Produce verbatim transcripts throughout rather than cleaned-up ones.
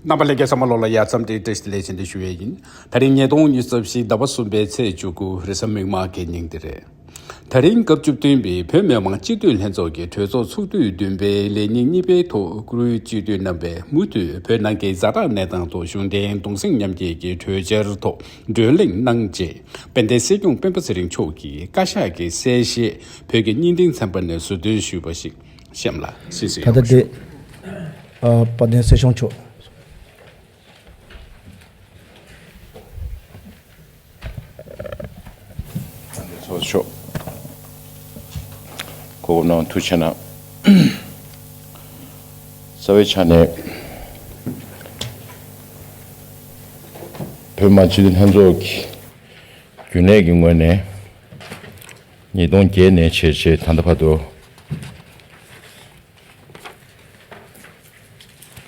རྣམ་པ་ལྷན་རྒྱས་ཚང་མ་ལོ་ལ་ཡ་འཚམས་འདྲི་བཀྲ་ཤིས་བདེ་ལེགས་ཞུ་ཡས་ཡིན། ད་རིང་ཉིས་སྟོང་ཉི་ཤུ་རྩ་བཞི་ཟླ་བ་གསུམ་པའི་ཚེས་བཅུ་དགུ་རེས་གཟའ་མིག་དམར་གྱི་ཉིན་དེ་རེད། ད་རིང་སྐབས་བཅུ་བདུན་པའི་བོད་མི་མང་སྤྱི་འཐུས་ལྷན་ཚོགས་ཀྱི་གྲོས་ཚོགས་ཚོགས་དུས་བདུན་པའི་ལས་ཉིན་གཉིས་པའི་ཐོག་བཀུར་འོས་སྤྱི་འཐུས་རྣམ་པས་མུ་མཐུད་བོད་ནང་གི་ཛ་དྲག་གནས་སྟངས་ཐོག་གཞུང་འབྲེལ་གདུང་སེམས་མཉམ་སྐྱེད་ཀྱི་གྲོས་འཆར་ཐོག་བགྲོ་གླེང་གནང་རྗེས། དཔལ་ལྡན་སྲིད་སྐྱོང་སྤེན་པ་ཚེ་རིང་མཆོག་གིས་བཀའ་ཤག་གི་གསལ་བཤད་བོད་ཀྱི་བརྙན་འཕྲིན་ཚན་པ་ནས་ཟུར་འདོན་ཞུས་པ་ཞིག་གཤམ་ལ་གསན་གཟིགས་ད་ལྟ་ཡོད་དེ། ཤོག་ཨ། དཔལ་ལྡན་སྲིད་སྐྱོང་མཆོག་ཚོགས་ཆོག་གོ་སྐབས་གནང་ཐུགས་རྗེ་གནང་། རྩ་བའི་ཆ་ནས་བོད་མི་མང་སྤྱི་འཐུས་ལྷན་ཚོགས་ཀྱི་རྒྱུན་ལས་ཀྱི་ངོས་ནས་ཉིས་སྟོང་བརྒྱད་ནས་བྱས་རྗེས་ད་ལྟ་བར་དུ་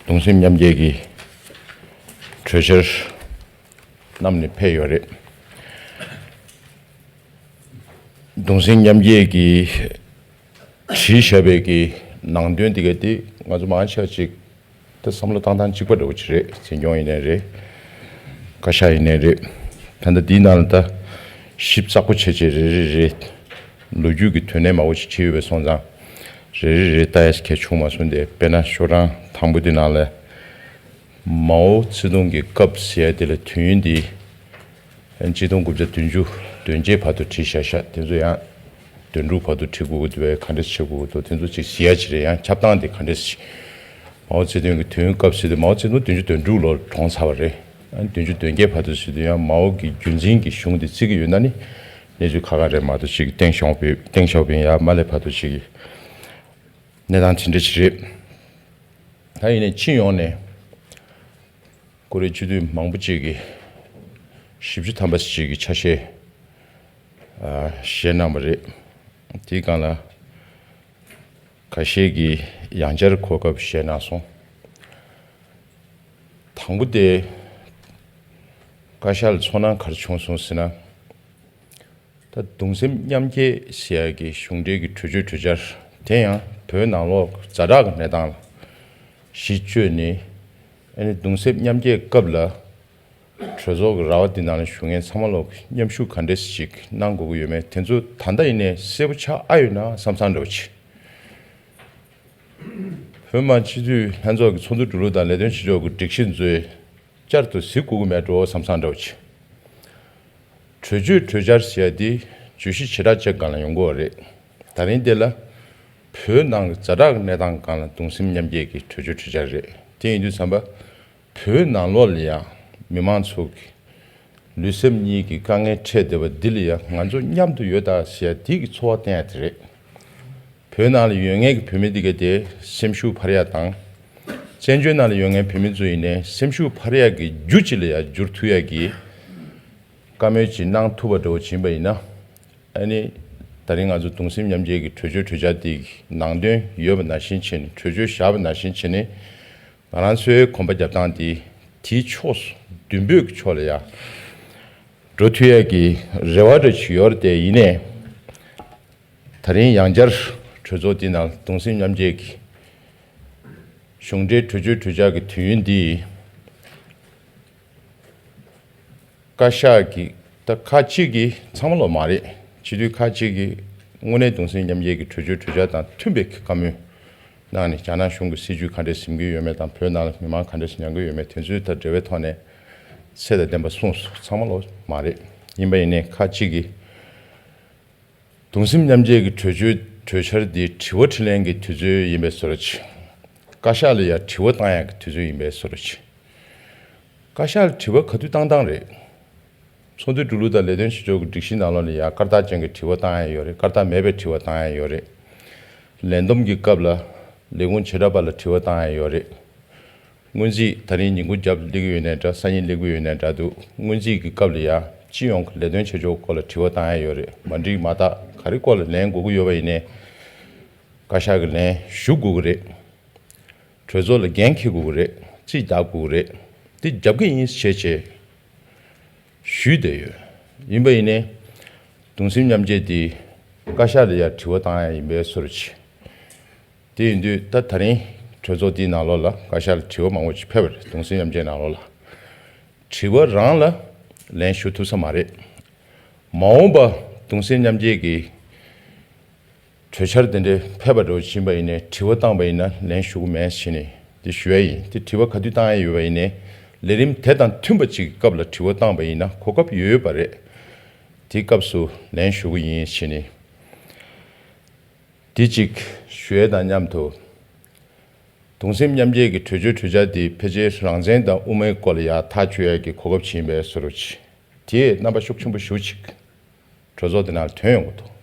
གདུང་སེམས་མཉམ་སྐྱེད་ཀྱི་གྲོས་འཆར་བསྣམས་ནས་ཕེབས་ཡོད་རེད། གདུང་སེམས་མཉམ་སྐྱེད་ཀྱི་བྲིས་བཞག་པའི་གི་ནང་དོན་དེ་ག་དེ་ང་ཚོ་མང་ཆེ་བ་ཅིག་ད་བསམ་བློ་བཏང་སྟངས་གཅིག་པ་འདྲ་བོ་ཅིག་རེད། འཛིན་སྐྱོང་ཡིན་ནའི་རེད། བཀའ་ཤག་ཡིན་ནའི་རེད། ད་ལྟ་འདིའི་ནང་ལ་ད་ཞིབ་ཚགས་པོ་བྱས་བྱས་རེ་རེ་རེ་ལོ་རྒྱུས་ཀྱི་དོན་གནད་མང་པོ་ཅིག་ཕྱེ་ཡོད་པའི་སོང་ཙང་རེ་རེ་རེ་ལྟ་ཡ་གལ་བྱུང་མ་སོང་སྟེ། དཔེར་ན་ཤོག་གྲངས་དང་པོ་འདི་ནང་ལ་མའོ་ཙེ་ཏུང་གི་སྐབས་ཟེར་ཡ་དེ་ལ་དུས་ཡུན་འདི་ཆིག་སྟོང་དགུ་བརྒྱ་བདུན་ཅུ་དོན་བརྒྱད་བར་དུ་བྲིས་བཞག་ཤག་དེ་ཚོ་ཡང་དོན་དྲུག་བར་དུ་བྲི་དགོས་ཀྱི་འདུག་པས། ག་འདྲས་བྱེད་དགོས་ཀྱི་འདུག་དེ་ཚོ་ཅིག་གཟིགས་ཡ་ཅིག་རེད། ཡང་ཁྱབ་སྟངས་དེ་ག་འདྲས་ཤིག་མའོ་ཙེ་ཏུང་གི་དུས་ཡུན་སྐབས་ཟེར་དུས་མའོ་ཙེ་ཏུང་བདུན་ཅུ་དོན་དྲུག་ལོར་གྲོངས་ཚར་བ་རེད། ཨ་ནི་བདུན་ཅུ་དོན་བརྒྱད་བར་དུ་ཟེར་དུས་ཡང་མའོ་གི་རྒྱུན་འཛིན་གྱི་གཞུང་དེ་བརྩི་གི་ཡོད་ན་ནི་གནས་ཚུལ་ཁག་ཁག་རེད་མ་གཏོགས་ཅིག་ཏེང་ཞའོ་ཕིང་ཏེང་ཞའོ་ཕིང་ཡར་མར་སླེབས་བར་དུ་ཅིག་གནས་སྟངས་དེ་འདྲ་ཅིག་རེད། ད་ཡིན་ནའི་སྤྱི་ཡོངས་ནས་ཀོ་རི་སྤྱི་འཐུས་མང་པོ་ཅིག་གིས་བཞི་བཅུ་ཐམ་པ་ཅིག་གི་ཆ་ཤས་ཨ་བཞེས་གནང་བ་རེད། དེའི་སྒང་ལ་ཁ་ཤས་ཀྱིས་ཡང་བསྐྱར་གོ་སྐབས་བཞེས་གནང་སོང་། དང་པོ་དེ་བཀའ་ཤག་ལ་ཚོར་སྣང་ག་རེ་བྱུང་སོང་ཟེར་ན། ད་གདུང་སེམས་མཉམ་སྐྱེད་ཟེར་ཡག་གི་གཞུང་འབྲེལ་གྱི་གྲོས་ཆོད་གྲོས་འཆར་དེ་ཡང་བོད་ནང་ལོགས་ཛ་དྲག་གི་གནས་སྟངས་ལ་གཞི་བཅོལ་ནས། ཨ་ནི་གདུང་སེམས་མཉམ་སྐྱེད་སྐབས་ལ་གྲོས་ཚོགས་ཀྱི་ར་བ་འདི་ནང་ལ་བཞུགས་མཁན་ཚང་མ་ལོག་མཉམ་ཞུགས་ག་འདྲས་ཞིག་གནང་དགོས་ཀྱི་ཡོད་མེད་དེ་ཚོ་ད་ལྟ་ཡིན་ནའི་གསལ་པོ་ཆགས་ཨ་ཡོད་ན་བསམ་བསམ་འདྲ་བོ་ཅིག་བོད་མི་མང་སྤྱི་འཐུས་ལྷན་ཚོགས་ཀྱི་ཚོགས་འདུ་འགྲོ་ལུགས་དང་ལས་དོན་བྱེད་ཕྱོགས་ཀྱི་སྒྲིག་གཞི་ཚོས་བསྐྱར་དུ་གཟིགས་དགོས་ཀྱི་མེད་འགྲོ་བསམ་བསམ་འདྲ་བོ་ཅིག་གྲོས་ཆོད་གྲོས་འཆར་ཟེར་ཡ་འདི་བརྗོད་གཞི་བྱེ་བྲག་ཅིག་སྒང་ལ་ཡོང་གི་ཡོད་རེད། ད་རིང་འདི་ལ་བོད་ནང་གི་ཛ་དྲག་གི་གནས་སྟངས་སྒང་ལ་གདུང་སེམས་མཉམ་སྐྱེད་ཀྱི་གྲོས་ཆོད་གྲོས་འཆར་རེད། དེ་ཡིན་དུས་ཙམ་པ་བོད་ནང་ལོགས་ལ་ཡང་མི་མང་ཚོ་གི་ལུས་སེམས་གཉིས་ཀྱི་དཀའ་ངལ་འཕྲད་བསྡད་པ་འདི་ལ་ཡང་ང་ཚོ་མཉམ་དུ་ཡོད་ད་ཟེར་ཡ་འདི་གི་ཚོར་བ་བསྟན་ཡ་དེ་རེད། བོད་ནང་ལ་ཡོད་མཁན་གྱི་བོད་མི་འདི་ག་དེ་སེམས་ཤུགས་འཕར་ཡ་དང་། བཙན་བྱོལ་ནང་ལ་ཡོད་མཁན་བོད་མི་ཚོ་ཡིན་ནའི་སེམས་ཤུགས་འཕར་ཡ་གི་རྒྱུ་ཅིག་ལ་ཡང་འགྱུར་ཐུབ་ཡ་གི་བཀའ་མོལ་ཅིག་གནང་ཐུབ་པ་འདྲ་བོ་ཕྱིན་པ་ཡིན་ན། ཨ་ནི་ད་རིང་ང་ཚོ་གདུང་སེམས་མཉམ་སྐྱེད་ཀྱི་གྲོས་ཆོད་གྲོས་འཆར་འདི་གི་ནང་དོན་ཡོད་པ་ནང་བཞིན་བྱས་ནས་གྲོས་ཆོད་བཞག་པ་ནང་བཞིན་བྱས་ནས་ང་རང་ཚོའི་གོམ་པ་རྒྱབ་སྟངས་འདི་དེའི་ཕྱོགས་སུ་མདུན་སྤོས་ཀྱི་ཕྱོགས་ལ་ཡང་འགྲོ་ཐུབ་ཡ་གི་རེ་བ་འདྲ་ཅིག་ཡོད་རེད་དེ། ཡིན་ནའི། ད་རིང་ཡང་བསྐྱར་གྲོས་ཚོགས་འདི་ནང་གདུང་སེམས་མཉམ་སྐྱེད་ཀྱི་གཞུང་འབྲེལ་གྲོས་ཆོད་གྲོས་འཆར་གྱི་དུས་ཡུན་འདི་བཀའ་ཤག་གིས་ད་ཁག་ཅིག་གིས་ཚང་མ་ལོག་མ་རེད། སྤྱི་འཐུས་ཁག་ཅིག་གིས་དངོས་གནས་གདུང་སེམས་མཉམ་སྐྱེད་ཀྱི་གྲོས་ཆོད་གྲོས་འཆར་དང་མཐུན་པའི་བཀའ་མོལ་གནང་ནས་རྒྱ་ནག་གཞུང་གི་སྲིད་བྱུས་ག་འདྲས་ཟིན་གྱི་ཡོད་མེད་དང་བོད་ནང་ལ་མི་མང་ག་འདྲས་མྱངས་ཀྱི་ཡོད་མེད་དེ་ཚོའི་ད་འབྲེལ་བའི་ཐོག་ནས་ཚད་དང་ལྡན་པ་གསུངས་སོང་། ཚང་མ་ལོག་མ་རེད། ཡིན་པ་ཡིན་ནའི་ཁག་ཅིག་གིས། གདུང་སེམས་མཉམ་སྐྱེད་ཀྱི་གྲོས་ཆོད་གྲོས་འཆར་འདི་དྲི་བ་དྲིས་ལན་གྱི་དུས་ཚོད་ཡིན་པའི་བཟོ་འདྲ་ཅིག་བཀའ་ཤག་ལ་ཡང་དྲི་བ་བཏང་ཡག་གི་དུས་ཚོད་ཡིན་པའི་བཟོ་འདྲ་ཅིག་བཀའ་ཤག་ལ་དྲི་བ་ག་དུས་བཏང་བཏང་རེད། ཚོགས་འདུའི་འགྲོ་ལུགས་དང་ལས་དོན་བྱེད་ཕྱོགས་ཀྱི་སྒྲིག་གཞི་ནང་ལོགས་ལ་ཡང་སྐར་རྟགས་ཅན་གྱི་དྲི་བ་བཏང་ཡག་ཡོད་རེད། སྐར་རྟགས་མེད་པའི་དྲི་བ་བཏང་ཡག་ཡོད་རེད། ལས་བསྡོམས་ཀྱི་སྐབས་ལ་ལས་ཁུངས་བྱེ་བྲག་པ་ལ་དྲི་བ་བཏང་ཡག་ཡོད་རེད། སྔོན་རྩིས་ད་རིང་ཉིན་གུང་རྒྱབ་སླེབས་ཀྱི་ཡོད་ནའི་འདྲ། སང་ཉིན་སླེབས་ཀྱི་ཡོད་ནའི་འདྲ་འདུག་སྔོན་རྩིས་ཀྱི་སྐབས་ལ་ཡང་སྤྱི་ཡོངས་ཀྱི་ལས་དོན་བྱེད་ཕྱོགས་སྐོར་ལ་དྲི་བ་བཏང་ཡ་ཡོད་རེད། མ་འགྲིག་མ་དག་ག་རེ་སྐོར་ལ་ལན་དགོས་ཀྱི་ཡོད་པ་ཡིན་ནའི་བཀའ་ཤག་གི་ལན་ཞུ་དགོས་ཀྱི་རེད། གྲོས་ཚོགས་ལ་འགན་འཁྱེར་དགོས་ཀྱི་རེད། རྩིས་རྒྱག་དགོས་ཀྱི་རེད། འདི་རྒྱབ་ཀྱི་ཡིན་ཞེས་བྱས་ཞུས་བསྡད་ཡོད། ཡིན་པ་ཡིན་ནའི་གདུང་སེམས་མཉམ་སྐྱེད་འདི་བཀའ་ཤག་ལ་ཡང་དྲི་བ་བཏང་ཡ་ཡིན་པའི་བཟོ་འདྲ་ཅིག་དེ་ཡིན་དུས་ད་ད་རིང་ གྲོས་ཚོགས་འདིའི་ནང་ལོགས་ལ་བཀའ་ཤག་ལ་དྲི་བ་མང་པོ་ཅིག་ཕེབས་པ་རེད། གདུང་སེམས་མཉམ་སྐྱེད་ནང་ལོགས་ལ། དྲི་བ་རང་ལ་ལན་ཞུ་ཐུབ་ས་མ་རེད། མ་འོངས་པ་གདུང་སེམས་མཉམ་སྐྱེད་ཀྱི་གྲོས་འཆར་དེ་འདྲའི་ཕེབས་པ་འདྲ་བོ་ཕྱིན་པ་ཡིན་ནའི་དྲི་བ་བཏང་པ་ཡིན་ན་ལན་ཞུ་གི་མེད་ཟེར་ནས་འདི་ཞུ་ཡ་ཡིན། དེ་དྲི་བ་ག་དུས་བཏང་ཡ་ཡོད་པ་ཡིན་ནའི་ལས་རིམ་དེ་དང་མཐུན་པ་ཅིག་གི་སྐབས་ལ་དྲི་བ་བཏང་པ་ཡིན་ན་གོ་སྐབས་ཡོད་ཡོད་པ་རེད། དེའི་སྐབས་སུ་ལན་ཞུ་གི་ཡིན་ཟེར་ནས། དེ་གཅིག་ཞུ་ཡས་དང་མཉམ་དུ། གདུང་སེམས་མཉམ་སྐྱེད་ཀྱི་གྲོས་ཆོད་གྲོས་འཆར་དེ་ཕལ་ཆེར་རང་བཙན་དང་དབུ་མའི་སྐོར་ལ་ཡར་ཐག་གཅོད་ཡས་ཀྱི་གོ་སྐབས་ཕྱིན་པའི་བཟོ་འདྲ་ཅིག་དེས་རྣམ་པ་ཤུགས་ཆེན་པོ་ཞེ་པོ་ཅིག་གྲོས་ཚོགས་དེ་ནང་ཐོན་ཡོང་གི་འདུག་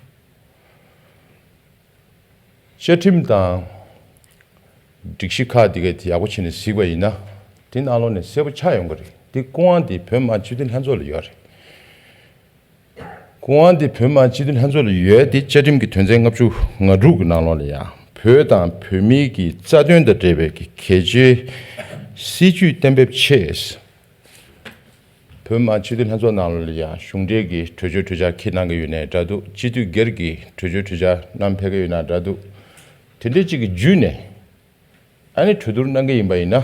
བཅའ་ཁྲིམས་དང་སྒྲིག་གཞི་ཁག་དེ་གས་དེ་ཡག་པོ་བྱས་ནས་གཟིགས་པ་ཡིན་ན། དེ་ནང་ལོགས་ནས་གསལ་པོ་ཆགས་ཡོང་གི་རེད། དེ་སྐུ་དབང་དེ་བོད་མི་མང་སྤྱི་འཐུས་ལྷན་ཚོགས་ལ་ཡོད་རེད། སྐུ་དབང་དེ་བོད་མི་མང་སྤྱི་འཐུས་ལྷན་ཚོགས་ལ་ཡོད་དེ། བཅའ་ཁྲིམས་ཀྱི་དོན་ཚན་ལྔ་བཅུ་ང་དྲུག་གི་ནང་ལོགས་ལ་ཡང་བོད་དང་བོད་མིའི་གི་རྩ་དོན་དང་འབྲེལ་བའི་གི་གལ་ཆེའི་སྲིད་ཇུས་གཏན་འབེབས་ཆེད། བོད་མི་མང་སྤྱི་འཐུས་ལྷན་ཚོགས་ནང་ལོགས་ལ་ཡང་གཞུང་འབྲེལ་གྱི་གྲོས་ཆོད་གྲོས་འཆར་འཁྱེར་གནང་གི་ཡོད་ནའི་འདྲ་འདུག་སྤྱི་འཐུས་སྒེར་གྱི་གྲོས་ཆོད་གྲོས་འཆར་བསྣམས་ཕེབས་ཀྱི་ཡོད་ན་འདྲ་འདུག་དེ་འདྲའི་གཅིག་གི་བརྒྱུད་ནས། ཨ་ནི་གྲོས་བསྡུར་གནང་གི་ཡིན་པ་ཡིན་ན།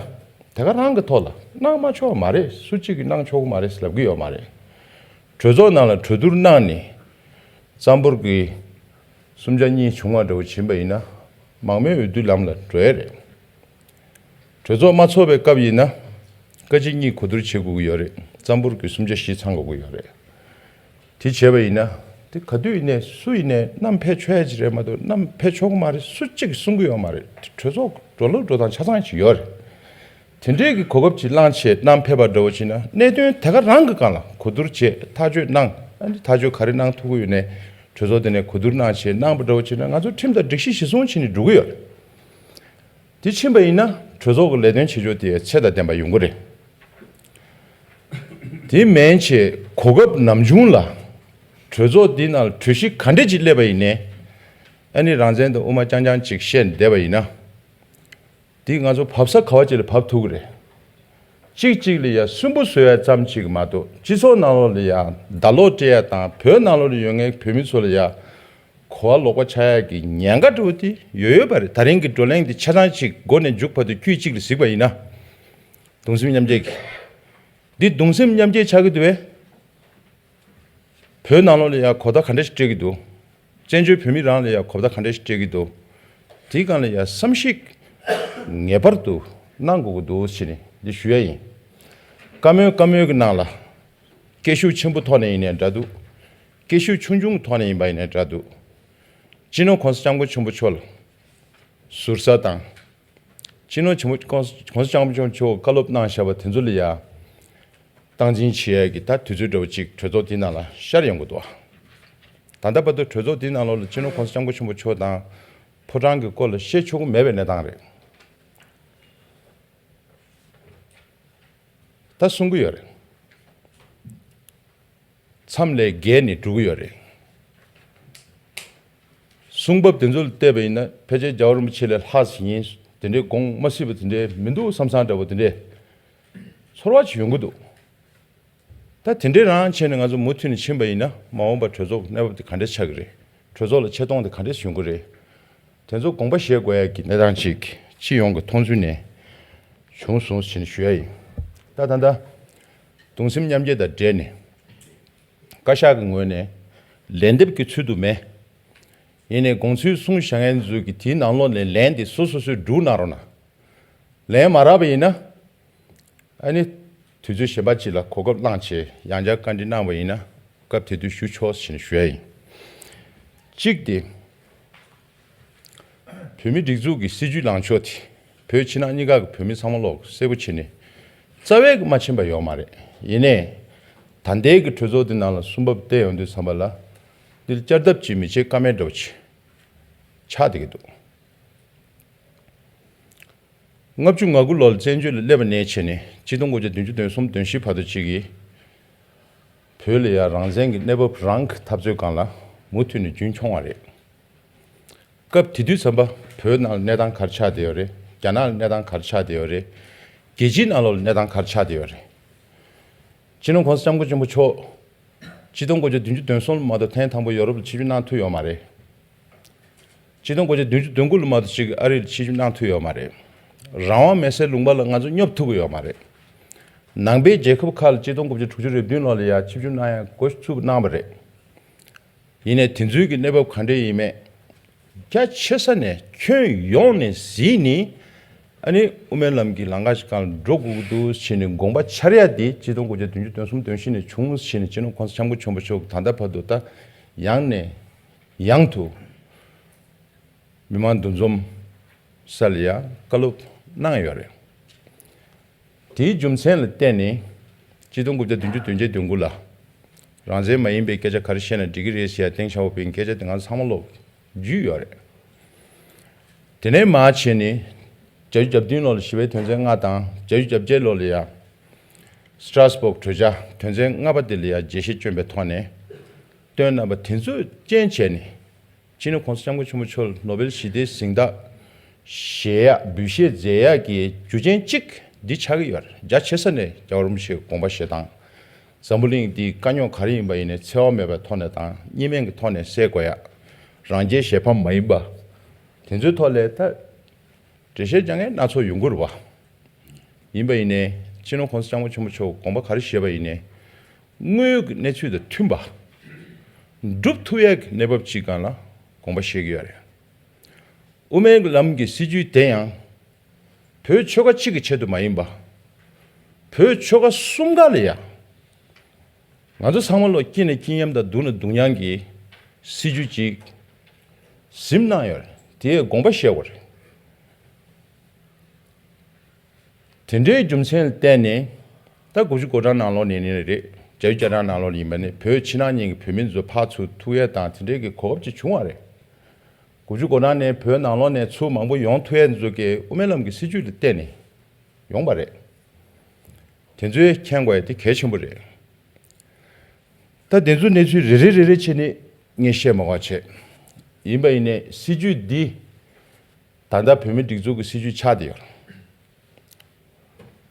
དེ་ག་རང་གི་ཐོག་ལ་གནང་མ་ཆོག་མ་རེད། སུ་གཅིག་གིས་གནང་ཆོག་གི་མ་རེད་ལབ་ཀྱི་ཡོད་མ་རེད། གྲོས་ཚོགས་ནང་ལ་གྲོས་བསྡུར་གནང་ནས། རྩ་འབོར་གྱི་གསུམ་ཆ་གཉིས་བྱུང་བ་འདྲ་བོ་ཕྱིན་པ་ཡིན་ན། མང་མོས་འོས་བསྡུའི་ལམ་ལ་འགྲོ་ཡ་རེད། གྲོས་ཚོགས་མ་ཚོགས་པའི་སྐབས་ཡིན་ན། བཀའ་སྤྱི་གཉིས་གོ་བསྡུར་བྱེད་དགོས་ཀྱི་ཡོད་རེད། རྩ་འབོར་གྱི་གསུམ་ཆ་བཞི་ཚང་དགོས་ཀྱི་ཡོད་རེད། དེ་བྱས་པ་ཡིན་ན། དེ་ག་དུས་ཡིན་ནའི་སུ་ཡིན་ནའི་བསྣམས་ཕེབས་ཆོག་ཡ་ཅིག་རེད་མ་གཏོགས་བསྣམས་ཕེབས་ཆོག་གི་མ་རེད། སུ་གཅིག་གིས་གསུང་གི་ཡོད་མ་རེད། གྲོས་ཚོགས་འགྲོ་ལུགས་འགྲོ་སྟངས་ཆ་ཚང་ཅིག་ཡོད་རེད། དེ་འདྲའི་གི་གོ་སྐབས་ཅིག་བླངས་བྱས་བསྣམས་ཕེབས་པ་འདྲ་བོ་བྱས་ན། གནད་དོན་དེ་ག་རང་གི་སྒང་ལ་གོ་བསྡུར་བྱས་ཐག་གཅོད་གནང་། ཨ་ནི་ཐག་གཅོད་ག་རེ་གནང་ཐུབ་ཀྱི་ཡོད་ནའི་གྲོས་ཚོགས་དེ་ནས་གོ་བསྡུར་གནང་བྱས་གནང་པ་འདྲ་བོ་བྱས་ན། ང་ཚོ་ཁྲིམས་དང་སྒྲིག་གཞི་གཞིར་བཟུང་བྱས་ནས་འགྲོ་གི་ཡོད་རེད། དེ་ཕྱིན་པ་ཡིན་ན་གྲོས་ཚོགས་ཀྱི་ལས་དོན་བྱེད་ཕྱོགས་དེ་ཚད་དང་ལྡན་པ་ཡོང་གི་རེད། དེ་མིན་བྱས་གོ་སྐབས་ནམ་བྱུང་ལ་གྲོས་ཚོགས་འདི་ནང་གྲོས་གཞི་ག་འདྲ་ཅིག་སླེབས་པ་ཡིན་ནའི། ཨ་ནི་རང་བཙན་དང་དབུ་མ་རྐྱང་རྐྱང་ཅིག་བཤད་བསྡད་པ་ཡིན་ན། དེ་ང་ཚོ་བབས་ས་ག་བ་ཅིག་ལ་བབས་ཐུབ་ཀྱི་རེད། གཅིག་གཅིག་ལ་ཡ་སུན་པོ་བཟོ་ཡ་ཙམ་ཅིག་མ་གཏོགས། སྤྱི་ཚོགས་ནང་ལོགས་ལ་ཡ་བརྡ་ལོག་སྤྲད་ཡ་དང་། བོད་ནང་ལོགས་ལ་ཡོད་མཁན་བོད་མི་ཚོ་ལ་ཡ་གོ་བ་ལོག་པ་ཆགས་ཡ་གི་ཉེན་ཁ་འདྲ་བོ་དེ་ཡོད་ཡོད་པ་རེད། ད་རིང་གི་བགྲོ་གླེང་འདི་ཆ་ཚང་ཅིག་མགོ་ནས་མཇུག་བར་དུ་དཀྱུས་གཅིག་ལ་གཟིགས་པ་ཡིན་ན། གདུང་སེམས་མཉམ་སྐྱེད་ཀྱི། འདི་གདུང་སེམས་མཉམ་སྐྱེད་ཆགས་ཀྱི་འདུག་བས། བོད་ནང་ལོགས་ལ་ཡ་གོ་བརྡ་ག་འདྲ་ཞིག་སྤྲད་ཀྱི་འདུག་བཙན་བྱོལ་བོད་མི་རང་ལ་ཡ་གོ་བརྡ་ག་འདྲ་ཞིག་སྤྲད་ཀྱི་འདུག་དེའི་སྒང་ལ་ཡ་བསམ་གཞིག་ངེས་པར་དུ་གནང་དགོས་ཀྱི་འདུག་ཟེར་ནས་འདི་ཞུ་ཡ་ཡིན། བཀའ་མོལ་བཀའ་མོལ་གྱི་ནང་ལ། སྐད་ཤུགས་ཆེན་པོ་ཐོག་ནས་ཡིན་ནའི་འདྲ་འདུག་སྐད་ཤུགས་ཆུང་ཆུང་ཐོག་ནས་ཡིན་པ་ཡིན་ནའི་འདྲ་འདུག་སྤྱི་ནོར་༸གོང་ས་༸སྐྱབས་མགོན་ཆེན་པོ་མཆོག་ལ་ཟུར་ཟ་དང་། སྤྱི་ནོར་ཆེན་པོ་༸གོང་ས་༸གོང་ས་༸སྐྱབས་མགོན་ཆེན་པོ་མཆོག་བཀའ་སློབ་གནང་བཞག་པ་དེ་ཚོ་ལ་ཡ་སྟངས་འཛིན་བྱེད་ཡས་ཀྱི་ད་དུས་ཚོད་འདྲ་བོ་ཅིག་གྲོས་ཚོགས་འདི་ནང་ལ་ཤར་ཡོང་གི་འདུག་ད་ལྟ་བར་དུ་གྲོས་ཚོགས་འདི་ནང་ལོགས་ལ་སྤྱི་ནོར་༸གོང་ས་༸སྐྱབས་མགོན་ཆེན་པོ་མཆོག་དང་ཕོ་བྲང་གི་སྐོར་ལ་བཤད་ཆོག་གི་མེད་པའི་གནས་སྟངས་རེད། ད་གསུང་གི་ཡོད་རེད། མཚམས་ལས་བརྒལ་ནས་འགྲོ་གི་ཡོད་རེད། གསུང་བབ་དེ་ཚོ་ལ་བལྟས་པ་ཡིན་ན་ཕལ་ཆེར་རྒྱལ་བ་རིན་པོ་ཆེ་ལས་ལྷག་ཟིན་ཡིན། དེ་འདྲའི་དགོངས་མ་སྲིད་པ་དེ་འདྲའི་མི་འདུག་བསམ་བསམ་འདྲ་པོ་དེ་འདྲའི་ཚོར་བ་ཅིག་ཡོང་གི་འདུག་ད་དེ་འདྲའི་རང་བྱས་ནས་ང་ཚོ་མུ་མཐུད་ནས་ཕྱིན་པ་ཡིན་ན། མ་འོངས་པ་གྲོས་ཚོགས་གནས་བབ་དེ་ག་འདྲ་ཆགས་ཀྱི་རེད། གྲོས་ཚོགས་ལ་ཆེ་མཐོང་དེ་ག་འདྲ་ཞིག་ཡོང་གི་རེད། དེ་ཚོ་དགོངས་པ་བཞེས་དགོས་ཡ་གི་གནས་སྟངས་ཅིག་སྤྱི་ཡོངས་ཀྱི་མཐོང་ཚུལ་ནས་བྱུང་སོང་ཞེས་ཞུ་ཡ་ཡིན། ད་ད་ལྟ་གདུང་སེམས་མཉམ་སྐྱེད་དང་འབྲེལ་ནས་བཀའ་ཤག་གི་ངོས་ནས་ལན་འདེབས་ཀྱི་ཚུལ་དུ་མེད། ཡིན་ནའི་དགོངས་ཚུལ་གསུངས་བཞག་མཁན་ཚོས་ཀྱི་དེའི་ནང་ལོགས་ནས་ལན་དེ་སོ་སོ་སོས་སྒྲུག་གནང་རོགས་གནང་། ལན་མ་རག་པ་ཡིན་ན། ཨ་ནི། དུས་ཚོད་གཞན་པ་ཅིག་ལ་གོ་སྐབས་བླངས་བྱས་ཡང་བསྐྱར་བཀའ་འདྲི་གནང་བ་ཡིན་ན། སྐབས་དེ་དུས་ཞུ་ཆོག་ཟེར་ནས་ཞུ་ཡ་ཡིན། གཅིག་དེ། བོད་མི་སྒྲིག་འཛུགས་ཀྱི་སྲིད་ཇུས་ལངས་ཕྱོགས་དེ། བོད་ཕྱི་ནང་གཉིས་ཀ་གི་བོད་མི་ཚང་མ་ལོག་གསལ་པོ་བྱས་ནས། རྩ་བའི་གི་མ་ཕྱིན་པ་ཡོད་མ་རེད། ཡིན་ནའི། ད་ལྟའི་གི་གྲོས་ཚོགས་འདི་ནང་ལ་གསུང་བབ་བལྟས་ཡོང་དུས་ཙམ་པ་ལ། འདིར་བསྐྱར་ལྡབ་ཅིག་མི་བྱེད་ཀ་མེད་འདྲ་བོ་ཅིག་ཆགས་བསྡད་ཀྱི་འདུག་ལྔ་བཅུ་ང་དགུ་ལོར་བཙན་བྱོལ་ལ་སླེབས་པ་ནས་བྱས་ནས་ཆིག་སྟོང་དགུ་བརྒྱ་བདུན་ཅུ་དོན་གསུམ་དོན་བཞི་བར་དུ་གཅིག་གིས་བོད་ལ་ཡང་རང་བཙན་གྱི་གནས་བབ་རང་གི་འཐབ་རྩོད་སྒང་ལ་མུ་མཐུད་ནས་རྒྱུན་འཁྱོངས་པ་རེད། སྐབས་དེ་དུས་ཙམ་པ་བོད་ནང་ལ་གནས་སྟངས་ག་རེ་ཆགས་བསྡད་ཡོད་རེད། རྒྱ་ནག་ལ་གནས་སྟངས་ག་རེ་ཆགས་བསྡད་ཡོད་རེད། རྒྱལ་སྤྱིའི་ནང་ལོགས་ལ་གནས་སྟངས་ག་རེ་ཆགས་བསྡད་ཡོད་རེད། སྤྱི་ནོར་༸གོང་ས་༸སྐྱབས་མགོན་ཆེན་པོ་མཆོག་ཆིག་སྟོང་དགུ་བརྒྱ་བདུན་ཅུ་དོན་གསུམ་ལ་མ་གཏོགས་ཐེངས་དང་པོ་ཡོ་རོབ་ལ་ཆིབས་བསྒྱུར་གནང་ཐུབ་ཡོད་མ་རེད། ཆིག་སྟོང་དགུ་བརྒྱ་བདུན་ཅུ་དོན་དགུ་ལ་མ་གཏོགས་ཅིག་ཨ་རི་ལ་ཆིབས་བསྒྱུར་གནང་ཐུབ་ཡོད་མ་རེད། རང་དབང་མེད་སའི་ལུང་པ་ལ་ང་ཚོ་སྙོབ་ཐུབ་ཀྱི་ཡོད་མ་རེད། ནང་པའི་རྒྱལ་ཁབ་ཁག་ལ་ཆིག་སྟོང་དགུ་བརྒྱ་དྲུག་ཅུ་རེ་བདུན་ལོ་ལ་ཡ་ཆིབས་བསྒྱུར་གནང་ཡ་འགོ་བཙུགས་གནང་བ་རེད། ཡིན་ནའི་དེ་ཚོའི་གི་གནས་བབ་ག་འདྲ་ཡིན་མེད། རྒྱ་ཆེ་ས་ནས་ཁྱོན་ཡོངས་ནས་གཟིགས་ནས། ཨ་ནི་དབུ་མའི་ལམ་གྱི་ལམ་ཁ་ཞིག་སྒང་ལ་འགྲོ་དགོས་ཀྱི་འདུག་ཟེར་ནས་དགོངས་པ་འཆར་ཡ་དེ་ཆིག་སྟོང་དགུ་བརྒྱ་བདུན་ཅུ་དོན་གསུམ་དོན་བཞི་ནས་བྱུང་ཟེར་ནས་སྤྱི་ནོར་༸གོང་ས་༸སྐྱབས་མགོན་ཆེན་པོ་མཆོག་གིས་ད་ལྟ་བར་དུ་ད་ཡང་ནས་ཡང་དུ་མི་མང་འདུ་འཛོམས་ས་ལ་ཡ་བཀའ་སློབ་གནང་ཡོད་རེད། དེའི་རྒྱུ་མཚན་ལ་བརྟེན་ནས་ཆིག་སྟོང་དགུ་བརྒྱ་བདུན་ཅུ་དོན་བརྒྱད་དོན་དགུ་ལ་རང་བཙན་མ་ཡིན་པའི་སྐད་ཆ་ག་རེ་བཤད་ན་འགྲིག་གི་རེད་ཟེར་ཡ་ཏེང་ཞའོ་ཕིང་སྐད་ཆ་དེ་ང་ཚང་མ་ལོག་རྒྱུས་ཡོད་རེད། དེ་ནས་མར་བྱས་ནས་བརྒྱད་ཅུ་གྱ་བདུན་ལོ་ལ་ཞི་བའི་དོན་ཚན་ལྔ་དང་བརྒྱད་ཅུ་གྱ་བརྒྱད་ལོ་ལ་ཡ་སི་ཏྲ་སི་བོག་གྲོས་འཆར་དོན་ཚན་ལྔ་པ་དེ་ལ་ཡ་རྒྱས་བཤད་བསྐྱོན་པའི་ཐོག་ནས་བཏོན་གནང་བ་དེ་ཚོས་རྐྱེན་བྱས་ནས། སྤྱི་ནོར་༸གོང་ས་༸སྐྱབས་མགོན་ཆེན་པོ་མཆོག་ལ་ནོ་བེལ་ཞི་བདེའི་གཟེངས་རྟགས་བཞེས་ཡག་འབུལ་བཞེས་མཛད་ཡག་གི་རྒྱུ་རྐྱེན་གཅིག་འདི་ཆགས་ཀྱི་ཡོད་རེད། རྒྱ་ཆེ་ས་ནས་རྒྱལ་བ་རིན་པོ་ཆེའི་དགོངས་པ་བཞེས་སྟངས། འཛམ་བུ་གླིང་འདིའི་དཀའ་རྙོག་ག་རེ་ཡིན་པ་ཡིན་ནའི་འཚེ་བ་མེད་པའི་ཐོག་ནས་དང་གཉིས་སྨན་གྱི་ཐོག་ནས་སེལ་དགོས་ཡག་རང་རྒྱལ་གཞན་ཕམ་མ་ཡིན་པ། དེ་ཚོའི་ཐོག་ལ་ད་འགྲེལ་བཤད་རྒྱག་མཁན་སྣ་ཚོགས་ཡོང་གི་རེད་བ། ཡིན་པ་ཡིན་ནའི་སྤྱི་ནོར་༸གོང་ས་༸སྐྱབས་མགོན་ཆེན་པོ་མཆོག་དགོངས་པ་ག་རེ་བཞེས་པ་ཡིན་ནའི། དངོས་ཡོད་ཀྱི་གནས་ཚུལ་དང་མཐུན་པ། སྒྲུབ་ཐུབ་ཡག་གི་གནས་བབ་ཅིག་སྒང་ལ་དགོངས་པ་བཞེས་ཀྱི་ཡོད་རེད། དབུ་མའི་ལམ་གྱི་སྲིད་བྱུས་དེ་ཡང་བོད་ཆོལ་ཁ་གཅིག་གི་ཆེད་དུ་མ་ཡིན་པ། བོད་ཆོལ་ཁ་གསུམ་ཀ་ལ་ཡང་ང་ཚོ་ཚང་མ་ལོ་སྐྱིད་ན་སྐྱིད་མཉམ་དང་སྡུག་ན་སྡུག་མཉམ་གྱི་སྲིད་བྱུས་ཅིག་ཟིན་གནང་ཡོད་རེད། དེའི་དགོངས་པ་བཞེས་དགོས་རེད། དེ་འདྲའི་རྒྱུ་མཚན་ལ་བརྟེན་ནས་ད་དགུ་བཅུ་གོ་གྲངས་ནང་ལོགས་ནས་ནི་རེད། བརྒྱད་ཅུ་གྱ་གྲངས་ནང་ལོགས་ནས་ཡིན་པ་ནི་བོད་ཕྱི་ནང་གཉིས་ཀྱི་བོད་མི་ཚོ་ཕར་ཚུར་ཐུག་ཡས་དང་དེ་འདྲའི་གི་གོ་སྐབས་ཅིག་བྱུང་བ་རེད། དགུ་བཅུ་གོ་གྲངས་ནས་བོད་ནང་ལོགས་ནས་ཚུར་མང་པོ་ཡོང་ཐུབ་ཡས་ཚོ་གི་དབུ་མའི་ལམ་གྱི་སྲིད་བྱུས་ལ་བརྟེན་ནས་ཡོང་བ་རེད། དེ་ཚོའི་མཁྱེན་དགོས་ཡས་དེ་གལ་ཆེན་པོ་རེད། ད་དེ་ཚོའི་གནས་ཚུལ་རེ་རེ་རེ་རེ་བྱས་ནས་ངས་བཤད་མ་དགོས་བྱས། ཡིན་པ་ཡིན་ནའི་སྲིད་བྱུས་འདི་ད་ལྟ་བོད་མི་སྒྲིག་འཛུགས་ཀྱི་སྲིད་བྱུས་ཆགས་བསྡད་ཡོད།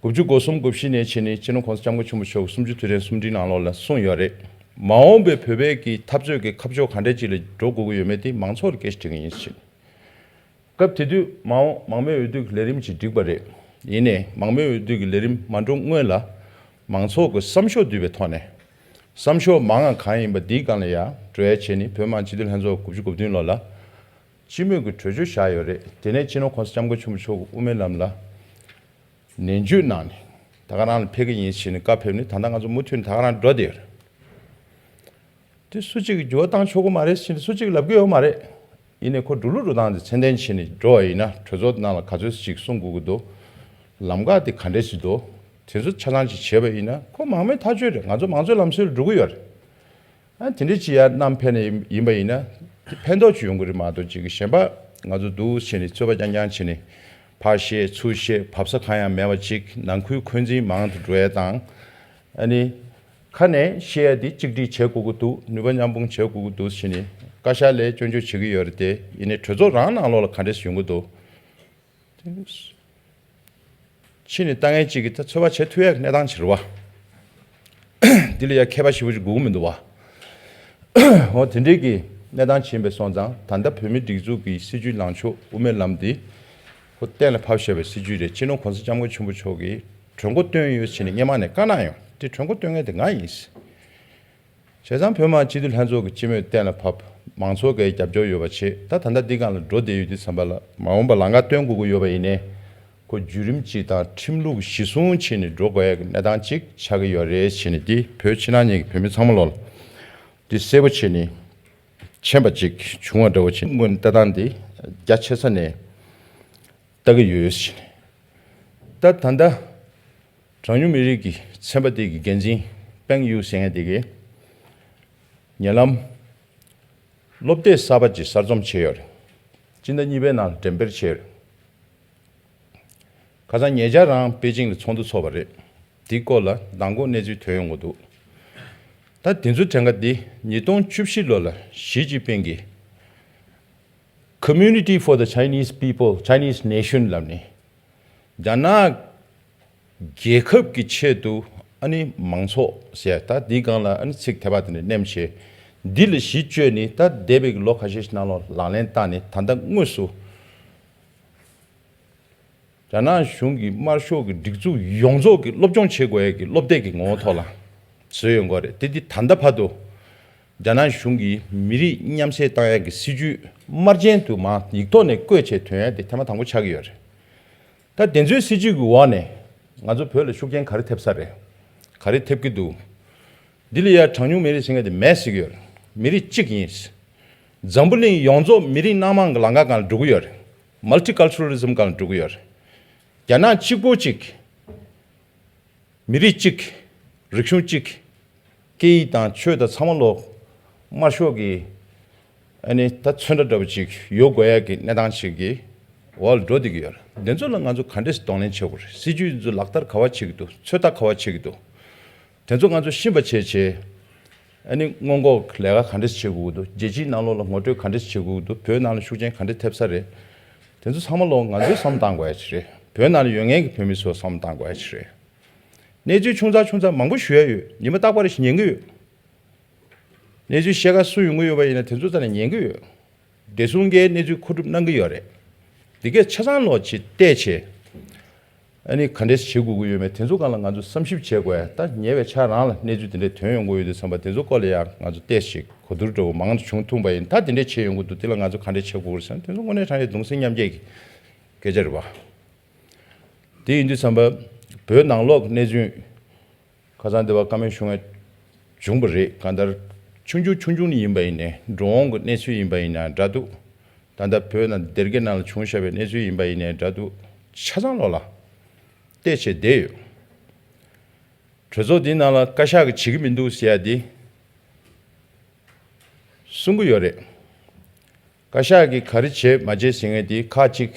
དགུ་བཅུ་གོ་གསུམ་གོ་བཞི་ནས་བྱས་ནས་སྤྱི་ནོར་༸གོང་ས་༸སྐྱབས་མགོན་ཆེན་པོ་མཆོག་གི་གསུམ་བཅུའི་ཐུགས་གཏན་གསུམ་སྒྲིལ་ནང་ལོགས་ལ་གསུངས་ཡོད་རེད། མ་འོངས་པའི་བོད་པའི་གི་འཐབ་རྩོད་ཀྱི་ཁ་ཕྱོགས་ག་འདྲ་ཅིག་ལ་འགྲོ་དགོས་ཀྱི་ཡོད་མེད་དེ་མང་ཚོགས་ལ་སྐད་ཆ་དྲི་མཁན་ཡིན་ཟེར། སྐབས་དེ་དུས་མ་འོངས་མང་མོས་འོས་བསྡུ་གི་ལས་རིམ་ཞིག་བསྒྲིགས་པ་རེད། ཡིན་ནའི་མང་མོས་འོས་བསྡུ་གི་ལས་རིམ་མ་འགྲོ་སྔོན་ལ་མང་ཚོགས་ཀྱི་བསམ་ཤོག་བསྡུས་པའི་ཐོག་ནས། བསམ་ཤོག་མང་ང་གང་ཡིན་པ་འདིའི་སྒང་ལ་ཡ་འགྲོ་ཡ་བྱས་ནས་བོད་མི་མང་སྤྱི་འཐུས་ལྷན་ཚོགས་དགུ་བཅུ་གོ་བདུན་ལོ་ལ་སྤྱི་མོས་ཀྱི་གྲོས་ཆོད་བཞག་ཡོད་རེད། དེ་ནས་སྤྱི་ནོར་༸གོང་ས་༸སྐྱབས་མགོན་ཆེན་པོ་མཆོག་གི་དབུ་མའི་ལམ་ལ་ནན་བརྗོད་གནང་ནས་ད་ག་རང་ལ་ཕེབས་ཀྱི་ཡིན་ཟེར་ནས་བཀའ་ཕེབས་ནས་ད་ལྟ་ང་ཚོ་མུ་མཐུད་ནས་ད་ག་རང་འགྲོ་བསྡད་ཡོད་རེད། དེ་སུ་གཅིག་གིས་འགྱུར་བ་བཏང་ཆོག་གི་མ་རེད་ཟེར་ནས་སུ་གཅིག་ལབ་ཀྱི་ཡོད་མ་རེད། ཡིན་ནའི་ཁོ་འགྲོ་ལུགས་འགྲོ་སྟངས་དེ་ཚད་ལྡན་བྱས་ནས་འགྲོ་བ་ཡིན་ན་གྲོས་ཚོགས་ནང་ལ་ག་ཚོད་ཅིག་གསུང་དགོས་ཀྱི་འདུག་ལམ་ཁ་དེ་ག་འདྲས་ཞིག་འདུག་དེ་ཚོ་ཆ་ཚང་ཅིག་བྱས་པ་ཡིན་ན་ཁོ་མང་མོས་ཐག་གཅོད་རེད། ང་ཚོ་མང་གཙོའི་ལམ་སྲོལ་ལ་འགྲོ་གི་ཡོད་རེད། ཨ་དེ་འདྲས་ཅིག་ཡར་བསྣམས་ཕེབས་ནས་ཡིན་པ་ཡིན་ན་དེ་ཕན་ཐོགས་ཅིག་ཡོང་གི་རེད་མ་གཏོགས་ཅིག་གཞན་པ་ང་ཚོ་འདུག་བྱས་ནས་རྩོད་པ་རྐྱང་རྐྱང་བྱས་ནས་ཕར་བཤད་ཚུར་བཤད་བབས་ས་གང་ཡང་མེད་པ་ཅིག་ནང་ཁུལ་འཁོན་འཛིན་མང་དུ་འགྲོ་ཡས་དང་། ཨ་ནི། ཁ་ནས་བཤད་ཡ་འདི་གཅིག་སྒྲིལ་བྱེད་དགོས་ཀྱི་འདུག་ནུས་པ་མཉམ་སྤུངས་བྱེད་དགོས་ཀྱི་འདུག་ཟེར་ནས་བཀའ་ཤག་ལ་སྐྱོན་བརྗོད་བྱེད་ཀྱི་ཡོད་རེད་དེ། ཡིན་ནའི་གྲོས་ཚོགས་རང་ནང་ལོགས་ལ་ག་འདྲས་ཡོང་གི་འདུག་ཕྱི་ནས་ལྟ་མཁན་གཅིག་གིས་ད་ཚོད་དཔག་བྱེད་ཐུབ་ཡ་གི་གནས་སྟངས་ཅིག་རེད་བ། འདི་ལ་ཡ་མཁས་པ་ཞེ་པོ་ཅིག་དགོས་ཀྱི་མི་འདུག་བ། འོ་དེ་འདྲས་ཀྱི་གནས་སྟངས་ཅིག་ཡིན་པའི་སོང་ཙང་ད་ལྟ་བོད་མིའི་སྒྲིག་འཛུགས་ཀྱི་སྲིད་བྱུས་ལངས་ཕྱོགས་དབུ་མའི་ལམ་འདི་ཁོ་གཏན་ལ་ཕབ་བཞག་པའི་སྲིད་བྱུས་རེད། སྤྱི་ནོར་གོང་ས་སྐྱབས་མགོན་ཆེན་པོ་མཆོག་གིས་གྲོས་འགོ་བཏོན་ཡོད་ཟེར་ནས་སྔོན་མ་ནས་བཀའ་གནང་ཡོད། དེ་གྲོས་འགོ་བཏོན་མཁན་དེ་ང་ཡིན། བྱས་ཙང་བོད་མི་མང་སྤྱི་འཐུས་ལྷན་ཚོགས་ཀྱི་སྤྱི་མོས་གཏན་ལ་ཕབ། མང་ཚོགས་ཀྱི་རྒྱབ་སྐྱོར་ཡོད་པ་བྱས། ད་ད་ལྟ་འདི་སྒང་ལ་འགྲོ་བསྡད་ཡོད་དུས་ཙམ་པ་ལ་མ་འོངས་པ་ལམ་ཁ་སྟོན་དགོས་ཀྱི་ཡོད་པ་ཡིན་ནའི་ཁོ་བརྒྱུད་རིམ་གཅིག་དང་ཁྲིམས་ལུགས་གཞི་བཟུང་བྱས་ནས་འགྲོ་དགོས་ཡ་གི་གནས་སྟངས་གཅིག་ཆགས་ཀྱི་ཡོད་རེད་ཟེར་ནས། འདི་བོད་ཕྱི་ནང་གཉིས་ཀྱི་བོད་མི་ཚང་མ་ལོག་ལ་འདི་གསལ་པོ་བྱས་ནས་མཁྱེན་པ་ཅིག་བྱུང་བ་འདྲ་བོ་བྱས། སྔོན་ལྟ་སྟངས་འདི་རྒྱ་ཆེ་ས་ནས་ལྟ་གི་ཡོད་ཟེར་ནས། ད་ད་ལྟ་གྲངས་ཉུང་མི་རིགས་ཀྱི་ཚན་པ་དེ་གི་འགན་འཛིན་པེང་ཡུ་ཟེར་མཁན་དེ་གིས་ཉེ་ལམ་སློབ་དེབ་གསར་པ་ཅིག་གསར་རྩོམ་བྱས་ཡོད་རེད། སྤྱི་ཟླ་གཉིས་པའི་ནང་ལ་འགྲེམས་སྤེལ་བྱས་ཡོད་རེད། ཁ་སང་ཉེ་ཆར་རང་པེ་ཅིང་ལ་ཚོགས་འདུ་ཚོགས་པ་རེད། དེའི་སྐོར་ལ་མདང་དགོང་གནས་ཚུལ་ཐོན་ཡོང་གི་འདུག་ད་དེ་ཚོ་དྲན་ག་འདི་ཉིས་སྟོང་བཅུ་བཞི་ལོ་ལ་ཞི་ཅིན་ཕིང་གིས་Community for the Chinese People, Chinese Nation ལབ་ནས། རྒྱ་ནག་རྒྱལ་ཁབ་ཀྱི་ཆེད་དུ་ཨ་ནི་མང་ཚོགས་ཟེར་ད་འདིའི་སྒང་ལ་ཨ་ནི་ཚིག་དེ་བ་དེ་འདྲ་བསྣན་བྱས། འདི་ལ་གཞི་བཅོལ་ནས་ད་འདས་པའི་ལོ་ཁ་ཤས་ཤིག་ནང་ལོགས་ལག་ལེན་བསྟར་ནས་ད་ལྟ་དངོས་སུ་ རྒྱ་ནག་གཞུང་གི་དམར་ཤོག་གི་སྒྲིག་འཛུགས་ཡོངས་རྫོགས་ཀྱི་སློབ་སྦྱོང་བྱེད་དགོས་ཡ་གི་སློབ་དེབ་ཀྱི་ངོ་བོ་ཐོག་ལ་བཟོས་ཡོང་གི་རེད། དེ་འདི་ད་ལྟ་བར་དུ་རྒྱ་ནག་གཞུང་གིས་མི་རིགས་མཉམ་བསྲེས་བཏང་ཡ་གི་སྲིད་ཇུས་དམར་རྗེན་དུ་མར་ཡིག་ཐོག་ནས་བཀོད་བྱས་ཐོན་ཡ་དེ་ཐེངས་མ་དང་པོ་ཆགས་ཀྱི་ཡོད་རེད། ད་དེ་ཚོའི་སྲིད་ཇུས་ཀྱི་འོག་ནས་ང་ཚོ་བོད་ལ་ཤུགས་རྐྱེན་ག་རེ་ཐེབས་ས་རེད། ག་རེ་ཐེབས་ཀྱི་འདུག་འདི་ལ་ཡ་གྲངས་ཉུང་མི་རིགས་ཟེར་མཁན་དེ་མེད་ཟེར་གྱི་ཡོད་རེད། མི་རིགས་གཅིག་ཡིན། འཛམ་བུ་གླིང་ཡོངས་རྫོགས་མི་རིགས་སྣ་མང་གི་ལམ་ཁ་སྒང་ལ་འགྲོ་གི་ཡོད་རེད། མལ་ཊི་ཀལ་ཅུ་རལ་ཨི་ཛམ་སྒང་ལ་འགྲོ་གི་ཡོད་རེད། རྒྱ་ནག་གཅིག་པོ་གཅིག་མི་རིགས་གཅིག་རིག་གཞུང་གཅིག་སྐད་ཡིག་དང་ཆོས་དང་ཚང་མ་ལོག་དམར་ཤོག་གི་ཨ་ནི་ད་ཚོན་ཁྲ་འདྲ་པོ་ཅིག་ཡོད་དགོས་ཡ་གི་གནས་སྟངས་ཤིག་གི་འོག་ལ་འགྲོ་བསྡད་ཀྱི་ཡོད་རེད། འདི་ཚོ་ལ་ང་ཚོ་ག་འདྲས་གདོང་ལེན་བྱེད་དགོས་རེད། སྲིད་ཇུས་འདི་ཚོ་ལག་བསྟར་ག་བ་བྱེད་ཀྱི་འདུག་ཚོད་ལྟ་ག་བ་བྱེད་ཀྱི་འདུག་དེ་ཚོ་ང་ཚོ་ཤེས་པ་བྱས་བྱས། ཨ་ནི་སྔོན་འགོག་ལས་ཀ་ག་འདྲས་བྱེད་དགོས་ཀྱི་འདུག་རྒྱལ་སྤྱིའི་ནང་ལོགས་ལ་ངོ་སྤྲོད་ག་འདྲས་བྱེད་དགོས་ཀྱི་འདུག་བོད་ནང་ལ་ཤུགས་རྐྱེན་ག་འདྲས་ཐེབས་ས་རེད། དེ་ཚོ་ཚང་མ་ལོག་ང་ཚོས་བསམ་བློ་བཏང་དགོས་ཡ་ཅིག་རེད། བོད་ནང་ལ་ཡོད་མཁན་གྱི་བོད་མི་ཚོས་བསམ་བློ་བཏང་དགོས་ཡ་ཅིག་རེད། གནས་ཚུལ་ཆུང་ཙག་ཆུང་ཙག་མང་པོ་ཞུ་ཡ་ཡོད། ཉི་མ་རྟག་པར་ཞིག་ཉན་གྱི་ཡོད། གནས་ཚུལ་བཤད་ག་སུ་ཡོང་གི་ཡོད་པ་ཡིན་ན་དེ་ཚོ་རྩ་ནས་ཉན་གྱི་ཡོད། བདེ་སྲུང་གིས་གནས་ཚུལ་མཁོ་སྒྲུབ་གནང་གི་ཡོད་རེད། འདི་གས་ཆ་ཚང་ལོག་ཅིག་བལྟས་བྱས། ཨ་ནི་ག་འདྲས་བྱེད་དགོས་ཀྱི་ཡོད་མེད་དེ་ཚོ་སྒང་ལ་ང་ཚོ་བསམ་ཞིབ་བྱེད་དགོས་ཡ། ད་ཉེ་བའི་ཆར་རང་ལ་གནས་ཚུལ་དེ་འདྲས་ཐོན་ཡོང་གི་ཡོད་དུས་ཙམ་པ་དེ་ཚོ་སྐོར་ལ་ཡང་ང་ཚོ་བལྟས་ཤིག་གོ་བསྡུར་འདྲ་བོ་མང་དུ་བྱུང་ཐུབ་པ་ཡིན། ད་དེ་འདྲས་བྱེད་ཡོང་གི་འདུག་དེ་ལ་ང་ཚོ་ག་འདྲས་བྱེད་དགོས་རེད་ཟེར་ན་དེ་ཚོ་དངོས་གནས་དྲང་གནས་གདུང་སེམས་མཉམ་སྐྱེད་ཀྱི་སྐད་ཆ་རེད་བ། དེ་ཡིན་དུས་ཙམ་པ་བོད་ནང་ལོགས་ཀྱི་གནས་ཚུལ། ཁ་སང་དེ་བ་བཀའ་མོལ་ཞུ་མཁན་བྱུང་བ་རེད། གང་ལྟར་ཆུང་ཆུང་ཆུང་ཆུང་ནས་ཡིན་པ་ཡིན་ནའི་འགྲོ་འོང་གི་གནས་ཚུལ་ཡིན་པ་ཡིན་ན་འདྲ་འདུག་ད་ལྟ་བོད་ནང་སྡེ་དགེ་ནང་ལ་བྱུང་བཞག་པའི་གནས་ཚུལ་ཡིན་པ་ཡིན་ནའི་འདྲ་འདུག་ཆ་ཚང་ལོག་ལ་བལྟས་བྱས་བསྡད་ཡོད། གྲོས་ཚོགས་འདིའི་ནང་ལ་བཀའ་ཤག་གིས་བྱེད་ཀྱི་མི་འདུག་ཟེར་ཡ་འདི་གསུང་གི་ཡོད་རེད། བཀའ་ཤག་གིས་ག་རེ་བྱས་མ་བྱས་ཟེར་མཁན་དེ་ཁག་ཅིག་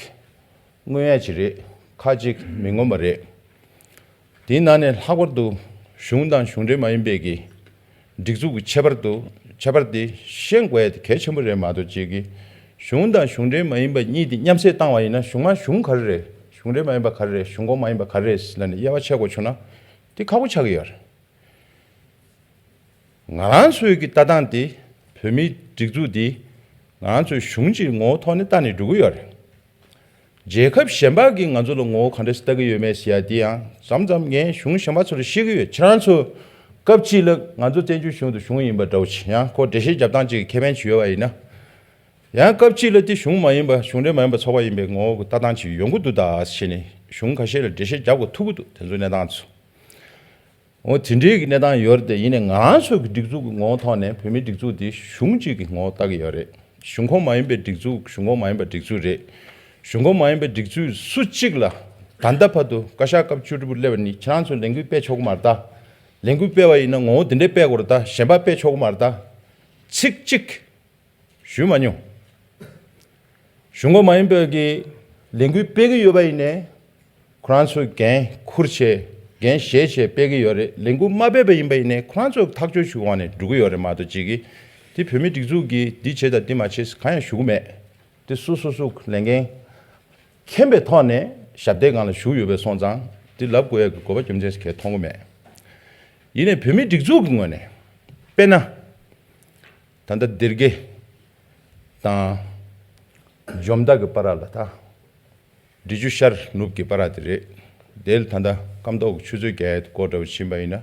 མངོན་ཡ་ཅིག་རེད། ཁག་ཅིག་མི་མངོན་པ་རེད། དེའི་ནང་ནས་ལྷག་པར་དུ་གཞུང་དང་གཞུང་འབྲེལ་མ་ཡིན་པའི་གི་སྒྲིག་འཛུགས་ཀྱི་ཁྱད་པར་དུ་ཁྱད་པར་དེ་ཤེས་དགོས་ཡ་དེ་གལ་ཆེན་པོ་རེད་མ་གཏོགས་ཅིག་གི་གཞུང་དང་གཞུང་འབྲེལ་མ་ཡིན་པ་གཉིས་དེ་མཉམ་བསྲེས་བཏང་བ་ཡིན་ན་གཞུང་མ་གཞུང་ག་རེ་རེད། གཞུང་འབྲེལ་མ་ཡིན་པ་ག་རེ་རེད། གཞུང་ཁོངས་མ་ཡིན་པ་ག་རེ་རེད་ཟེར་ལབ་ནས་དབྱེ་བ་ཕྱེ་དགོས་བྱུང་ན་དེ་ཁག་པོ་ཆགས་ཀྱི་ཡོད་རེད། ང་རང་ཚོའི་གི་ལྟ་སྟངས་དེ་བོད་མིའི་སྒྲིག་འཛུགས་དེ་ང་རང་ཚོའི་གཞུང་གཅིག་ངོ་བོ་ཐོག་ནས་ལྟ་ནས་འགྲོ་གི་ཡོད་རེད། རྒྱལ་ཁབ་གཞན་པ་གིས་ང་ཚོ་ལ་ངོ་བོ་ག་འདྲ་ཞིག་ལྟ་གི་ཡོད་མེད་ཟེར་ཡ་དེ་ཡང་མཚམས་མཚམས་ངས་གཞུང་གཞན་པ་ཚོ་ལ་བཤད་ཀྱི་ཡོད། ཁྱེད་རང་ཚོ་སྐབས་གཅིག་ལ་ང་ཚོ་བཙན་བྱོལ་གཞུང་དུ་གཞུང་ཡིན་པ་འདྲ་བོ་ཞིག་ཡང་ཁོ་འགྲེལ་བཤད་རྒྱབ་སྟངས་གཅིག་གི་ཁེ་ཕན་ཅིག་ཡོད་པ་ཡིན་ན། ཡང་སྐབས་གཅིག་ལ་དེ་གཞུང་མ་ཡིན་པ་གཞུང་འབྲེལ་མ་ཡིན་པ་ཚོགས་པ་ཡིན་པའི་ངོ་བོ་གི་ལྟ་སྟངས་ཅིག་ཡོང་གི་འདུག་ད་ཟེར་ནས་གཞུང་ཁ་ཤས་ལ་འགྲེལ་བཤད་རྒྱབ་དགོས་ཐུག་གི་འདུག་དེ་ཚོའི་གནས་སྟངས་ཚོ། འོ་དེ་འདྲའི་གི་གནས་སྟངས་ཡོད་རེད་དེ། ཡིན་ནའི་ང་རང་ཚོ་གི་སྒྲིག་འཛུགས་ཀྱི་ངོ་བོ་ཐོག་ནས་བོད་མིའི་སྒྲིག་འཛུགས་འདི་གཞུང་གཅིག་གི་ངོ་བོ་ལྟ་གི་ཡོད་རེད། གཞུང་ཁོངས་མ་ཡིན་པའི་སྒྲིག་འཛུགས་གཞུང་ཁོངས་མ་ཡིན་པའི་སྒྲིག་འཛུགས་རེད། གཞུང་ཁོངས་མ་ཡིན་པའི་སྒྲིག་འཛུགས་སུ་གཅིག་ལ་ད་ལྟ་བར་དུ་བཀའ་ཤག་སྐབས་བཅུ་དྲུག་པ་སླེབས་པ་ནི་ཁྱེད་རང་ཚོས་ལས་འགུལ་སྤེལ་ཆོག་གི་མ་རེད་ད། ལས་འགུལ་སྤེལ་བ་ཡིན་ན་ངོ་བོ་འདི་འདྲའི་སྤེལ་དགོས་རེད་ད། གཞན་པ་སྤེལ་ཆོག་གི་མ་རེད་ད། ཚིག་གཅིག་ཞུས་མ་མྱོང་། གཞུང་ཁོངས་མ་ཡིན་པའི་གི་ལས་འགུལ་སྤེལ་གི་ཡོད་པ་ཡིན་ནའི། ཁོ་རང་ཚོས་འགན་འཁུར་བྱས་འགན་བཞེས་བྱས་སྤེལ་གི་ཡོད་རེད། ལས་འགུལ་མ་སྤེལ་བ་ཡིན་པ་ཡིན་ནའི་ཁོ་རང་ཚོས་ཐག་གཅོད་ཞུ་དབང་ནས་འགྲོ་གི་ཡོད་རེད་མ་གཏོགས་ཅིག་གིས་དེ་བོད་མི་སྒྲིག་འཛུགས་ཀྱིས་འདི་བྱེད་དང་འདི་མ་བྱེད་ཟེར་གང་ཡང་ཞུ་གི་མེད། དེ་སུ་སུ་སུ་ལས་འགན་མཁྱེན་པའི་ཐོག་ནས་ཞབས་སྟེགས་སྒང་ལ་བཞུགས་ཡོད་པའི་སོང་ཙང་དེ་ལབ་དགོས་ཡ་གི་དགོས་པ་རྒྱུ་མཚན་ཞིག་གས་མཐོང་གི་མེད། ཡིན་ནའི་བོད་མི་སྒྲིག་འཛུགས་ཀྱི་ངོས་ནས་དཔེར་ན། ད་ལྟ་སྡེ་དགེ་དང་འཇོ་མདའ་གི་བར་ལ་ད་འབྲི་ཆུ་ཤར་ནུབ་ཀྱི་བར་དེ་རེད། དེ་ལ་ད་ལྟ་སྐམ་ཐོག་གི་ཆུ་མཛོད་རྒྱག་ཡས་སྐོར་འདྲ་བོ་ཕྱིན་པ་ཡིན་ན།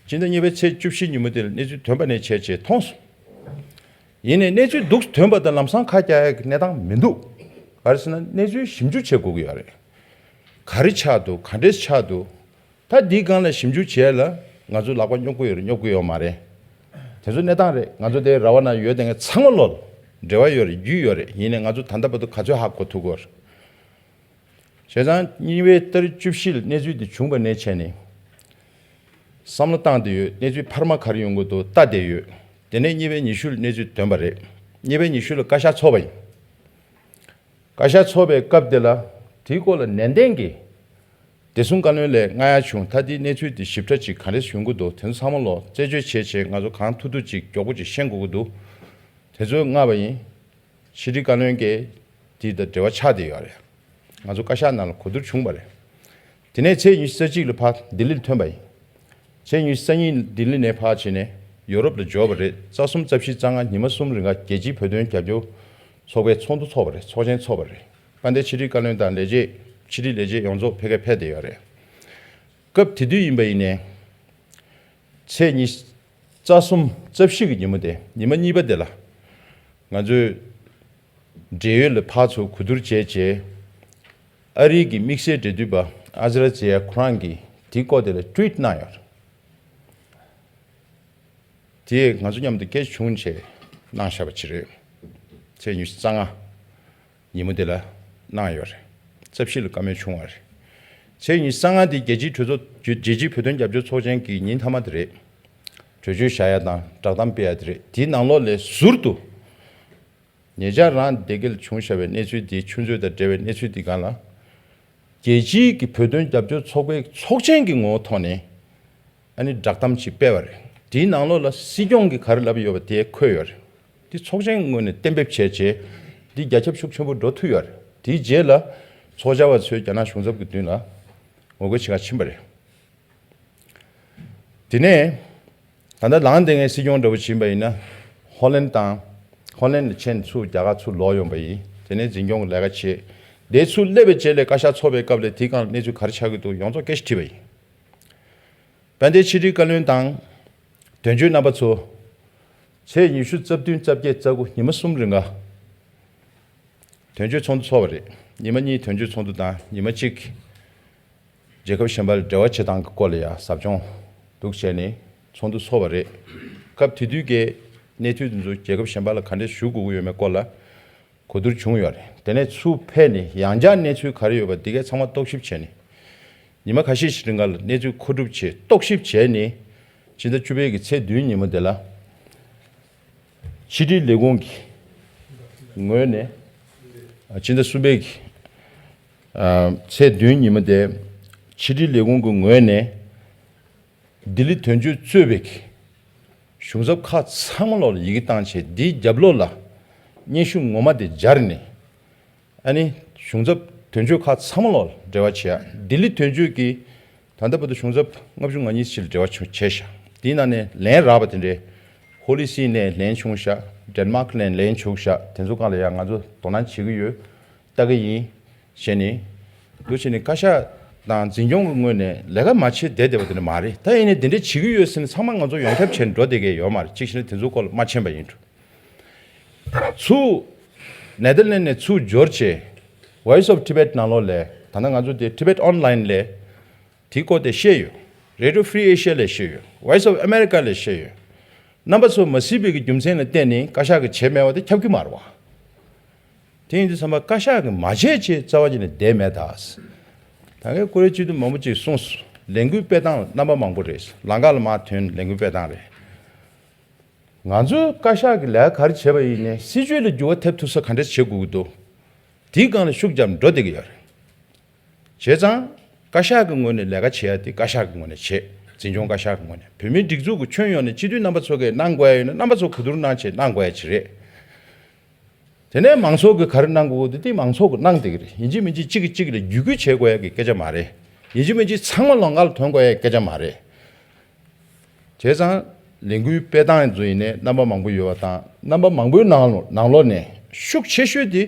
སྤྱི་ཟླ་གཉིས་པའི་ཚེས་བཅུ་བཞི་ཉིན་མོ་དེ་ལ་གནས་ཚུལ་ཐོན་པ་ནས་བྱས་བྱས་མཐོང་སོང་། ཡིན་ནའི་གནས་ཚུལ་འདུག་ཐོན་པ་དང་ལམ་སང་ཁ་རྒྱག་ཡས་ཀྱི་གནས་སྟངས་མི་འདུག་ག་རེ་ཟེར་ན་གནས་ཚུལ་ཞིབ་འཇུག་བྱེད་དགོས་ཀྱི་ཡོད་རེད། ག་རེ་ཆགས་འདུག་ག་འདྲས་ཆགས་འདུག་ད་འདིའི་སྒང་ལ་ཞིབ་འཇུག་བྱས་ལ་ང་ཚོ་ལག་པ་རྙོག་གི་ཡོད་རེད་རྙོག་གི་ཡོད་མ་རེད། དེ་ཚོ་གནས་སྟངས་རེད། ང་ཚོ་དེ་ར་བ་ན་ཡོད་དེ་ངས་ཚང་མ་ལོ་འབྲེལ་བ་ཡོད་རེད་རྒྱུས་ཡོད་རེད། ཡིན་ནའི་ང་ཚོ་ད་ལྟ་བར་དུ་ག་ཚོད་ཧ་གོ་ཐུབ་ཀྱི་ཡོད་རེད། བྱས་ཙང་གཉིས་པའི་ཏ་རིག་བཅུ་བཞི་ལ་གནས་ཚུལ་འདི་བྱུང་བ་ནས་བྱས་ནས་བསམ་བློ་བཏང་བསྡད་ཡོད། གནས་ཚུལ་འཕར་མ་ག་རེ་ཡོང་གི་འདུག་ལྟ་བསྡད་ཡོད། དེ་ནས་གཉིས་པའི་ཉི་ཤུ་ལ་གནས་ཚུལ་ཐོན་པ་རེད། གཉིས་པའི་ཉི་ཤུ་ལ་བཀའ་ཤག་ཚོགས་པ་ཡིན། བཀའ་ཤག་ཚོགས་པའི་སྐབས་དེ་ལ་དེའི་སྐོར་ལ་ནན་ཏན་གྱིས་བདེ་སྲུང་བཀའ་བློན་ལས་མངགས་ཡ་བྱུང་། ད་དེའི་གནས་ཚུལ་དེ་ཞིབ་ཕྲ་ཅིག་ག་འདྲས་བྱུང་གི་འདུག་དེ་ཚོ་ཚང་མ་ལོ་རྩད་གཅོད་བྱས་བྱས་ང་ཚོ་གང་ཐུབ་ཐུབ་ཅིག་མགྱོགས་པོ་ཅིག་ཤེས་དགོས་ཀྱི་འདུག་དེ་ཚོ་མངགས་པ་ཡིན། ཕྱི་དྲིལ་བཀའ་བློན་གྱིས་དེ་དང་འབྲེལ་བ་ཆགས་བསྡད་ཡོད་རེད། ང་ཚོ་བཀའ་ཤག་ནང་ལ་གོ་བསྡུར་བྱུང་བ་རེད། དེ་ནས་ཚེས་ཉི་ཤུ་རྩ་གཅིག་ལ་ཕར་ལྡི་ལིར་ཐོན་པ་ཡིན། ཚེས་ཉི་ཤུ་རྩ་གཉིས་ལྡི་ལི་ནས་ཕར་ཕྱིན་ནས་ཡོ་རོབ་ལ་འབྱོར་བ་རེད། རྩ་གསུམ་རྩ་བཞི་རྩ་ལྔ་ཉི་མ་གསུམ་རིང་ག་རྒྱལ་སྤྱིའི་བོད་དོན་རྒྱབ་སྐྱོར་ཚོགས་པའི་ཚོགས་འདུ་ཚོགས་པ་རེད། ཚོགས་ཆེན་ཚོགས་པ་རེད། དཔལ་ལྡན་ཕྱི་དྲིལ་བཀའ་བློན་དང་ལས་བྱེད་ ཕྱི་དྲིལ་ལས་བྱེད་ཡོངས་རྫོགས་ཕ་གིར་ཕེབས་བསྡད་ཡོད་རེད། སྐབས་དེ་དུས་ཡིན་པ་ཡིན་ནའི། ཚེས་ཉི་ཤུ་རྩ་གསུམ་རྩ་བཞི་གི་ཉིན་མོ་དེ་ཉི་མ་གཉིས་པ་དེ་ལ། ང་ཚོས་འབྲེལ་ཡོད་ལ་ཕར་ཚུར་གོ་བསྡུར་བྱས་རྗེས། ཨ་རིའི་གི་དམིགས་བསལ་འབྲེལ་མཐུད་པ་ཨ་ཛི་ར་ཛི་ཡ་ཁོ་རང་གིས་དེའི་སྐོར་དེ་ལ་ཊུ་ཝིཊ་གནང་ཡོད་རེད། དེས་ང་ཚོ་མཉམ་དུ་སྐད་ཆ་བྱུང་བྱས་གནང་བཞག་པ་ཅིག་རེད། ཚེས་ཉི་ཤུ་རྩ་ལྔ་ཉིན་མོ་དེ་ལ་གནང་ཡོད་རེད། རྩ་བཞི་ལ་བཀའ་མོལ་བྱུང་བ་རེད། ཚེས་ཉི་ཤུ་རྩ་ལྔ་དེ་རྒྱལ་སྤྱིའི་གྲོས་ཚོགས་རྒྱལ་སྤྱིའི་བོད་དོན་རྒྱབ་སྐྱོར་ཚོགས་ཆེན་གྱི་ཉིན་མཐའ་མ་དེ་རེད། གྲོས་ཆོད་བཞག་ཡ་དང་བསྒྲགས་གཏམ་སྤེལ་ཡ་དེ་རེད། དེའི་ནང་ལོགས་ལས་ཟུར་དུ། ཉེ་ཆར་རང་སྡེ་དགེ་ལ་བྱུང་བཞག་པའི་གནས་ཚུལ་དེ། ཆུ་མཛོད་དང་འབྲེལ་བའི་གནས་ཚུལ་དེ་སྒང་ལ། རྒྱལ་སྤྱིའི་གི་བོད་དོན་རྒྱབ་སྐྱོར་ཚོགས་པའི་ཚོགས་ཆེན་གྱི་ངོ་བོ་ཐོག་ནས་ཨ་ནི་བསྒྲགས་གཏམ་ཅིག་སྤེལ་བ་རེད། དེའི་ནང་ལོགས་ལ་སྲིད་སྐྱོང་གིས་ག་རེ་ལབ་ཡོད་པ་དེ་འཁོད་ཡོད་རེད། དེ་ཚོགས་ཆེན་ངོས་ནས་གཏན་འབེབས་བྱས་རྗེས་འདི་རྒྱ་ཁྱབ་ཤུགས་ཆེན་པོ་འགྲོ་ཐུབ་ཡོད་རེད། དེའི་རྗེས་ལ་ཚོགས་བཅར་བ་ཚོས་རྒྱ་ནག་གཞུང་ཚབ་ཀྱི་མདུན་ལ་ངོ་རྒོལ་བྱེད་ག་ཕྱིན་པ་རེད། དེ་ནས་ད་ལྟ་ལངས་བསྡད་མཁན་སྲིད་སྐྱོང་འདྲ་པོ་ཕྱིན་པ་ཡིན་ན། ཧོ་ལན་དང་། ཧོ་ལན་ལ་ཕྱིན་ཚུར་རྒྱ་གར་ཚུར་ལོག་ཡོང་པ་ཡིན། དེ་ནས་འཛིན་སྐྱོང་གི་ལས་ཀ་བྱས། དེ་ཚུར་སླེབས་པའི་རྗེས་ལ་བཀའ་ཤག་ཚོགས་པའི་སྐབས་ལ་དེའི་སྒང་གནས་ཚུལ་ག་རེ་ཆགས་ཀྱི་འདུག་ཡོངས་རྫོགས་སྐད་ཆ་དྲིས་པ་ཡིན། དཔལ་ལྡན་ཕྱི་དྲིལ་བཀའ་བློན་དང་དོན་གཅོད་རྣམ་པ་ཚོ། ཚེས་ཉི་ཤུ་རྩ་བདུན་རྩ་བརྒྱད་རྩ་དགུ་ཉི་མ་གསུམ་རིང་ག་དོན་གཅོད་ཚོགས་འདུ་ཚོགས་པ་རེད། ཉི་མ་གཉིས་དོན་གཅོད་ཚོགས་འདུ་དང་ཉི་མ་གཅིག་རྒྱལ་ཁབ་གཞན་པ་ལ་འབྲེལ་བ་བྱེད་སྟངས་ཀྱི་སྐོར་ལ་ཡང་ཟབ་སྦྱོང་འདུག་བྱས་ནས་ཚོགས་འདུ་ཚོགས་པ་རེད། སྐབས་དེ་དུས་ཀྱི་གནས་ཚུལ་དེ་ཚོ་རྒྱལ་ཁབ་གཞན་པ་ལ་ག་འདྲས་ཞུ་དགོས་ཀྱི་ཡོད་མེད་སྐོར་ལ་གོ་བསྡུར་བྱུང་ཡོད་རེད། དེ་ནས་ཚུར་ཕེབས་ནས་ཡང་བསྐྱར་གནས་ཚུལ་ག་རེ་ཡོད་པ་འདི་གའི་ཚང་མ་རྟོག་ཞིབ་བྱས་ནས། ཉི་མ་ཁ་ཤས་ཤིག་རིང་ག་ལ་གནས་ཚུལ་མཁོ་སྒྲུབ་བྱས། རྟོག་ཞིབ་བྱས་ནས། ཕྱི་ཟླ་བཅུ་པའི་གི་ཚེས་བདུན་ཉིན་མོ་དེ་ལ་ཕྱི་དྲིལ་ལས་ཁུངས་ཀྱི་ངོས་ནས། ཨ། ཕྱི་ཟླ་གསུམ་པའི་གི་ཨ། ཚེས་བདུན་ཉིན་མོ་དེ་ཕྱི་དྲིལ་ལས་ཁུངས་ཀྱི་ངོས་ནས་ལྡི་ལི་དོན་གཅོད་གཙོས་པའི་གི་གཞུང་ཚབ་ཁག་ཚང་མ་ལོག་ལ་ཡི་གེ་བཏང་བྱས། འདིའི་རྒྱབ་ལོགས་ལ་སྙན་ཞུ་ངོ་མ་དེ་སྦྱར་ནས། ཨ་ནི་གཞུང་ཚབ་དོན་གཅོད་ཁག་ཚང་མ་ལོག་ལ་འབྲེལ་བ་བྱེད་ཡ། ལྡི་ལི་དོན་གཅོད་ཀྱིས་ད་ལྟ་བར་དུ་གཞུང་ཚབ་ལྔ་བཅུ་ང་གཉིས་ཕྱིར་འབྲེལ་བ་བྱུང་བྱས་ཤག་དེའི་ནང་ནས་ལན་རག་པ་དེ་འདྲའི་ཧོ་ལི་སི་ནས་ལན་བྱུང་ཤག་ཌེན་མཱག་ནས་ལན་བྱུང་ཤག་དེ་ཚོ་སྒང་ལ་ཡང་ང་ཚོ་དོ་སྣང་བྱེད་ཀྱི་ཡོད། ལྟ་གི་ཡིན། བྱས་ནས་འདུག་བྱས་ནས་བཀའ་ཤག་དང་འཛིན་སྐྱོང་གི་ངོས་ནས་ལས་ཀ་མ་བྱེད་བསྡད་བསྡད་པ་དེ་འདྲ་མ་རེད། ད་ཡིན་ནའི་དེ་འདྲ་བྱེད་ཀྱི་ཡོད་ཟེར་ནས་ཚང་མ་ང་ཚོ་ཡོངས་ཁྱབ་བྱས་ནས་འགྲོ་བསྡད་མཁན་ཡོད་མ་རེད། གཅིག་བྱས་ན་དེ་ཚོའི་སྐོར་ལ་མ་ཕྱིན་པ་ཡིན་འགྲོ། ཚུར་ནེ་དར་ལེན་ནས་ཚུར་འབྱོར་བྱས། Voice of Tibet ནང་ལོགས་ལས། ད་ལྟ་ང་ཚོ་དེ་Tibet Online ལས་དེའི་སྐོར་དེ་བཤད་ཡོད། Radio Free Asia ལས་བཤད་ཡོད། Voice of America ལས་བཤད་ཡོད། རྣམ་པ་ཚོ་མ་གཟིགས་པའི་གི་རྒྱུ་མཚན་ལ་བརྟེན་ནས་བཀའ་ཤག་གིས་བྱས་མེད་པ་དེ་ཁྱབ་ཀྱི་མ་རེད་བ། དེ་ཡིན་དུས་ཙམ་པ་བཀའ་ཤག་གིས་མ་བྱས་བྱས་རྩ་བ་ཉིད་ནས་བསྡད་མེད་ད། ད་གིན་ཀུ་རེ་སྤྱི་འཐུས་མང་པོ་ཅིག་གསུངས་སོང་། ལས་འགུལ་སྤེལ་སྟངས་ལ་རྣམ་པ་མང་པོ་རེད། ལམ་ཁ་ལ་མར་ཐོན་ལས་འགུལ་སྤེལ་སྟངས་རེད། ང་ཚོའི་བཀའ་ཤག་གིས་ལས་ཀ་ག་རེ་བྱས་པ་ཡིན་ནའི་སྲིད་བྱུས་ལ་འགྱུར་བ་ཐེབས་ཐུབ་ས་ག་འདྲས་བྱེད་དགོས་ཀྱི་འདུག་དེའི་སྒང་ལ་ཤུགས་རྒྱབ་འགྲོ་བསྡད་ཀྱི་ཡོད་རེད། བྱས་ཙང་བཀའ་ཤག་གི་ངོས་ནས་ལས་ཀ་བྱེད་ཡ་དེ་བཀའ་ཤག་གི་ངོས་ནས་བྱེད། འཛིན་སྐྱོང་བཀའ་ཤག་གི་ངོས་ནས། བོད་མིའི་སྒྲིག་འཛུགས་ཀྱི་ཁྱོན་ཡོངས་ནས་སྤྱི་འཐུས་རྣམ་པ་ཚོ་གིས་གནང་དགོས་ཡ་ཡོད་ན་རྣམ་པ་ཚོ་གོ་བསྡུར་གནང་བྱས་གནང་དགོས་ཡ་ཅིག་རེད། དེ་ནས་མང་ཚོགས་ཀྱིས་ག་རེ་གནང་དགོས་འདུག་དེ་མང་ཚོགས་ཀྱིས་གནང་བསྡད་ཀྱི་རེད། ཡིན་གཅིག་མིན་གཅིག་གཅིག་གིས་གཅིག་ལ་བརྒྱུད་སྐུལ་བྱེད་དགོས་ཡ་གི་སྐད་ཆ་མ་རེད། ཡིན་གཅིག་མིན་གཅིག་ཚང་མ་ལམ་ཁ་ལ་ཐོན་དགོས་ཡ་གི་སྐད་ཆ་མ་རེད། བྱས་ཙང་ལས་འགུལ་སྤེལ་སྟངས་ཚོ་ཡིན་ནའི་རྣམ་པ་མང་པོ་ཡོད་པ་དང་། རྣམ་པ་མང་པོའི་ནང་ནང་ལོགས་ནས་ཤུགས་ཆེ་ཤོས་དེ་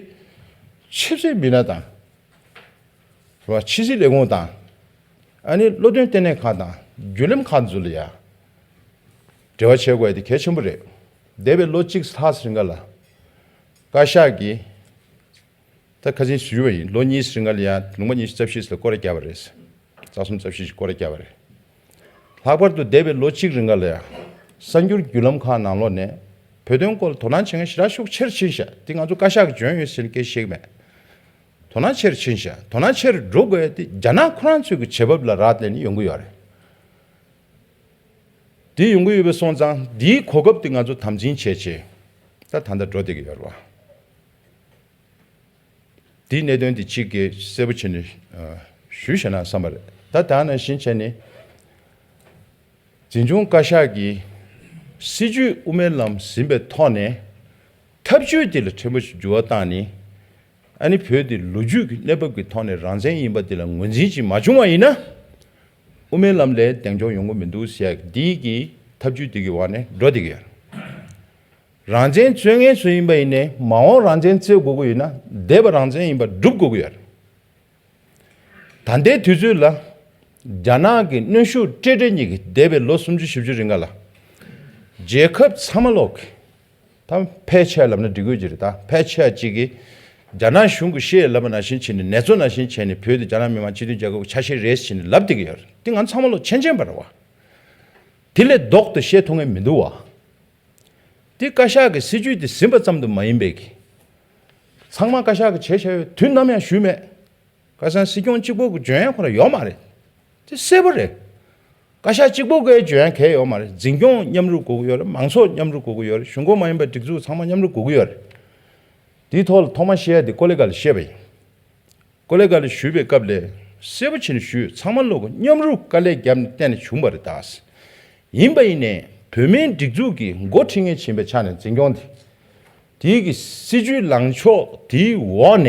ཆབ་སྲིད་མི་སྣ་དང་། རེད་བ། ཕྱི་སྲིད་ལས་ཁུངས་དང་། ཨ་ནི་བློ་འདོན་ལྟེ་གནས་ཁག་དང་བརྒྱུད་ལམ་ཁག་ཚོ་ལ་ཡ་འབྲེལ་བ་བྱེད་དགོས་ཡ་དེ་གལ་ཆེན་པོ་རེད། འདས་པའི་ལོ་གཅིག་ལྷག་ཙམ་རིང་ག་ལ་བཀའ་ཤག་གིས། ད་ཁ་སང་ཞུས་པ་ཡིན། ལོ་གཉིས་རིང་ག་ལ་ཡང་ལུང་པ་ཉི་ཤུ་རྩ་བཞི་ལ་སྐོར་ར་བརྒྱབ་པ་རེད། རྩ་གསུམ་རྩ་བཞི་ཞིག་སྐོར་ར་བརྒྱབ་པ་རེད། ལྷག་པར་དུ་འདས་པའི་ལོ་གཅིག་རིང་ག་ལ་ཡང་གསར་འགྱུར་བརྒྱུད་ལམ་ཁག་ནང་ལོགས་ནས་བོད་དོན་སྐོར་ལ་དོ་སྣང་བྱེད་མཁན་ཞེ་དྲག་ཤུགས་ཆེར་ཕྱིན་ཤག་དེ་ང་ཚོ་བཀའ་ཤག་གིས་འཇོན་ཡོད་ཟེར་ནས་སྐད་བཤད་གི་མེད། དོ་སྣང་ཆེར་ཕྱིན་ཤག་དོ་སྣང་ཆེར་འགྲོ་དགོས་ཡ་དེ་རྒྱ་ནག་ཁོ་རང་ཚོའི་གི་བྱེད་བབ་ལ་རག་ལས་ནས་ཡོང་གི་ཡོད་རེད། དེ་ཡོང་གི་ཡོད་པ་སོང་ཙང་དེའི་གོ་སྐབས་དེ་ང་ཚོ་དམ་འཛིན་བྱས་བྱས་ད་ད་ལྟ་འགྲོ་བསྡད་ཀྱི་ཡོད་རེད་བ། དེའི་གནད་དོན་དེ་གཅིག་གིས་གསལ་པོ་བྱས་ནས་ཨ་ཞུས་བཞག་ན་བསམ་པ་རེད། ད་ད་ནང་བཞིན་བྱས་ནས་འཛིན་སྐྱོང་བཀའ་ཤག་གིས་སྲིད་བྱུས་དབུ་མའི་ལམ་ཟིན་པའི་ཐོག་ནས་ཐབས་ཇུས་དེ་ལ་ཕྲན་བུ་ཞིག་འགྱུར་བ་བཏང་ནས། ཨ་ནི་བོད་དེ་ལོ་རྒྱུས་ཀྱི་གནས་བབ་ཀྱི་ཐོག་ནས་རང་བཙན་ཡིན་པ་དེ་ལ་ངོས་འཛིན་ཅིག་མ་བྱུང་བ་ཡིན་ན། དབུ་མའི་ལམ་ལ་གདེང་འཇོག་ཡོང་གི་མི་འདུག་ཟེར་ཡ་འདི་གི་ཐབས་ཇུས་འདི་གི་འོག་ནས་འགྲོ་བསྡད་ཀྱི་ཡོད། རང་བཙན་རྩོད་མཁན་སུ་ཡིན་པ་ཡིན་ནའི་མ་འོངས་རང་བཙན་རྩོད་དགོས་ཀྱི་ཡོད་ན་འདས་པ་རང་བཙན་ཡིན་པ་སྒྲུབ་དགོས་ཀྱི་ཡོད། ད་ལྟའི་དུས་ཚོད་ལ་རྒྱ་ནག་གི་གནོན་ཤུགས་སྤྲད་སྤྲད་གཉིས་ཀྱིས་འདས་པའི་ལོ་སུམ་ཅུ་བཞི་བཅུ་རིང་ག་ལ་རྒྱལ་ཁབ་ཚང་མ་ལོག་གི་ད་ཕལ་ཆེར་ལབ་ན་འགྲིག་གི་ཡོད་ཀྱི་རེད། ད་ཕལ་ཆེར་གཅིག་གིས་རྒྱ་ནག་གཞུང་གི་བཤད་ལབ་པ་ནང་བཞིན་བྱས་ནས་ནེ་ཙོ་ནང་བཞིན་བྱས་ནས་བོད་དེ་རྒྱ་ནག་མི་དམངས་སྤྱི་མཐུན་རྒྱལ་ཁབ་ཀྱི་ཆ་ཤས་རེད་ཟེར་ནས་ལབ་བསྡད་ཀྱི་ཡོད་རེད། དེ་ང་ཚང་མ་ལོག་མཁྱེན་མཁྱེན་པ་རེད་བ། དེ་ལས་ལྡོག་ཏུ་བཤད་ཐུབ་མཁན་མི་འདུག་བ། དེ་བཀའ་ཤག་གི་སྲིད་ཇུས་དེ་ཟིན་པ་ཙམ་དུ་མ་ཡིན་པའི་གི། ཚང་མ་བཀའ་ཤག་གི་བྱས་བཞག་ཡོད་དུས་ནམ་ཡང་ཞུས་མེད། ཁ་སང་སྲིད་སྐྱོང་གཅིག་པོ་གི་འཇོན་ཡང་ཁོ་རང་ཡོད་མ་རེད། དེ་གསལ་པོ་རེད། བཀའ་ཤག་གཅིག་པོ་གི་འཇོན་ཡང་གལ་ཡོད་མ་རེད། འཛིན་སྐྱོང་མཉམ་རུབ་དགོས་ཀྱི་ཡོད་རེད། མང་ཚོགས་མཉམ་རུབ་དགོས་ཀྱི་ཡོད་རེད། གཞུང་ཁོངས་མ་ཡིན་པ་སྒྲིག་འཛུགས་ཚང་མ་མཉམ་རུབ་དགོས་ཀྱི་ཡོད་རེད། དེའི་ཐོག་ལ་ཐོག་མ་བཤད་ཡ་དེ་ཀོ་ལེ་གྷལ་ལ་བཤད་པ་ཡིན། ཀོ་ལེ་གྷལ་ལ་ཞུས་པའི་སྐབས་ལ་གསལ་པོ་བྱས་ནས་ཞུས། ཚང་མ་ལོག་གི་མཉམ་རུབ་དཀའ་ལས་བརྒྱབ་ནས་བརྟེན་ནས་བྱུང་བ་རེད་ད། ཡིན་པ་ཡིན་ནའི་བོད་མིའི་སྒྲིག་འཛུགས་ཀྱི་འགོ་ཁྲིད་མཁན་བྱེད་པའི་ཆ་ནས་འཛིན་སྐྱོང་དེ། དེའི་གི་སྲིད་ཇུས་ལངས་ཕྱོགས་དེའི་འོག་ནས་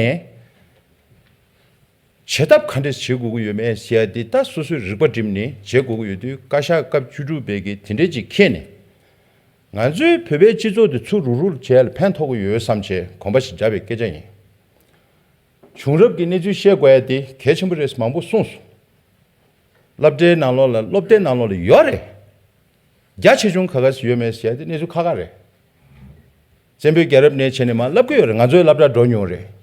བྱེད་ཐབས་ག་འདྲས་བྱེད་དགོས་ཀྱི་ཡོད་མེད་ཟེར་ཡ་དེ་ད་སོ་སོའི་རིག་པ་བསྒྲིམས་ནས་བྱེད་དགོས་ཀྱི་ཡོད་དུས། བཀའ་ཤག་སྐབས་བཅུ་དྲུག་པའི་གི་དེ་འདྲས་ཅིག་འཁྱེར་ནས་ང་ཚོའི་བོད་པའི་སྤྱི་ཚོགས་དེ་ཚུར་རུག་རུག་བྱས་ལ་ཕན་ཐོགས་ཀྱི་ཡོད་བསམ་བྱས་གོམ་པ་ཞིག་བརྒྱབ་པའི་སྐད་ཆ་ཡིན། བྱུང་རབས་ཀྱི་གནས་ཚུལ་བཤད་དགོས་ཡ་དེ་གལ་ཆེན་པོ་རེད། མང་པོ་གསུངས་སོང་། སློབ་གྲྭའི་ནང་ལོགས་ལ་སློབ་དེབ་ནང་ལོགས་ལ་ཡོད་རེད། རྒྱ་ཆེ་ཆུང་ག་ག་ཟེ་ཡོད་མེད་ཟེར་ཡ་དེ་གནས་ཚུལ་ཁག་ཁག་རེད། བཙན་པོའི་རྒྱལ་རབས་ནས་བྱས་ནས་མར་བསླབ་ཀྱི་ཡོད་རེད། ང་ཚོའི་སློབ་གྲྭ་འགྲོ་མྱོང་རེད། རེད་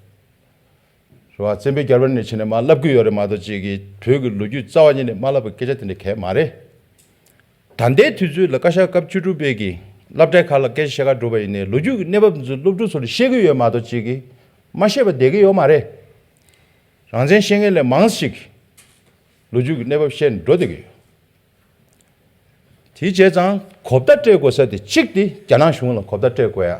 བ། བཙན་པོའི་རྒྱལ་རབས་ནས་བྱས་ནས་མར་བསླབ་ཀྱི་ཡོད་རེད་མ་གཏོགས་ཅིག་གིས་བོད་ཀྱི་ལོ་རྒྱུས་རྩ་བ་ཉིད་ནས་མ་བསླབ་པའི་སྐད་ཆ་དེ་འདྲ་གང་ཡང་མ་རེད། ད་ལྟའི་དུས་ཚོད་ལ་བཀའ་ཤག་སྐབས་བཅུ་དྲུག་པའི་གི་སློབ་གྲྭའི་ཁག་ལ་སྐད་ཆ་བཤད་ག་འགྲོ་བ་ཡིན་ནའི་ལོ་རྒྱུས་ཀྱི་གནས་བབ་འདི་ཚོ་སློབ་ཕྲུག་ཚོ་ལ་བཤད་ཀྱི་ཡོད་མ་གཏོགས་ཅིག་གིས་མ་བཤད་པ་བསྡད་ཀྱི་ཡོད་མ་རེད། རང་བཙན་བཤད་མཁན་ལས་མང་ཞིག་ལོ་རྒྱུས་ཀྱི་གནས་བབ་བཤད་ནས་འགྲོ་བསྡད་ཀྱི་ཡོད། དེ་བྱས་ཙང་གོ་བརྡ་སྤྲད་དགོས་ས་དེ་གཅིག་དེ་རྒྱ་ནག་གཞུང་ལ་གོ་བརྡ་སྤྲད་དགོས་ཡ།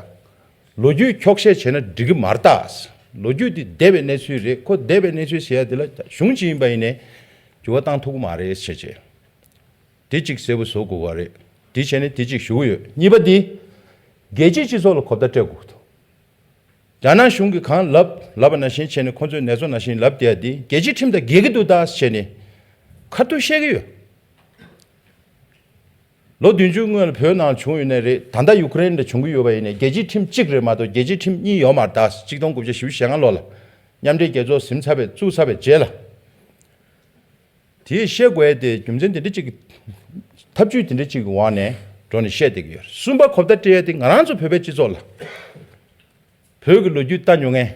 ལོ་རྒྱུས་འཁྱོག་བཤད་བྱས་ན་འགྲིག་གི་མ་རེད་ད། ལོ་རྒྱུས་དེ་འདས་པའི་གནས་ཚུལ་རེད། ཁོ་འདས་པའི་གནས་ཚུལ་ཟེར་ཡ་དེ་ལ་གཞུང་གཅིག་ཡིན་པ་ཡིན་ནའི་འགྱུར་བ་བཏང་ཐུབ་ཀྱི་མ་རེད་ཟེར་བྱས། དེ་གཅིག་གསལ་པོ་བཟོ་དགོས་པ་རེད། དེ་བྱས་ནས་དེ་གཅིག་ཞུ་གི་ཡོད། གཉིས་པ་དེ། རྒྱལ་སྤྱིའི་སྤྱི་ཚོགས་ལ་གོ་བརྡ་སྤྲད་དགོས་འདུག་རྒྱ་ནག་གཞུང་གིས་གང་ལབ་ལབ་པ་ནང་བཞིན་བྱས་ནས་ཁོང་ཚོས་ནེ་ཙོ་ནང་བཞིན་ལབ་བསྡད་ཡ་དེ་རྒྱལ་སྤྱིའི་ཁྲིམས་དང་འགལ་གྱི་འདུག་ད་བྱས་ནས་ཁ་ཐུག་བཤད་ཀྱི་ཡོད། ལོ་བདུན་ཅུ་སྔོན་ལ་བོད་ནང་བྱུང་ཡོད་ནའི་རེད། ད་ལྟ་ཡུ་ཀེ་རེན་ལ་བྱུང་གི་ཡོད་པ་ཡིན་ནའི་རྒྱལ་སྤྱིའི་ཁྲིམས་གཅིག་རེད་མ་གཏོགས་རྒྱལ་སྤྱིའི་ཁྲིམས་གཉིས་ཡོད་མ་རེད་ད། གཅིག་སྟོང་དགུ་བརྒྱ་བཞི་བཅུ་ཞེ་ལྔ་ལོ་ལ་མཉམ་འབྲེལ་རྒྱལ་ཚོགས་ཟིན་ཚར་བའི་བཙུགས་ཚར་བའི་རྗེས་ལ། དེས་བཤད་དགོས་ཡ་དེ་རྒྱུ་མཚན་དེ་འདྲ་གཅིག་གི་ཐབས་ཇུས་དེ་འདྲ་གཅིག་གི་འོག་ནས་འགྲོ་ནས་བཤད་བསྡད་ཀྱི་ཡོད་རེད། གསུམ་པ་གོ་བརྡ་སྤྲད་ཡ་དེ་ང་རང་ཚོ་བོད་པའི་སྤྱི་ཚོགས་ལ། བོད་ཀྱི་ལོ་རྒྱུས་ལྟ་མྱོང་མཁན་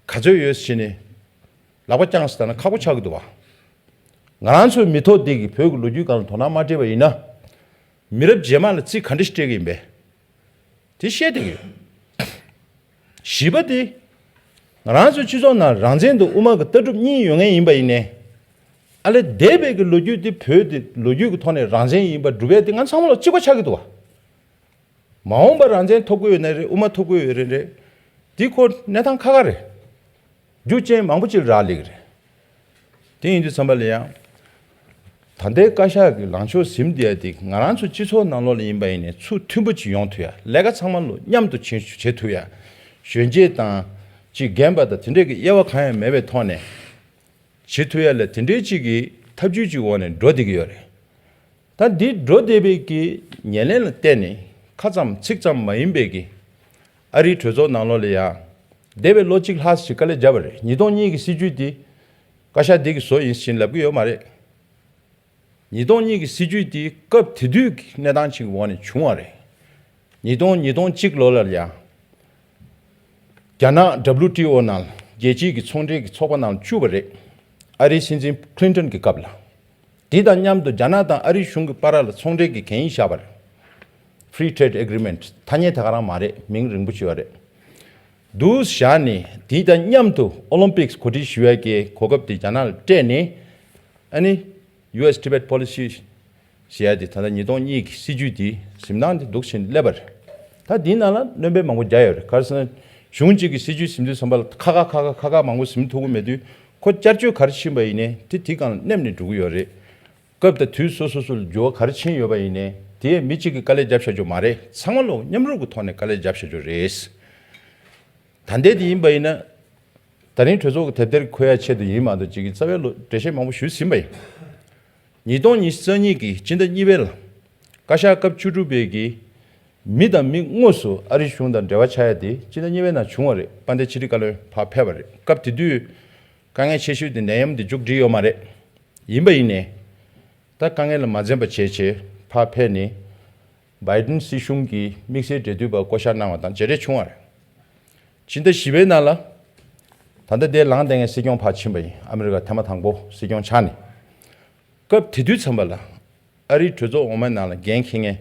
ག་ཚོད་ཡོད་ཟེར་ནས་ལག་པ་བརྐྱངས་ཟེར་ལྟ་ན་ཁག་པོ་ཆགས་ཀྱི་འདུག་བ། ང་རང་ཚོའི་མི་ཐོག་འདི་གིས་བོད་ཀྱི་ལོ་རྒྱུས་སྒང་ལ་དོ་སྣང་མ་སྤྲད་པ་ཡིན་ན། མི་རབས་རྗེས་མ་ལ་རྩིས་ག་འདྲ་ཞིག་སྤྲད་ཀྱི་ཡིན་པས། དེ་བཤད་བསྡད་ཀྱི་ཡོད། བཞི་པ་དེ། ང་རང་ཚོའི་སྤྱི་ཚོགས་ནང་རང་བཙན་དང་དབུ་མ་གི་ལྟ་གྲུབ་གཉིས་ཡོད་མཁན་ཡིན་པ་ཡིན་ནའི། ཨ་ལས་འདས་པའི་གི་ལོ་རྒྱུས་དེ་བོད་དེ་ལོ་རྒྱུས་ཀྱི་ཐོག་ནས་རང་བཙན་ཡིན་པ་སྒྲུབ་ཡས་དེ་ང་ཚང་མ་ལ་གཅིག་པ་ཆགས་ཀྱི་འདུག་བ། མ་འོངས་པར་རང་བཙན་ཐོབ་ཀྱི་ཡོད་ན་རེད། དབུ་མ་ཐོབ་ཀྱི་ཡོད་རེད་རེད། འདི་ཁོ་གནས་སྟངས་ཁག་ཁག་རེད། རྒྱུ་རྐྱེན་མང་པོ་ཅིག་རག་ལས་ཀྱི་རེད། དེ་ཡིན་དུས་ཙམ་པ་ལ་ཡང་། ད་ལྟའི་བཀའ་ཤག་གི་ལངས་ཕྱོགས་ཟིན་བསྡད་ཡ་དེ་ང་རང་ཚོ་སྤྱི་ཚོགས་ནང་ལོགས་ལ་ཡིན་པ་ཡིན་ནའི་ཚུར་མཐུན་པོ་ཅིག་ཡོང་ཐུབ་ཡ། ལས་ཀ་ཚང་མ་ལོ་མཉམ་དུ་བྱེད་བྱེད་ཐུབ་ཡ། གཞོན་སྐྱེས་དང་ཅིག་རྒན་པ་དང་དེ་འདྲས་ཀྱི་དབྱེ་བ་གང་ཡང་མེད་པའི་ཐོག་ནས་བྱེད་ཐུབ་ཡ་ལ་དེ་འདྲའི་ཅིག་གི་ཐབས་ཇུས་ཅིག་འོག་ནས་འགྲོ་བསྡད་ཀྱི་ཡོད་རེད། ད་འདི་འགྲོ་བསྡད་པའི་གི་ཉེར་ལེན་ལ་བརྟེན་ནས་ཁ་ཙམ་ཚིག་ཙམ་མ་ཡིན་པའི་གི་ཨ་རིའི་གྲོས་ཚོགས་ནང་ལོགས་ལ་ཡང་འདས་པའི་ལོ་གཅིག་ལྷག་ཞིག་དཀའ་ལས་བརྒྱབ་པ་རེད། ཉིས་སྟོང་གཉིས་ཀྱི་སྲིད་ཇུས་འདི་བཀའ་ཤག་འདི་གིས་བཟོས་ཡིན་ཞེས་ལབ་ཀྱི་ཡོད་མ་རེད། ཉིས་སྟོང་གཉིས་ཀྱི་སྲིད་ཇུས་འདི་སྐབས་དེ་དུས་ཀྱི་གནས་སྟངས་ཅིག་གི་འོག་ནས་བྱུང་བ་རེད། ཉིས་སྟོང་ཉིས་སྟོང་གཅིག་ལོ་ལ་ཡང་རྒྱ་ནག་W T O ནང་རྒྱལ་སྤྱིའི་གི་ཚོང་འབྲེལ་གྱི་ཚོགས་པ་ནང་བཅུག་པ་རེད། ཨ་རིའི་སྲིད་འཛིན་ཀླིན་ཏོན་གྱི་སྐབས་ལ། དེ་དང་མཉམ་དུ་རྒྱ་ནག་དང་ཨ་རིའི་གཞུང་གི་བར་ལ་ཚོང་འབྲེལ་གྱི་གན་ཡིག་བཞག་པ་རེད། Free Trade Agreement། ཐ་སྙད་དེ་ག་རང་མ་རེད། མིང་རིང་པོ་ཅིག་ཡོད་རེད། འདུག་བཞག་ནས་དེ་དང་མཉམ་དུ་ཨོ་ལིམ་པིག་གོ་སྒྲིག་ཞུ་ཡ་གི་གོ་སྐབས་དེ་རྒྱ་ནག་ལ་སྤྲད་ནས། ཨ་ནི་U S Tibet Policy ཞེས་ཡ་དེ་ད་ལྟ་ཉིས་སྟོང་གཉིས་ཀྱི་སྲིད་ཇུས་དེ་ཟིན་སྟངས་དེ་འདུག་བྱས་ནས་སླེབས་པ་རེད། ད་དེའི་ནང་ལ་སྣོན་པ་མང་པོ་རྒྱག་ཡོད་རེད། ག་རེ་ཟེར་ན། གཞུང་གཅིག་གི་སྲིད་ཇུས་ཟིན་དུས་ཙམ་པ་ལ་ཁ་ཁ་ཁ་ཁ་ཁ་ཁ་མང་པོ་ཟིན་ཐུབ་ཀྱི་མེད་དུས། ཁོ་བསྐྱར་བཅོས་ག་རེ་ཕྱིན་པ་ཡིན་ནའི་དེ་དེའི་སྒང་ལ་སླེབས་ནས་འགྲོ་གི་ཡོད་རེད། སྐབས་དང་དུས་སོ་སོ་སོ་ལ་འགྱུར་བ་ག་རེ་ཕྱིན་ཡོད་པ་ཡིན་ནའི་དེས་མི་གཅིག་གིས་དཀའ་ལས་བརྒྱབ་བཞག་རྒྱུ་མ་རེད། ཚང་མ་ལོག་མཉམ་རུབ་ཀྱི་ཐོག་ནས་དཀའ་ལས་བརྒྱབ་བཞག་རྒྱུ་རེད། ད་ལྟའི་དེ་ཡིན་པ་ཡིན་ན། ད་རིང་གྲོས་ཚོགས་ཀྱི་དེབ་ཐེར་འཁོད་ཡ་ཆེད་དུ་ཡིན་མ་གཏོགས་ཅིག་གི་རྩ་བའི་ལོ་འགྲེལ་བཤད་མང་པོ་ཞུས་ཟིན་པ་ཡིན། ཉིས་སྟོང་ཉི་ཤུ་རྩ་གཉིས་ཀྱི་སྤྱི་ཟླ་གཉིས་པའི་ལ། བཀའ་ཤག་སྐབས་བཅུ་དྲུག་པའི་གི་མི་དང་མི་དངོས་སུ་ཨ་རིའི་གཞུང་དང་འབྲེལ་བ་ཆགས་ཡ་དེ་སྤྱི་ཟླ་གཉིས་པའི་ནང་བྱུང་བ་རེད། དཔལ་ལྡན་ཕྱི་དྲིལ་བཀའ་བློན་ཕར་ཕེབས་པ་རེད། སྐབས་དེ་དུས་ དཀའ་ངལ་ཆེ་ཤོས་དེ་ནད་ཡམས་འདི་མཇུག་སྒྲིལ་ཡོད་མ་རེད། ཡིན་པ་ཡིན་ནའི། ད་དཀའ་ངལ་ལ་མ་འཛེམས་པ་བྱས་བྱས་ཕར་ཕེབས་ནས། བྷའི་ཌེན་སྲིད་གཞུང་གི་དམིགས་བསལ་འབྲེལ་མཐུད་པ་བསྐོ་བཞག་གནང་བ་དང་མཇལ་འཕྲད་བྱུང་བ་རེད། ཕྱི་ཟླ་བཞི་པའི་ནང་ལ། ད་ལྟ་དེ་ལངས་བསྡད་མཁན་སྲིད་སྐྱོང་ཕར་ཕྱིན་པ་ཡིན། ཨ་མི་རི་ཀ་ཐེངས་མ་དང་པོ་སྲིད་སྐྱོང་ཆགས་ནས། སྐབས་དེ་དུས་ཙམ་པ་ལ། ཨ་རིའི་གྲོས་ཚོགས་འོག་མའི་ནང་ལ་འགན་འཁྱེར་མཁན།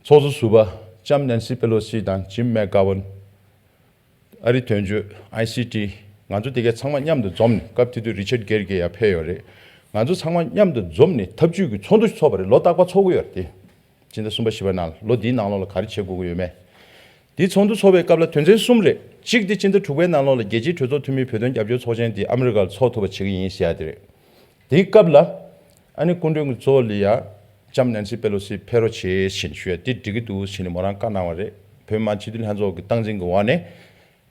ཚོགས་གཙོ་ཟུར་པ་ལྕམ་ནན་སི་པེ་ལོ་སི་དང་ཇིམ་མེག་གྷ་ཝན། ཨ་རི་དོན་གཅོད། ཨའི་སི་ཊི། ང་ཚོ་དེ་གའི་ཚང་མ་མཉམ་དུ་འཛོམས་ནས། སྐབས་དེ་དུས་རི་ཆར་གྷེར་གྱིས་ཡར་ཕེབས་ཡོད་རེད། ང་ཚོ་ཚང་མ་མཉམ་དུ་འཛོམས་ནས་ཐབས་ཇུས་ཀྱི་ཚོགས་འདུ་ཞིག་ཚོགས་པ་རེད། ལོ་རྟག་པར་ཚོགས་ཀྱི་ཡོད་རེད་དེ། ཕྱི་ཟླ་གསུམ་པ་བཞི་པ་ནང་ལ། ལོ་འདིའི་ནང་ལོགས་ལ་ག་རེ་བྱེད་དགོས་ཀྱི་ཡོད་མེད། དེའི་ཚོགས་འདུ་ཚོགས་པའི་སྐབས་ལ་དོན་ཚན་གསུམ་རེད། གཅིག་དེ་ཕྱི་ཟླ་དྲུག་པའི་ནང་ལོགས་ལ་རྒྱལ་སྤྱིའི་གྲོས་ཚོགས་འཐུས་མིའི་བོད་དོན་རྒྱབ་སྐྱོར་ཚོགས་ཆེན་དེ་ཨ་མི་རི་ཀར་ཚོགས་ཐུབ་པ་བྱེད་ཀྱི་ཡིན་ཟེར་ཡ་དེ་རེད། དེའི་སྐབས་ལ། ཨ་ནི་སྐུ་མགྲོན་གྱི་གཙོ་བོ་ལ་ཡ། ལྕམ་ནན་སི་པེ་ལོ་སི་ཕེབས་རོགས་བྱེད་ཞེས་ཞུ་ཡ་དེ་འགྲིག་གི་འདུག་ཟེར་ནས་མོ་རང་བཀའ་གནང་བ་རེད། བོད་མི་མང་སྤྱི་འཐུས་ལྷན་ཚོགས་ཀྱི་སྟངས་འཛིན་གྱི་འོག་ནས།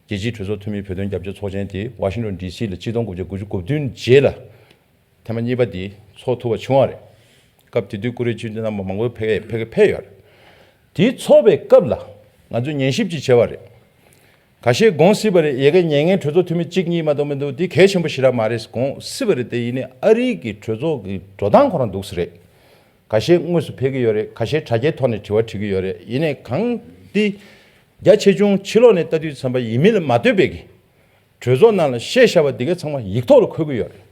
རྒྱལ་སྤྱིའི་གྲོས་ཚོགས་འཐུས་མིའི་བོད་དོན་རྒྱབ་སྐྱོར་ཚོགས་ཆེན་དེ་ཝ་ཤིང་ཏོན་ཌི་སི་ལ་ཆིག་སྟོང་དགུ་བརྒྱ་དགུ་བཅུ་གོ་བདུན་རྗེས་ལ། ཐེངས་མ་གཉིས་པ་དེ་ཚོགས་ཐུབ་པ་བྱུང་བ་རེད། སྐབས་དེ་དུས་བཀུར་འོས་སྤྱི་འཐུས་རྣམ་པ་མང་པོས་ཕེབས་ཕེབས་ཕེབས་ཡོད་རེད། དེ་ཚོགས་པའི་སྐབས་ལ། ང་ཚོས་ཉན་ཞིབ་ཅིག་བྱས་པ་རེད། ཁ་ཤས་དགོངས་སྲིད་པ་རེད། ཡ་གི་ཉན་མཁན་གྲོས་ཚོགས་འཐུས་མི་གཅིག་གཉིས་མ་གཏོགས་མི་འདུག་འདི་གལ་ཆེན་པོ་ཞེ་དྲག་མ་རེད་དགོངས་སྲིད་པ་རེད། དེ་ཡིན་ནའི་ཨ་རིའི་གི་གྲོས་ཚོགས་ཀྱི་འགྲོ་སྟངས་ཁོ་རང་འདུག་སེ་རེད། ཁ་ཤས་དངོས་སུ་ཕེབས་ཀྱི་ཡོད་རེད། ཁ་ཤས་དྲ་རྒྱའི་ཐོག་ནས་དྲི་བ་དྲི་གི་ཡོད་རེད། ཡིན་ནའི་གང་འདི་རྒྱ་ཆེ་ཆུང་ཕྱི་ལོགས་ནས་ལྟ་དུས་ཙམ་པ་ཡིན་མིན་ལ་མ་ལྟོས་པའི་གི་གྲོས་ཚོགས་ནང་ལ་བཤད་བཞག་པ་འདི་ག་ཚང་མ་ཡིག་ཐོག་ལ་འཁོད་ཀྱི་ཡོད་རེད།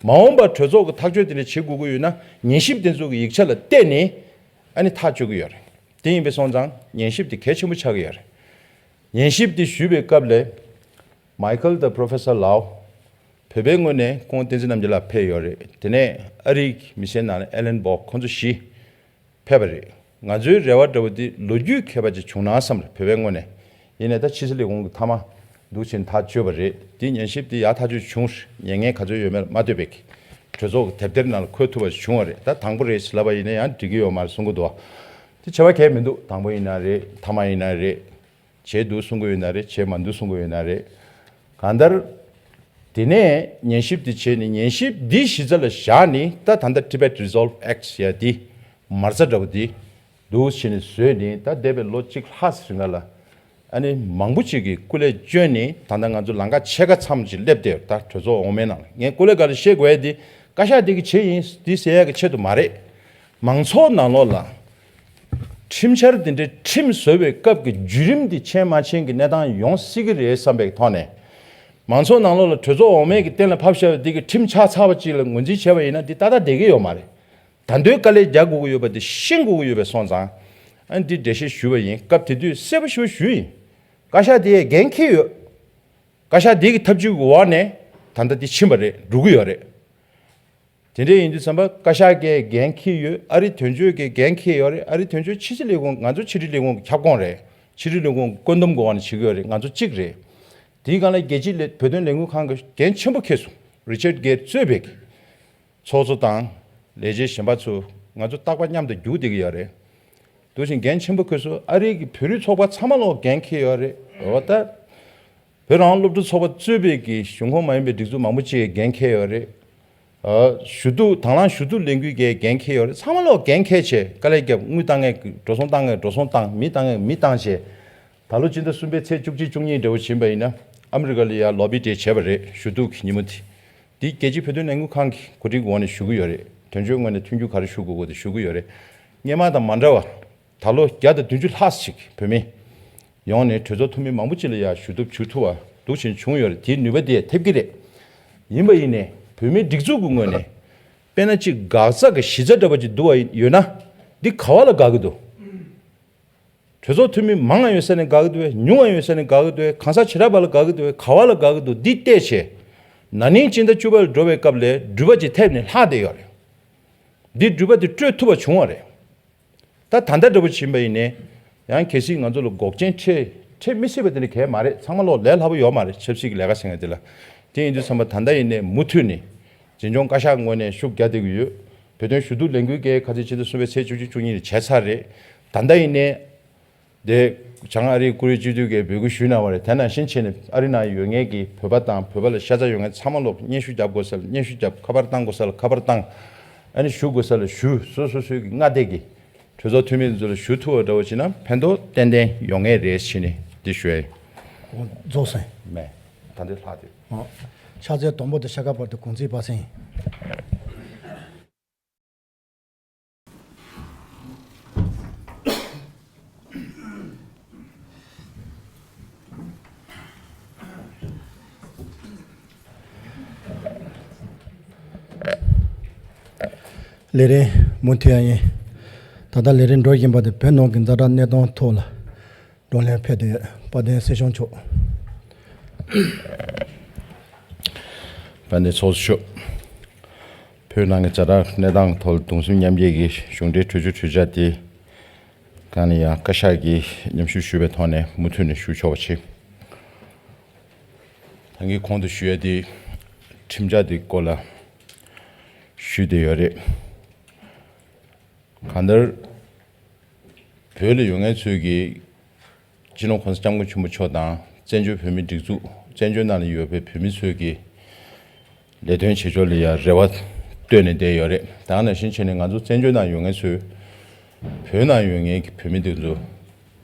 མ་འོངས་པར་གྲོས་ཚོགས་ཀྱི་ཐག་གཅོད་དེ་འདྲ་བྱེད་དགོས་ཀྱི་ཡོད་ན་ཉན་ཞིབ་དེ་ཚོ་གི་ཡིག་ཆ་ལ་བལྟས་ནས་ཨ་ནི་ཐག་གཅོད་ཀྱི་ཡོད་རེད། དེ་ཡིན་པས་སོང་ཙང་ཉན་ཞིབ་དེ་གལ་ཆེན་པོ་ཆགས་ཀྱི་ཡོད་རེད། ཉན་ཞིབ་དེ་ཞུས་པའི་སྐབས་ལ། མའི་ཁལ་དང་པོ་རོ་ཕེ་སར་ལའོ། བོད་པའི་ངོས་ནས་ཁོང་བསྟན་འཛིན་རྣམ་རྒྱལ་ལགས་ཕེབས་ཡོད་རེད། དེ་ནས་ཨ་རིའི་མི་སེར་ནང་ལ་ཨེ་ལན་སྦོག་ཁོང་ཚོ་བཞི་ཕེབས་པ་རེད། ང་ཚོའི་རེ་བ་འདྲ་བོ་དེ་ལོ་རྒྱུས་མཁས་པ་ཅིག་བྱུང་ན་བསམ་རེད། བོད་པའི་ངོས་ནས། ཡིན་ནའི་ད་ཕྱི་སྲིད་ལས་ཁུངས་ཀྱི་མཐའ་མ་འདུག་ཕྱིན་ཐག་གཅོད་པ་རེད། དེ་ཉན་ཞིབ་དེ་ཡག་ཐག་ཆོད་བྱུང་རེད། ཉན་མཁན་ག་ཚོད་ཡོད་མེད་ལ་མ་ལྟོས་པའི་གྲོས་ཚོགས་ཀྱི་དེབ་ཐེར་ནང་ལ་འཁོད་ཐུབ་པ་བྱུང་བ་རེད། ད་དང་པོ་རེད་ཟེར་ལབ་པ་ཡིན་ན་ཡང་འགྲིག་གི་ཡོད་མ་རེད་གསུང་གི་འདུག་དེ་བྱ་བ་གལ་མི་འདུག་དང་པོ་ཡིན་ན་རེད། མཐའ་མ་ཡིན་ན་རེད། བྱས་འདུག་གསུང་གི་ཡོད་ན་རེད། བྱས་མ་འདུག་གསུང་གི་ཡོད་ན་རེད། གང་ལྟར། དེ་ནས་ཉན་ཞིབ་དེ་བྱས་ནས་ཉན་ཞིབ་འདི་གཞི་རྩ་ལ་བཞག་ནས་ད་ད་ལྟ་Tibet Resolve Act ཟེར་ཡ་འདི་མ་རྩ་འདྲ་བོ་འདི་འདུག་བྱས་ནས་བཟོས་ནས་ད་འདས་པའི་ལོ་གཅིག་ལྷག་ཙམ་རིང་ལ་ཨ་ནི་མང་པོ་ཅིག་གིས་སྐུ་ལས་བསྐྱོན་ནས་ད་ལྟ་ང་ཚོ་ལམ་ཁ་ཕྱེད་ཀ་མཚམས་ཅིག་སླེབས་བསྡད་ཡོད། ད་གྲོས་ཚོགས་འོག་མའི་ནང་ལ་ངས་སྐུ་ལས་སྒང་ལ་བཤད་དགོས་ཡ་འདི་བཀའ་ཤག་འདི་གི་ཆེད་ཡིན་འདི་ཟེར་ཡ་གི་ཆེད་དུ་མ་རེད། མང་ཚོགས་ནང་ལོགས་ལ། ཁྲིམས་འཆར་འདི་འདྲའི་ཁྲིམས་བཟོ་བའི་སྐབས་ཀྱི་བརྒྱུད་རིམ་འདི་ཕྱིན་མ་ཕྱིན་གྱི་གནས་སྟངས་ཡོང་སྲིད་ཀྱི་རེད་བསམ་པའི་ཐོག་ནས། མང་ཚོགས་ནང་ལོགས་ལ་གྲོས་ཚོགས་འོག་མའི་གི་གཏན་ལ་ཕབ་བཞག་པ་འདི་གི་ཁྲིམས་ཆགས་ཚར་བ་ཅིག་ལ་ངོས་འཛིན་བྱས་པ་ཡིན་ན་འདི་ཏག་ཏག་བསྡད་ཀྱི་ཡོད་མ་རེད། ད་དུང་དཀའ་ལས་རྒྱག་དགོས་ཀྱི་ཡོད་པ་འདི་ཤེས་དགོས་ཀྱི་ཡོད་པའི་སོང་ཙང་། ཨ་ནི་འདི་འགྲེལ་བཤད་ཞུས་པ་ཡིན། སྐབས་དེ་དུས་གསལ་པོ་ཞེ་པོ་ཞུས་ཡིན། བཀའ་ཤག་དེས་འགན་འཁྱེར་ཡོད། བཀའ་ཤག་དེ་གི་ཐབས་ཇུས་ཀྱི་འོག་ནས་ད་ལྟ་འདི་ཕྱིན་པ་རེད། འགྲོ་གི་ཡོད་རེད། དེ་འདྲ་ཡིན་དུས་ཙམ་པ་བཀའ་ཤག་གིས་འགན་འཁྱེར་ཡོད། ཨ་རི་དོན་གཅོད་ཀྱིས་འགན་འཁྱེར་ཡོད་རེད། ཨ་རི་དོན་གཅོད་ཕྱི་སྲིད་ལས་ཁུངས་ང་ཚོ་ཕྱི་འབྲེལ་ལས་ཁུངས་ཀྱི་ཁྱབ་ཁོངས་རེད། ཕྱི་འབྲེལ་ལས་ཁུངས་ཀྱི་བཀོད་འདོམས་ཀྱི་འོག་ནས་བྱེད་ཀྱི་ཡོད་རེད། ང་ཚོ་གཅིག་རེད། དེའི་སྒང་ལ་རྒྱལ་སྤྱིའི་ལས་བོད་དོན་ལས་འགུལ་ཁང་གིས་འགན་ཆེན་པོ་འཁྱེར་སོང་། རི་ཆར་གྷེར་གཙོས་པའི་ཚོགས་གཙོ་དང་ལས་བྱེད་གཞན་པ་ཚོ་ང་ཚོ་རྟག་པར་མཉམ་དུ་རྒྱུག་བསྡད་ཀྱི་ཡོད་རེད། འདུག་ཅིང་འགན་ཆེན་པོ་འཁྱེར་སོང་། ཨ་རིའི་གི་བོད་རིགས་ཚོགས་པ་ཚང་མ་ལོག་འགན་འཁྱེར་ཡོད་རེད། འོ་ད། བོད་རང་དབང་སློབ་ཕྲུག་ཚོགས་པ་གཙོས་པའི་གི་གཞུང་ཁོངས་མ་ཡིན་པའི་སྒྲིག་འཛུགས་མང་པོ་ཅིག་འགན་འཁྱེར་ཡོད་རེད། ཨ། ཞུ་གཏུག་དང་བླངས་ཞུ་གཏུག་ལས་འགུལ་གྱི་འགན་འཁྱེར་ཡོད་རེད། ཚང་མ་ལོག་འགན་འཁྱེར་བྱས་དཀའ་ལས་བརྒྱབ། དངུལ་བཏང་མཁན་གི་འགྲོ་སོང་བཏང་མཁན་འགྲོ་སོང་བཏང་། མི་བཏང་མཁན་མི་བཏང་བྱས། ད་ལོ་སྤྱི་ཟླ་གསུམ་པའི་ཚེས་བཅུ་གཅིག་བཅུ་གཉིས་འདྲ་བོ་ཕྱིན་པ་ཡིན་ན་ཨ་མི་རི་ཀ་ལ་ཡ་ལོ་བི་ཌེ་བྱས་པ་རེད། ཞུ་གཏུག་གི་ཉིན་མོ་དེ། འདི་རྒྱལ་སྤྱིའི་བོད་དོན་ལས་འགུལ་ཁང་གི་གོ་སྒྲིག་འོག་ནས་ཞུ་གི་ཡོད་རེད། དོན་གཅོད་ངོས་ནས་མཐུན་འགྱུར་ག་རེ་ཞུ་དགོས་དགོས་དེ་ཞུ་གི་ཡོད་རེད། སྔོན་མ་དང་མ་འདྲ་བ། ད་ལོ་བརྒྱ་དང་བདུན་ཅུ་ལྷག་ཞིག་བོད་མི་ཡོང་ནས་གྲོས་ཚོགས་འཐུས་མི་མང་པོ་ཅིག་ལ་ཡ་ཞུ་གཏུག་ཞུ་ཐུབ་པ་འདུག་ཅིང་བྱུང་ཡོད་རེད། དེའི་ནུས་པ་དེ་ཐེབས་ཀྱི་རེད། ཡིན་པ་ཡིན་ནའི་བོད་མིའི་སྒྲིག་འཛུགས་ཀྱི་ངོས་ནས་དཔེར་ན་གཅིག་འགག་རྩ་གི་གཞི་རྩ་འདྲ་པོ་ཅིག་འདུག་པ་ཡོད་ན་འདི་ག་བ་ལ་འགག་གི་འདུག་གྲོས་ཚོགས་འཐུས་མི་མང་ང་ཡོད་ས་ནས་འགག་གི་འདུག་པས། ཉུང་ང་ཡོད་ས་ནས་འགག་གི་འདུག་པས། གང་ཟག་བྱེ་བྲག་པ་ལ་འགག་གི་འདུག་པས། ག་བ་ལ་འགག་གི་འདུག་འདི་བལྟས་བྱས། ན་ནིང་སྤྱི་ཟླ་བཅུ་པ་ལ་འགྲོ་བའི་སྐབས་ལས་འགྲུལ་པ་ཅིག་ཐེབས་ནས་ལྷག་བསྡད་ཡོད་རེད། འདི་འགྲུལ་པ་འདི་སྤྲོད་ཐུབ་པ་བྱུང་བ་རེད། ད་ད་ལྟ་འདྲ་པོ་ཕྱིན་པ་ཡིན་ནའི། ཡང་གལ་སྲིད་ང་ཚོ་ལ་འགོག་རྐྱེན་འཕྲད་འཕྲད་མི་སྲིད་པ་དེ་འདྲ་གང་ཡང་མ་རེད། ཚང་མ་ལོག་ལས་སླ་པོ་ཡོད་མ་རེད། ཆབ་སྲིད་ཀྱི་ལས་ཀ་ཟེར་མཁན་དེ་ལ། དེ་ཡིན་དུས་ཙམ་པ་ད་ལྟ་ཡིན་ནའི་མུ་མཐུད་ནས་འཛིན་སྐྱོང་བཀའ་ཤག་ངོས་ནས་ཤུགས་རྒྱག་བསྡད་ཀྱི་ཡོད། བོད་དོན་ཞུ་གཏུག་ལས་འགུལ་གྱི་ཁ་ཚིག་ཕྱི་ཟླ་གསུམ་པའི་ཚེས་བཅུ་གཅིག་བཅུ་གཉིས་ནས་བྱས་ཚར་རེད། ད་ལྟ་ཡིན་ནའི། དེ། བྱང་ཨ་རིའི་བཀུར་འོས་སྤྱི་འཐུས་ཀྱིས་འབོད་སྐུལ་ཞུས་གནང་བ་རེད། དེ་ནང་བཞིན་བྱས་ནས་ཨ་རི་ནང་ཡོད་མཁན་གྱི་བོད་པ་དང་བོད་པ་ལ་ཤ་ཚ་ཡོད་མཁན་ཚང་མ་ལོག་སྙན་ཞུ་རྒྱབ་དགོས་ས་ལ་སྙན་ཞུ་རྒྱབ། ཁ་པར་བཏང་དགོས་ས་ལ་ཁ་པར་བཏང་། ཨ་ནི་ཞུ་དགོས་ས་ལ་ཞུ། སོ་སོ་སོའི་གི་མངའ་སྡེ་གི་གྲོས་ཚོགས་འཐུས་མི་ཚོ་ལ་ཞུ་ཐུབ་པ་འདྲ་བོ་བྱས་ན་ཕན་ཐོགས་ཏན་ཏན་ཡོང་ངེས་རེད་ཟེར་ནས་འདི་ཞུ་ཡ་ཡིན། འོ། རྫོགས་སོང་། མེད། ད་འདི་ལྷག་དེ། འོ། ཕྱག་འཚལ་སྡོང་པོ་དང་ཤ་ཁ་བར་དུ་གུང་ཚིགས་པ་སེང་། ལས་རིམ་མུ་མཐུད་ཡ་ཡིན། ད་ལྟ་ལས་རིམ་འགྲོ་བཞིན་པ་དེ་བོད་ནང་གི་ཛ་དྲག་གནས་སྟངས་ཐོག་ལ་བགྲོ་གླེང་ཕེབས་ཏེ་ཡོད། དཔལ་ལྡན་སྲིད་སྐྱོང་མཆོག་དཔལ་ལྡན་ཚོགས་གཙོ་མཆོག་བོད་ནང་གི་ཛ་དྲག་གནས་སྟངས་ཐོག་གདུང་སེམས་མཉམ་སྐྱེད་ཀྱི་གཞུང་འབྲེལ་གྲོས་ཆོད་གྲོས་འཆར་དེ་གང་ལ་ཡང་བཀའ་ཤག་གིས་མཉམ་ཞུགས་ཞུས་པའི་ཐོག་ནས་མུ་མཐུད་ནས་ཞུ་ཆོག་པ་བྱེད། ད་གིན་གོང་དུ་ཞུ་ཡ་དེ་ཁྲིམས་འཆར་དེ་སྐོར་ལ་ཞུས་བསྡད་ཡོད་རེད། གང་ལྟར་བོད་ལ་ཡོད་མཁན་ཚོས་ཀྱིས་སྤྱི་ནོར་༸གོང་ས་༸སྐྱབས་མགོན་ཆེན་པོ་མཆོག་དང་བཙན་བྱོལ་བོད་མིའི་སྒྲིག་འཛུགས་བཙན་བྱོལ་ནང་ལ་ཡོད་པའི་བོད་མི་ཚོས་ཀྱིས་ལས་དོན་བྱེད་ཕྱོགས་ལ་ཡང་རེ་བ་བཏོན་ནས་བསྡད་ཡོད་རེད། ད་ག་ནང་བཞིན་བྱས་ནས་ང་ཚོ་བཙན་བྱོལ་ནང་ཡོད་མཁན་ཚོས་བོད་ནང་ཡོད་མཁན་གྱི་བོད་མི་དེ་ཚོ་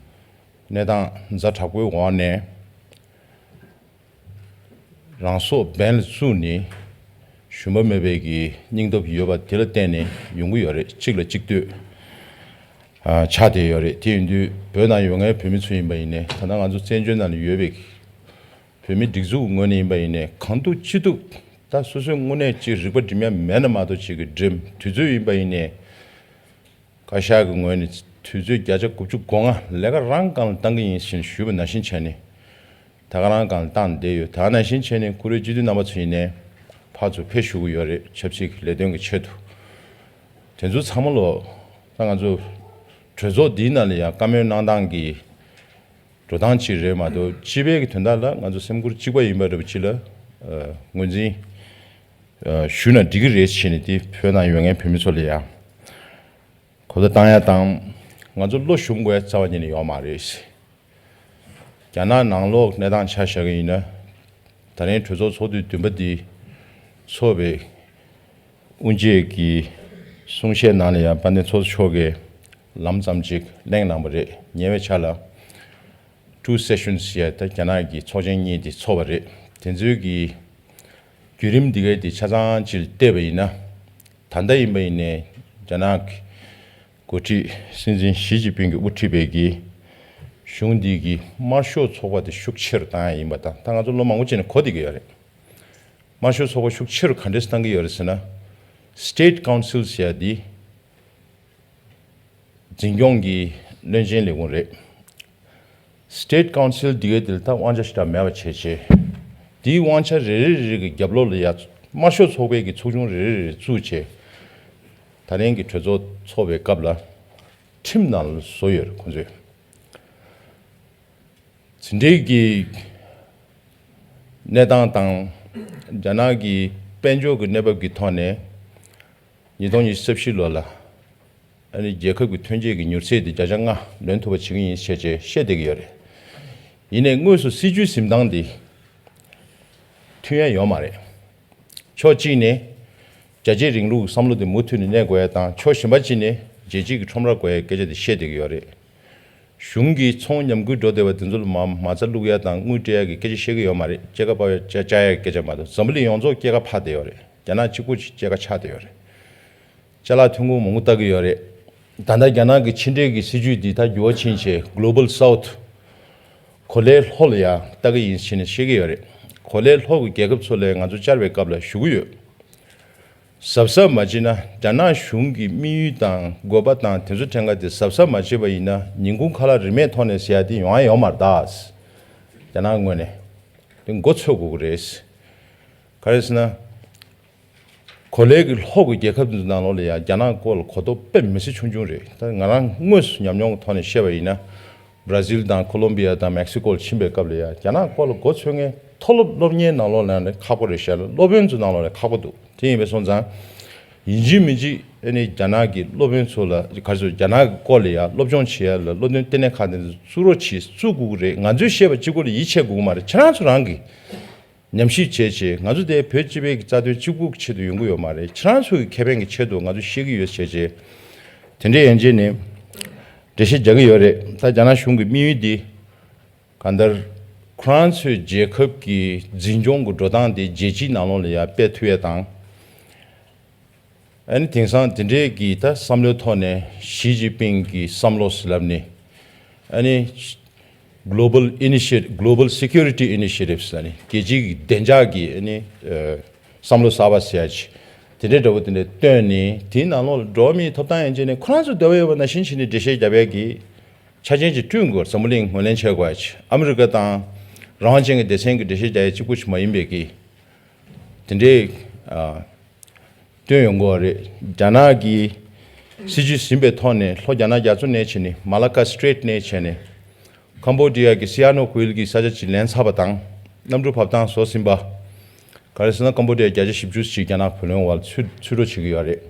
གནས་སྟངས་ཛ་དྲག་པོའི་འོག་ནས། རང་སྲོག་འབེན་ལ་བཙུགས་ནས་ཞུམ་པ་མེད་པའི་གི་སྙིང་སྟོབས་ཡོད་པ་དེ་ལ་བརྟེན་ནས་ཡོང་གི་ཡོད་རེད། གཅིག་ལ་གཅིག་ལྟོས་ཨ་ཆགས་བསྡད་ཡོད་རེད། དེ་ཡིན་དུས་བོད་ནང་ཡོད་མཁན་བོད་མི་ཚོ་ཡིན་པ་ཡིན་ནའི་ད་ལྟ་ང་ཚོ་བཙན་བྱོལ་ནང་ལ་ཡོད་པའི་བོད་མི་སྒྲིག་འཛུགས་ངོས་ནས་ཡིན་པ་ཡིན་ནའི་གང་ཐུབ་ཅི་ཐུབ་ད་སོ་སོའི་དངོས་གནས་ཅིག་རིག་པ་སྒྲིམ་ཡ་མེད་ན་མ་གཏོགས་ཅིག་གི་སྒྲིམ་དུས་ཚོད་ཡིན་པ་ཡིན་ནའི། བཀའ་ཤག་གི་ངོས་ནས་དུས་ཚོད་བརྒྱ་ཆ་དགུ་བཅུ་གོ་ལྔ་ལས་ཀ་རང་སྒང་ལ་བཏང་གི་ཡིན་ཞེས་ཞུས་པ་ནང་བཞིན་བྱས་ནས་ད་ག་རང་སྒང་ལ་བཏང་བསྡད་ཡོད། ད་ག་ནང་བཞིན་བྱས་ནས་བཀུར་འོས་སྤྱི་འཐུས་རྣམ་པ་ཚོ་ཡིན་ནའི་ཕར་ཚུར་ཕེབས་ཞུ་གི་ཡོད་རེད། ཆབ་སྲིད་ཀྱི་ལས་དོན་གྱི་ཆེད་དུ། དེ་ཚོ་ཚང་མ་ལོ་ད་ང་ཚོ་གྲོས་ཚོགས་འདིའི་ནང་ལ་ཡང་བཀའ་མོལ་གནང་སྟངས་ཀྱི་འགྲོ་སྟངས་གཅིག་རེད་མ་གཏོགས་སྤྱི་པའི་གི་དོན་དག་ལ་ང་ཚོ་སེམས་ཁུར་གཅིག་པ་ཡིན་པ་འདྲ་པོ་ཅིག་ལ་ངོས་འཛིན་ཞུས་ན་འགྲིག་གི་རེད་ཞེས་ནས་དེ་བོད་ནང་ཡོད་མཁན་བོད་མི་ཚོ་ལ་ཡང་། གོ་བརྡ་བཏང་ཡ་དང་། ང་ཚོ་བློ་ཞུམ་དགོས་ཡ་རྩ་བ་ཉིད་ནས་ཡོད་མ་རེད། རྒྱ་ནག་ནང་ལོགས་གནས་སྟངས་ཆ་བཞག་གི་ཡིན་ན། ད་རིང་གྲོས་ཚོགས་ཚོགས་དུས་བདུན་པ་འདི་ཚོགས་པའི་དབུ་འབྱེད་ཀྱི་གསུང་བཤད་ནང་ལ་ཡང་དཔལ་ལྡན་ཚོགས་གཙོ་མཆོག་གིས་ལམ་ཙམ་ཅིག་གླེང་གནང་བ་རེད། ཉེ་བའི་ཆར་ལ་two sessions ཡ་ད་རྒྱ་ནག་གི་ཚོགས་ཆེན་གཉིས་འདི་ཚོགས་པ་རེད། དེ་ཚོའི་གི་བརྒྱུད་རིམ་འདི་གའི་དེ་ཆ་ཚང་ཅིག་བལྟས་པ་ཡིན་ན། ད་ལྟ་ཡིན་པ་ཡིན་ནའི་རྒྱ་ནག་གི་འགོ་ཁྲིད་སྲིད་འཛིན་ཞི་ཅིན་ཕིང་གིས་དབུ་ཁྲིད་པའི་གི་གཞུང་འདི་གི་དམར་ཤོག་ཚོགས་པ་དེ་ཤུགས་ཆེ་རུ་བཏང་ཡ་ཡིན་པ་དང་ད་ང་ཚོ་ལོ་མང་པོ་ཅིག་ནས་གོ་བསྡད་ཀྱི་ཡོད་རེད། དམར་ཤོག་ཚོགས་པ་ཤུགས་ཆེ་རུ་ག་འདྲས་བཏང་གི་ཡོད་རེད་ཟེར་ན། State Council ཟེར་ཡ་འདི། འཛིན་སྐྱོང་གི་བློན་ཆེན་ལས་ཁུངས་རེད། State Council འདི་གའི་དེ་ལ་ད་དབང་ཆ་ཞེ་དྲག་མེད་པ་བྱས་བྱས། དེའི་དབང་ཆ་རེ་རེ་རེ་རེ་གི་རྒྱབ་ལོགས་ལ་ཡ་དམར་ཤོག་ཚོགས་པའི་གི་ཚོགས་ཆུང་རེ་རེ་རེ་བཙུགས་བྱས། ད་རིང་གི་གྲོས་ཚོགས་ཚོགས་པའི་སྐབས་ལ་ཁྲིམས་ནང་ལ་བཟོ་ཡོད་རེད་ཁོང་ཚོས། ཟིན་བྲིས་ཀྱི་གནས་སྟངས་དང་། རྒྱ་ནག་གི་དཔལ་འབྱོར་གྱི་གནས་བབ་ཀྱི་ཐོག་ནས་ཉིས་སྟོང་ཉི་ཤུ་རྩ་བཞི་ལོ་ལ་ཨ་ནི་རྒྱལ་ཁབ་ཀྱི་ཐོན་སྐྱེད་ཀྱི་མྱུར་ཚད་དེ་བརྒྱ་ཆ་ལྔ་ལོན་ཐུབ་པ་བྱེད་ཀྱི་ཡིན་ཞེས་བྱས་བཤད་བསྡད་ཀྱི་ཡོད་རེད། ཡིན་ནའི་དངོས་སུ་སྲིད་ཇུས་འཛིན་སྟངས་འདི་མཐུན་ཡ་ཡོད་མ་རེད། ཕྱོགས་གཅིག་ནས་རྒྱ་ཆེའི་རིང་ལུགས་བསམ་བློ་དེ་མུ་མཐུད་ནས་གནས་དགོས་ཡ་དང་ཕྱོགས་གཞན་པ་གཅིག་ནས་རྒྱལ་སྤྱི་གི་ཁྲོམ་ར་དགོས་ཡ་སྐད་ཆ་དེ་བཤད་བསྡད་ཀྱི་ཡོད་རེད། གཞུང་གིས་ཚོང་ཉམས་རྒུད་འགྲོ་བསྡད་པ་དེ་ཚོ་ལ་མ་མ་རྩ་བླུག་ཡ་དང་དངུལ་སྤྲད་ཡ་གི་སྐད་ཆ་བཤད་ཀྱི་ཡོད་མ་རེད། སྐྱེད་ཀ་སྤར་ཡ་བཅའ་བཅའ་ཡ་གི་སྐད་ཆ་མ་གཏོགས་འཛམ་བུ་གླིང་ཡོངས་རྫོགས་སྐྱེད་ཀ་འཕར་བསྡད་ཡོད་རེད། རྒྱ་ནག་གཅིག་པུ་ཅིག་སྐྱེད་ཀ་ཆག་བསྡད་ཡོད་རེད། ཅ་ལག་ཐོན་ཁུངས་མང་པོ་ལྟ་གི་ཡོད་རེད། ད་ལྟ་རྒྱ་ནག་གི་ཕྱི་འབྲེལ་གྱི་སྲིད་ཇུས་འདི་ད་འགྱུར་བ་ཕྱིན་བྱས་Global South གོ་ལའི་ལྷོ་ལ་ཡ་ལྟ་གི་ཡིན་ཞེས་ནས་བཤད་ཀྱི་ཡོད་རེད། གོ་ལའི་ལྷོ་གི་རྒྱལ་ཁབ་ཚོ་ལ་ང་ཚོ་བཅར་བའི་སྐབས་ལ་ཞུ་གི་ཡོད། གཟབ་གཟབ་མ་བྱས་ན་རྒྱ་ནག་གཞུང་གི་དམིགས་ཡུལ་དང་དགོས་པ་དང་དེ་ཚོ་ཕྲན་ཁ་དེ་གཟབ་གཟབ་མ་བྱས་པ་ཡིན་ན་ཉིན་གུང་ཁ་ལག་རིན་མེད་ཐོག་ནས་ཟེར་ཡ་དེ་ཡོང་ཡ་ཡོད་མ་རེད་ད། རྒྱ་ནག་ངོས་ནས་དེ་མགོ་ཚོས་དགོས་ཀྱི་རེད། ག་རེ་ཟེར་ན། གོ་ལའི་གི་ལྷོ་གི་རྒྱལ་ཁབ་ཚོའི་ནང་ལོགས་ལ་ཡང་རྒྱ་ནག་སྐོར་ལ་གོ་རྟོགས་དཔེ་མི་སྲིད་ཆུང་ཆུང་རེད། ད་ང་རང་དངོས་སུ་ཉམས་མྱོང་གི་ཐོག་ནས་བཤད་པ་ཡིན་ན། བྷ་ར་ཟིལ་དང་ཁོ་ལོམ་བི་ཡ་དང་མེག་སི་ཀོ་ལ་ཕྱིན་པའི་སྐབས་ལ་ཡང་རྒྱ་ནག་སྐོར་ལ་མགོ་ཚོས་མཁན་མཐོ་སློབ་སློབ་གཉེར་ནང་ལོགས་ལ་ཡང་ཁག་པོ་རེད་ཤག་ལ་སློབ་དཔོན་ཚོའི་ནང་ལོགས་ལ་ཁག་པོ་འདུག་དེ་ཡིན་པའི་སོང་ཙང་། ཡིན་གཅིག་མིན་གཅིག་ཨ་ནི་རྒྱ་ནག་གི་སློབ་དཔོན་ཚོ་ལ་ག་རེ་ཟེར་རྒྱ་ནག་གི་སྐོར་ལ་ཡང་སློབ་སྦྱོང་བྱེད་ཡ་ལ་སློབ་སྟོན་ལྟེ་གནས་ཁག་དེ་ཚོ་བཙུགས་རོགས་བྱེད་བཙུགས་དགོས་ཀྱི་རེད། ང་ཚོས་བཤད་པ་གཅིག་པོ་ལ་ཡིད་ཆེས་དགོས་ཀྱི་མ་རེད། ཁྱེད་རང་ཚོ་རང་གིས། ཉམས་ཞིབ་བྱས་བྱས་ང་ཚོ་དེ་བོད་སྤྱི་པའི་གི་རྩ་དོན་གཅིག་པུ་གི་ཆེད་དུ་ཡོང་གི་ཡོད་མ་རེད། ཁྱེད་རང་ཚོ་གི་ཁེ་ཕན་གི་ཆེད་དུ་ང་ཚོ་བཤད་ཀྱི་ཡོད་བྱས་བྱས། དེ་འདྲ་ཡན་ཆད་ནས་འགྲེལ་བཤད་རྒྱག་གི་ཡོད་རེད། ད་རྒྱ་ནག་གཞུང་གི་དམིགས་ཡུལ་འདི་གང་ལྟར་ ཁོ་རང་ཚོའི་རྒྱལ་ཁབ་ཀྱི་འཛིན་སྐྱོང་གི་འགྲོ་སྟངས་དེ་རྒྱལ་སྤྱིའི་ནང་ལོགས་ལ་ཡང་སྤེལ་ཐུབ་ཡས་དང་། ཨ་ནི་དེང་སང་དེ་འདྲའི་གི་ད་བསམ་བློའི་ཐོག་ནས་ཞི་ཅིན་ཕིང་གི་བསམ་བློ་ཟེར་ལབ་ནས། ཨ་ནི་Global Initiative Global Security Initiatives ཨ་ནི་རྒྱལ་སྤྱིའི་གི་བདེ་འཇགས་ཀྱི་ཨ་ནི་ཨ་བསམ་བློ་གསར་པ་ཟེར་ཡ་ཅིག་དེ་འདྲའི་འདྲ་པོ་དེ་འདྲ་བཏོན་ནས། དེའི་ནང་ལོགས་ལ་འགྲོ་བ་མིའི་ཐོབ་ཐང་ཡན་ཆད་ནས་ཁོ་རང་ཚོ་འདོད་པ་ཡོད་པ་ནང་བཞིན་བྱས་ནས་འགྲེལ་བཤད་རྒྱབ་ཡ་གི་ཆ་རྐྱེན་ཅིག་བསྐྲུན་དགོས། འཛམ་བུ་གླིང་ངོས་ལེན་བྱེད་དགོས་ཡ་ཅིག་ཨ་མི་རི་ཀ་དང་རང་དབང་ཅན་གྱི་སྡེ་ཚན་གྱི་འགྲེལ་བཤད་རྒྱག་ཡ་གཅིག་པུ་ཞིག་མ་ཡིན་པའི་གི་དེ་འདྲའི་ཨ་བཏོན་ཡོང་གི་ཡོད་རེད། རྒྱ་ནག་གི་སྲིད་ཇུས་ཟིན་པའི་ཐོག་ནས་ལྷོ་རྒྱ་ནག་རྒྱ་མཚོ་ནས་བྱས་ནས་མ་ལ་ཀ་སི་ཊེཊ་ནས་བྱས་ནས་ཀམ་བོ་ཌི་ཡ་གི་སི་ཨ་ནོ་ཁུལ་གྱི་ས་ཆ་ཅིག་ལེན་ཚར་བ་དང་། གནམ་གྲུ་བབས་སྟངས་བཟོ་ཟིན་པ། ག་རེ་ཟེར་ན་ཀམ་བོ་ཌི་ཡ་བརྒྱ་ཆ་བཞི་བཅུ་ཅིག་རྒྱ་ནག་བུ་ལོན་འོག་ལ་ཚུད་ཚུད་འགྲོ་བྱེད་ཀྱི་ཡོད་རེད།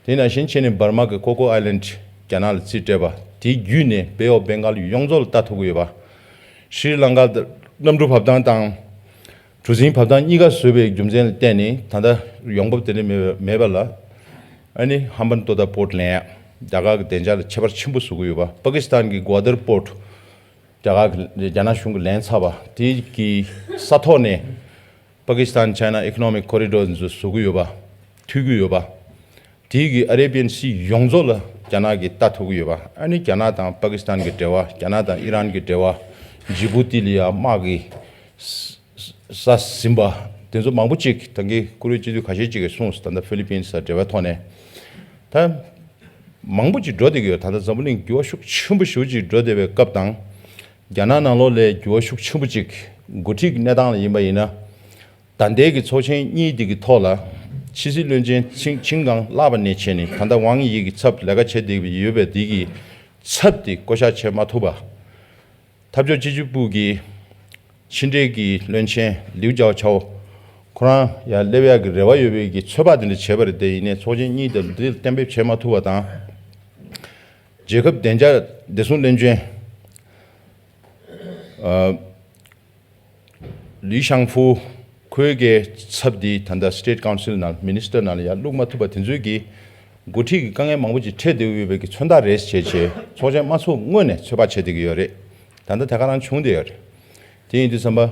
དེ་ནང་བཞིན་བྱས་ནས་འབར་མ་གི་ཀོ་ཀོ་ཨའི་ལན་ཌི་རྒྱ་ནག་ལ་རྩིས་སྤྲད་པ་དེའི་བརྒྱུད་ནས་བེ་ཨོ་བེང་གཱལ་ཡོངས་རྫོགས་ལ་ལྟ་ཐུབ་ཀྱི་ཡོད་པ། ཤྲི་ལང་ཀ་གནམ་གྲུ་བབས་སྟངས་དང་། གྲུ་གཟིངས་བབས་སྟངས་གཉིས་ཀ་བཟོས་པའི་རྒྱུ་མཚན་ལ་བརྟེན་ནས་ད་ལྟ་ཡོང་འབབ་དེ་འདྲ་མེད་པ་མེད་པ་ལ། ཨ་ནི་ཧམ་བན་ཏོ་ཏ་པོར་ཊི་ལེན་ཡ། རྒྱ་གར་གྱི་བདེ་འཇགས་ལ་ཁྱད་པར་ཆེན་པོ་བཟོ་གི་ཡོད་པ། པ་ཀི་སི་ཐན་གྱི་གོ་ཝ་དར་པོར་ཊི་རྒྱ་གར་གྱི་རྒྱ་ནག་གཞུང་གིས་ལེན་ཚར་བ་དེ་གི་ས་ཐོག་ནས་པ་ཀི་སི་ཐན་ཅའི་ན་ཨི་ཀོ་ནོ་མིག་ཀོ་རི་ཌོར་ཚོ་བཟོ་གི་ཡོད་པ། མཐུད་ཀྱི་ཡོད་པ། དེ་གི་ཨ་རེ་བི་ཡན་སི་ཡོངས་རྫོགས་ལ་རྒྱ་ནག་གིས་ལྟ་ཐུབ་ཀྱི་ཡོད་པ། ཨ་ནི་རྒྱ་ནག་དང་པ་ཀི་སི་ཐན་གྱི་འབྲེལ་བ། རྒྱ་ནག་དང་ཨི་རན་གྱི་འབྲེལ་བ། ཇི་བུ་ཏི་ལ་ཡ་དམག་གི་ས་ཟིན་པ་དེ་ཚོ་མང་པོ་ཅིག་ད་གིན་བཀུར་འོས་སྤྱི་འཐུས་ཁ་ཤས་ཅིག་གིས་གསུངས་སོང་། ད་ལྟ་ཧྥི་ལི་པིན་ས་འབྲེལ་བའི་ཐོག་ནས་ད་མང་པོ་ཅིག་འགྲོ་བསྡད་ཀྱི་ཡོད། ད་ལྟ་འཛམ་བུ་གླིང་འགྱུར་བ་ཤུགས་ཆེན་པོ་ཞེ་པོ་ཅིག་འགྲོ་བསྡད་པའི་སྐབས་དང་། རྒྱ་ནག་ནང་ལོགས་ལ་འགྱུར་བ་ཤུགས་ཆེན་པོ་ཅིག་འགོ་ཁྲིད་ཀྱི་གནས་སྟངས་ལ་ཡིན་པ་ཡིན་ན། ད་ལྟའི་གི་ཚོགས་ཆེན་གཉིས་འདི་གི་ཐོག་ལ་ཕྱི་སྲིད་བློན་ཆེན་ཆིང་ཆིང་ཀང་བརླག་པ་ནས་བྱས་ནས་ད་ལྟ་ཝང་དབྱི་གི་ཚབ་ལས་ཀ་བྱེད་བསྡད་ཡོད་པའི་འདི་གི་ཚབ་དེ་བསྐོ་བཞག་བྱེད་མ་ཐུབ་པ། འཐབ་ཕྱོགས་སྤྱི་ཁྱབ་པུའུ་གི་ཕྱི་འབྲེལ་གྱི་བློན་ཆེན་ལིའུ་ཅའོ་ཆའོ་ཁོ་རང་ཡར་སླེབས་ཡག་གི་རེ་བ་ཡོད་པའི་གི་ཚོད་དཔག་དེ་འདྲ་བྱས་པ་རེད། དེ་ཡིན་ནའི་ཚོགས་ཆེན་གཉིས་དེ་འདི་གཏན་འབེབས་བྱས་མ་ཐུབ་པ་དང་། རྒྱལ་ཁབ་བདེ་འཇགས་བདེ་སྲུང་བློན་ཆེན་ཨ་ལི་ཤང་ཧྥུ་ཁོའི་གི་ཚབ་དེ་ད་ལྟ་སི་ཊེཊ་ཀའུན་སིལ་ནང་མི་ནི་སི་ཊར་ནང་ལ་ཡར་བླུག་མ་ཐུབ་པ་དེ་ཚོའི་གི་འགོ་ཁྲིད་ཀྱི་དཀའ་ངལ་མང་པོ་ཅིག་འཕྲད་བསྡད་ཡོད་པའི་གི་མཚོན་རྟགས་རེད་བྱས་བྱས་ཚོགས་ཆེན་མ་ཚོགས་སྔོན་ནས་ཚོད་དཔག་བྱས་བསྡད་ཀྱི་ཡོད་རེད། ད་ལྟ་དེ་ག་རང་བྱུང་བསྡད་ཡོད་རེད། དེ་ཡིན་དུས་ཙམ་པ།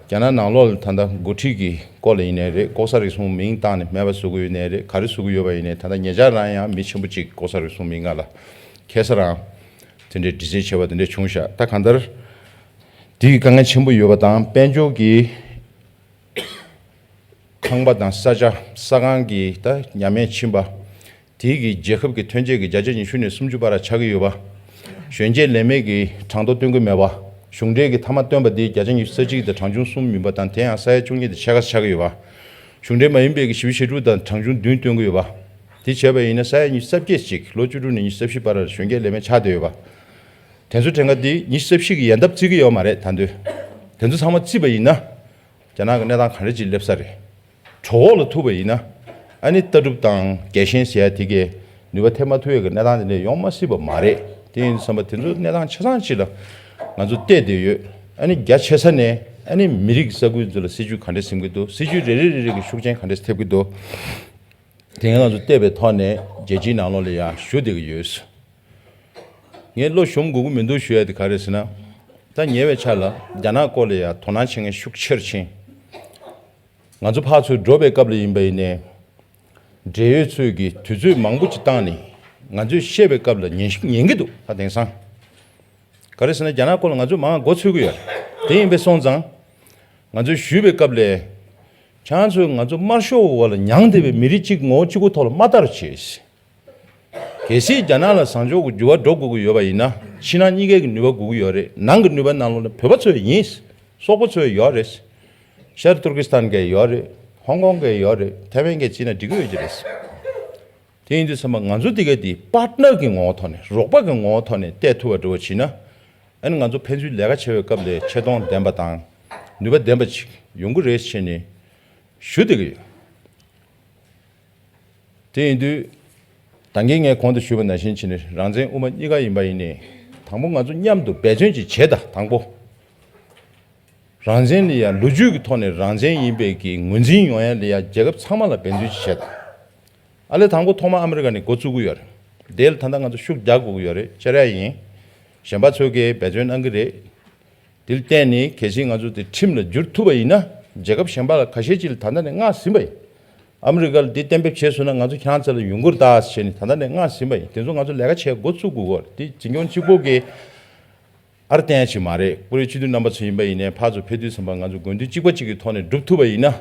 རྒྱ་ནག་ནང་ལོགས་ལ་ད་ལྟ་འགོ་ཁྲིད་ཀྱི་སྐོར་ལ་ཡིན་ནའི་རེད། ལྐོག་ཟ་རུལ་སུངས་མིང་བཏགས་ནས་སྨད་པ་བཟོ་གི་ཡོད་ནའི་རེད། ག་རེ་བཟོ་གི་ཡོད་པ་ཡིན་ནའི་ད་ལྟ་ཉེ་ཆར་རང་ཡང་མི་ཆེན་པོ་གཅིག་ལྐོག་ཟ་རུལ་སུངས་མིང་སྒང་ལ་ཁ་སང་རང་དེ་འདྲའི་དྲི་རྩད་བྱས་པ་དེ་འདྲ་བྱུང་ཤག་ད་གང་ལྟར་དེ་གི་དཀའ་ངལ་ཆེན་པོ་ཡོད་པ་དང་། དཔལ་འབྱོར་གྱི་ཁང་པ་དང་ས་ཆ་ས་ཁང་གི་ད་ཉམས་ཉེས་ཕྱིན་པ། དེའི་གི་རྒྱལ་ཁབ་ཀྱི་ཐོན་སྐྱེད་ཀྱི་བརྒྱ་ཆ་ཉི་ཤུ་ནས་སུམ་ཅུ་བར་ཆགས་ཀྱི་ཡོད་པ། གཞོན་སྐྱེས་ལས་མེད་ཀྱི་གྲངས་ཐོ་སྟོན་གྱི་མེད་པ། གཞུང་འབྲེལ་གྱི་མཐའ་མ་བཏོན་པ་འདི་བརྒྱ་ཆ་ཉི་ཤུ་རྩ་གཅིག་དང་གྲངས་ཆུང་གསུམ་ཡིན་པ་དང་། དེ་ཡང་ས་ཡ་བཅུ་གཉིས་དང་ཕྱེད་ཀ་ཆགས་ཀྱི་ཡོད་པ། གཞུང་འབྲེལ་མ་ཡིན་པའི་གི་བཞི་བཅུ་ཞེ་དྲུག་དང་གྲངས་ཆུང་བདུན་སྟོན་གྱི་ཡོད་པ། དེ་བྱས་པ་ཡིན་ན་ས་ཡ་ཉི་ཤུ་རྩ་བརྒྱད་ཅིག་ལོ་བཅུ་དྲུག་ནས་ཉི་ཤུ་རྩ་བཞི་བར་གཞོན་སྐྱེས་ལས་མེད་ཆགས་བསྡད་ཡོད་པ། དེ་ཚོ་གྲངས་ཀ་འདི་ཉི་ཤུ་རྩ་བཞི་གི་ཡན་འདབ་བརྩི་གི་ཡོད་མ་རེད། ད་དུང་དེ་ཚོ་ཚང་མ་བརྩིས་པ་ཡིན་ན། རྒྱ་ནག་གི་གནས་སྟངས་ག་འདྲ་ཅིག་སླེབས་ས་རེད། གྲོད་ཁོག་ལ་ཐུག་པ་ཡིན་ན། ཨ་ནི་ལྟ་གྲུབ་དང་རྒྱལ་ཞེན་ཟེར་ཡ་དེ་གས་ནུས་པ་ཐེབས་མ་ཐུབ་ཡ་གི་གནས་སྟངས་དེ་འདྲ་ཡོང་མ་སྲིད་པ་མ་རེད། དེ་ཡིན་བསམ་པ་དེ་ཚོ་གནས་སྟངས་ཆ་ཚང་ཅིག་ལ་ང་ཚོ་བལྟས་བསྡད་ཡོད། ཨ་ནི་རྒྱ་ཆེ་ས་ནས་ཨ་ནི་མི་རིགས་ས་ཁུལ་ཚོ་ལ་སྲིད་ཇུས་ག་འདྲ་འཛིན་གྱི་འདུག་སྲིད་ཇུས་རེ་རེ་རེ་རེ་གི་ཤུགས་རྐྱེན་ག་འདྲ་ཐེབས་ཀྱི་འདུག་དེ་ང་ཚོ་བལྟས་པའི་ཐོག་ནས་རྒྱལ་སྤྱིའི་ནང་ལོགས་ལ་ཡང་ཞུ་བསྡད་ཀྱི་ཡོད། ངས་བློ་ཞུམ་དགོས་ཀྱི་མི་འདུག་ཞུ་ཡ་དེ་ག་རེ་ཟེར་ན། ད་ཉེ་བའི་ཆར་ལ་རྒྱ་ནག་སྐོར་ལ་ཡང་དོ་སྣང་བྱེད་མཁན་ཤུགས་ཆེར་ཕྱིན། ང་ཚོ་ཕར་ཚུར་འགྲོ་བའི་སྐབས་ལ་ཡིན་པ་ཡིན་ནའི། འབྲེལ་ཡོད་ཚོས་ཀྱིས་དུས་ཚོད་མང་པོ་ཅིག་བཏང་ནས་ང་ཚོས་བཤད་པའི་སྐབས་ལ་ཉན་ཉན་གྱི་འདུག་ད་དེང་སང་། ག་རེ་ཟེར་ན་རྒྱ་ནག་སྐོར་ལ་ང་ཚོས་མང་མགོ་ཚོད་ཀྱི་ཡོད་རེད། དེ་ཡིན་པས་སོང་ཙང་། ང་ཚོས་ཞུས་པའི་སྐབས་ལ། ཁྱེད་ཚོས་ང་ཚོ་དམར་ཤོག་འོག་ལ་མྱངས་བསྡད་པའི་མི་རིགས་གཅིག་ངོ་བོ་གཅིག་པུ་ཐོག་ལ་མ་ལྟ་རོགས་བྱེད། གལ་སྲིད་རྒྱ་ནག་ལ་བཟང་ཕྱོགས་ཀྱི་འགྱུར་བ་འགྲོ་དགོས་ཀྱི་ཡོད་པ་ཡིན་ན། ཕྱི་ནང་གཉིས་ཀའི་གི་ནུས་པ་དགོས་ཀྱི་ཡོད་རེད། ནང་གི་ནུས་པ་ནང་ལོགས་ལ་བོད་པ་ཚོ་ཡིན། སོག་པོ་ཚོ་ཡོད་རེད། ཤར་ཏུར་ཀི་སི་ཐན་གྱི་ཡོད་རེད། ཧོང་ཀོང་གི་ཡོད་རེད། ཐའེ་ཝན་གྱི་བྱས་ན་འགྲིག་གི་ཡོད་ཀྱི་རེད། དེ་ཡིན་དུས་ཚང་མ་ང་ཚོ་འདི་ག་འདི་པར་ཊི་ནར་གྱི་ངོ་བོ་ཐོག་ནས། རོགས་པ་གི་ངོ་བོ་ཐོག་ནས་བལྟས་ཐུབ་པ་འདྲ་བོ་བྱས་ན། ཨ་ནི་ང་ཚོ་ཕན་ཚུན་ལས་ཀ་བྱེད་པའི་སྐབས་ལ་ཆེ་མཐོང་ལྡན་པ་དང་ནུས་པ་ལྡན་པ་ཅིག་ཡོང་གི་རེད་ཟེར་ནས་ཞུ་བསྡད་ཀྱི་ཡོད། དེ་ཡིན་དུས། ད་གིན་ངས་གོང་དུ་ཞུས་པ་ནང་བཞིན་བྱས་ནས་རང་བཙན་དབུ་མ་གཉིས་ཀ་ཡིན་པ་ཡིན་ནའི། དང་པོ་ང་ཚོ་མཉམ་དུ་འབད་བརྩོན་ཅིག་བྱེད་དང་། དང་པོ། རང་བཙན་ལ་ཡང་ལོ་རྒྱུས་ཀྱི་ཐོག་ནས་རང་བཙན་ཡིན་པའི་གི་ངོས་འཛིན་ཡོང་ཡ་ལ་ཡང་རྒྱལ་ཁབ་ཚང་མ་ལ་འབད་བརྩོན་ཅིག་བྱེད་དང་། ཨ་ལས་དང་པོ་ཐོག་མ་ཨ་མི་རི་ཀ་ནས་འགོ་བཙུགས་ཀྱི་ཡོད་རེད། དེ་ལ་ད་ལྟ་ང་ཚོ་ཤུགས་རྒྱག་དགོས་ཀྱི་ཡོད་རེད། བཅར་ཡ་ཡིན། གཞན་པ་ཚོས་གིས་འབད་བརྩོན་གནང་གི་རེད། དེ་ལ་བརྟེན་ནས་གལ་སྲིད་ང་ཚོ་དེ་ཁྲིམས་ལ་བསྒྱུར་ཐུབ་པ་ཡིན་ན། རྒྱལ་ཁབ་གཞན་པ་ལ་ཁ་ཤས་ཅིག་ལ་ད་ལྟ་ནས་མངགས་ཟིན་པ་ཡིན། ཨ་མི་རི་ཀ་ལ་འདི་གཏན་འབེབས་བྱས་སོང་ན་ང་ཚོ་ཁྱེད་རང་ཚོ་ལ་ཡོང་གི་རེད་ད་ཟེར་ནས་ད་ལྟ་ནས་མངགས་ཟིན་པ་ཡིན། དེ་ཚོ་ང་ཚོ་ལས་ཀ་བྱེད་འགོ་བཙུགས་དགོས་ཀྱི་ཡོད་རེད། དེ་འཛིན་སྐྱོང་གཅིག་པོ་གིས་ཨར་བསྟན་ཡ་ཅིག་མ་རེད། ཀུ་རེ་སྤྱི་འཐུས་རྣམ་པ་ཚོ་ཡིན་པ་ཡིན་ནའི་ཕར་ཚུར་ཕེབས་དུས་ཙམ་པ་ང་ཚོ་དགོས་འདུན་གཅིག་པ་གཅིག་གི་ཐོག་ནས་སྒྲུབ་ཐུབ་པ་ཡིན་ན།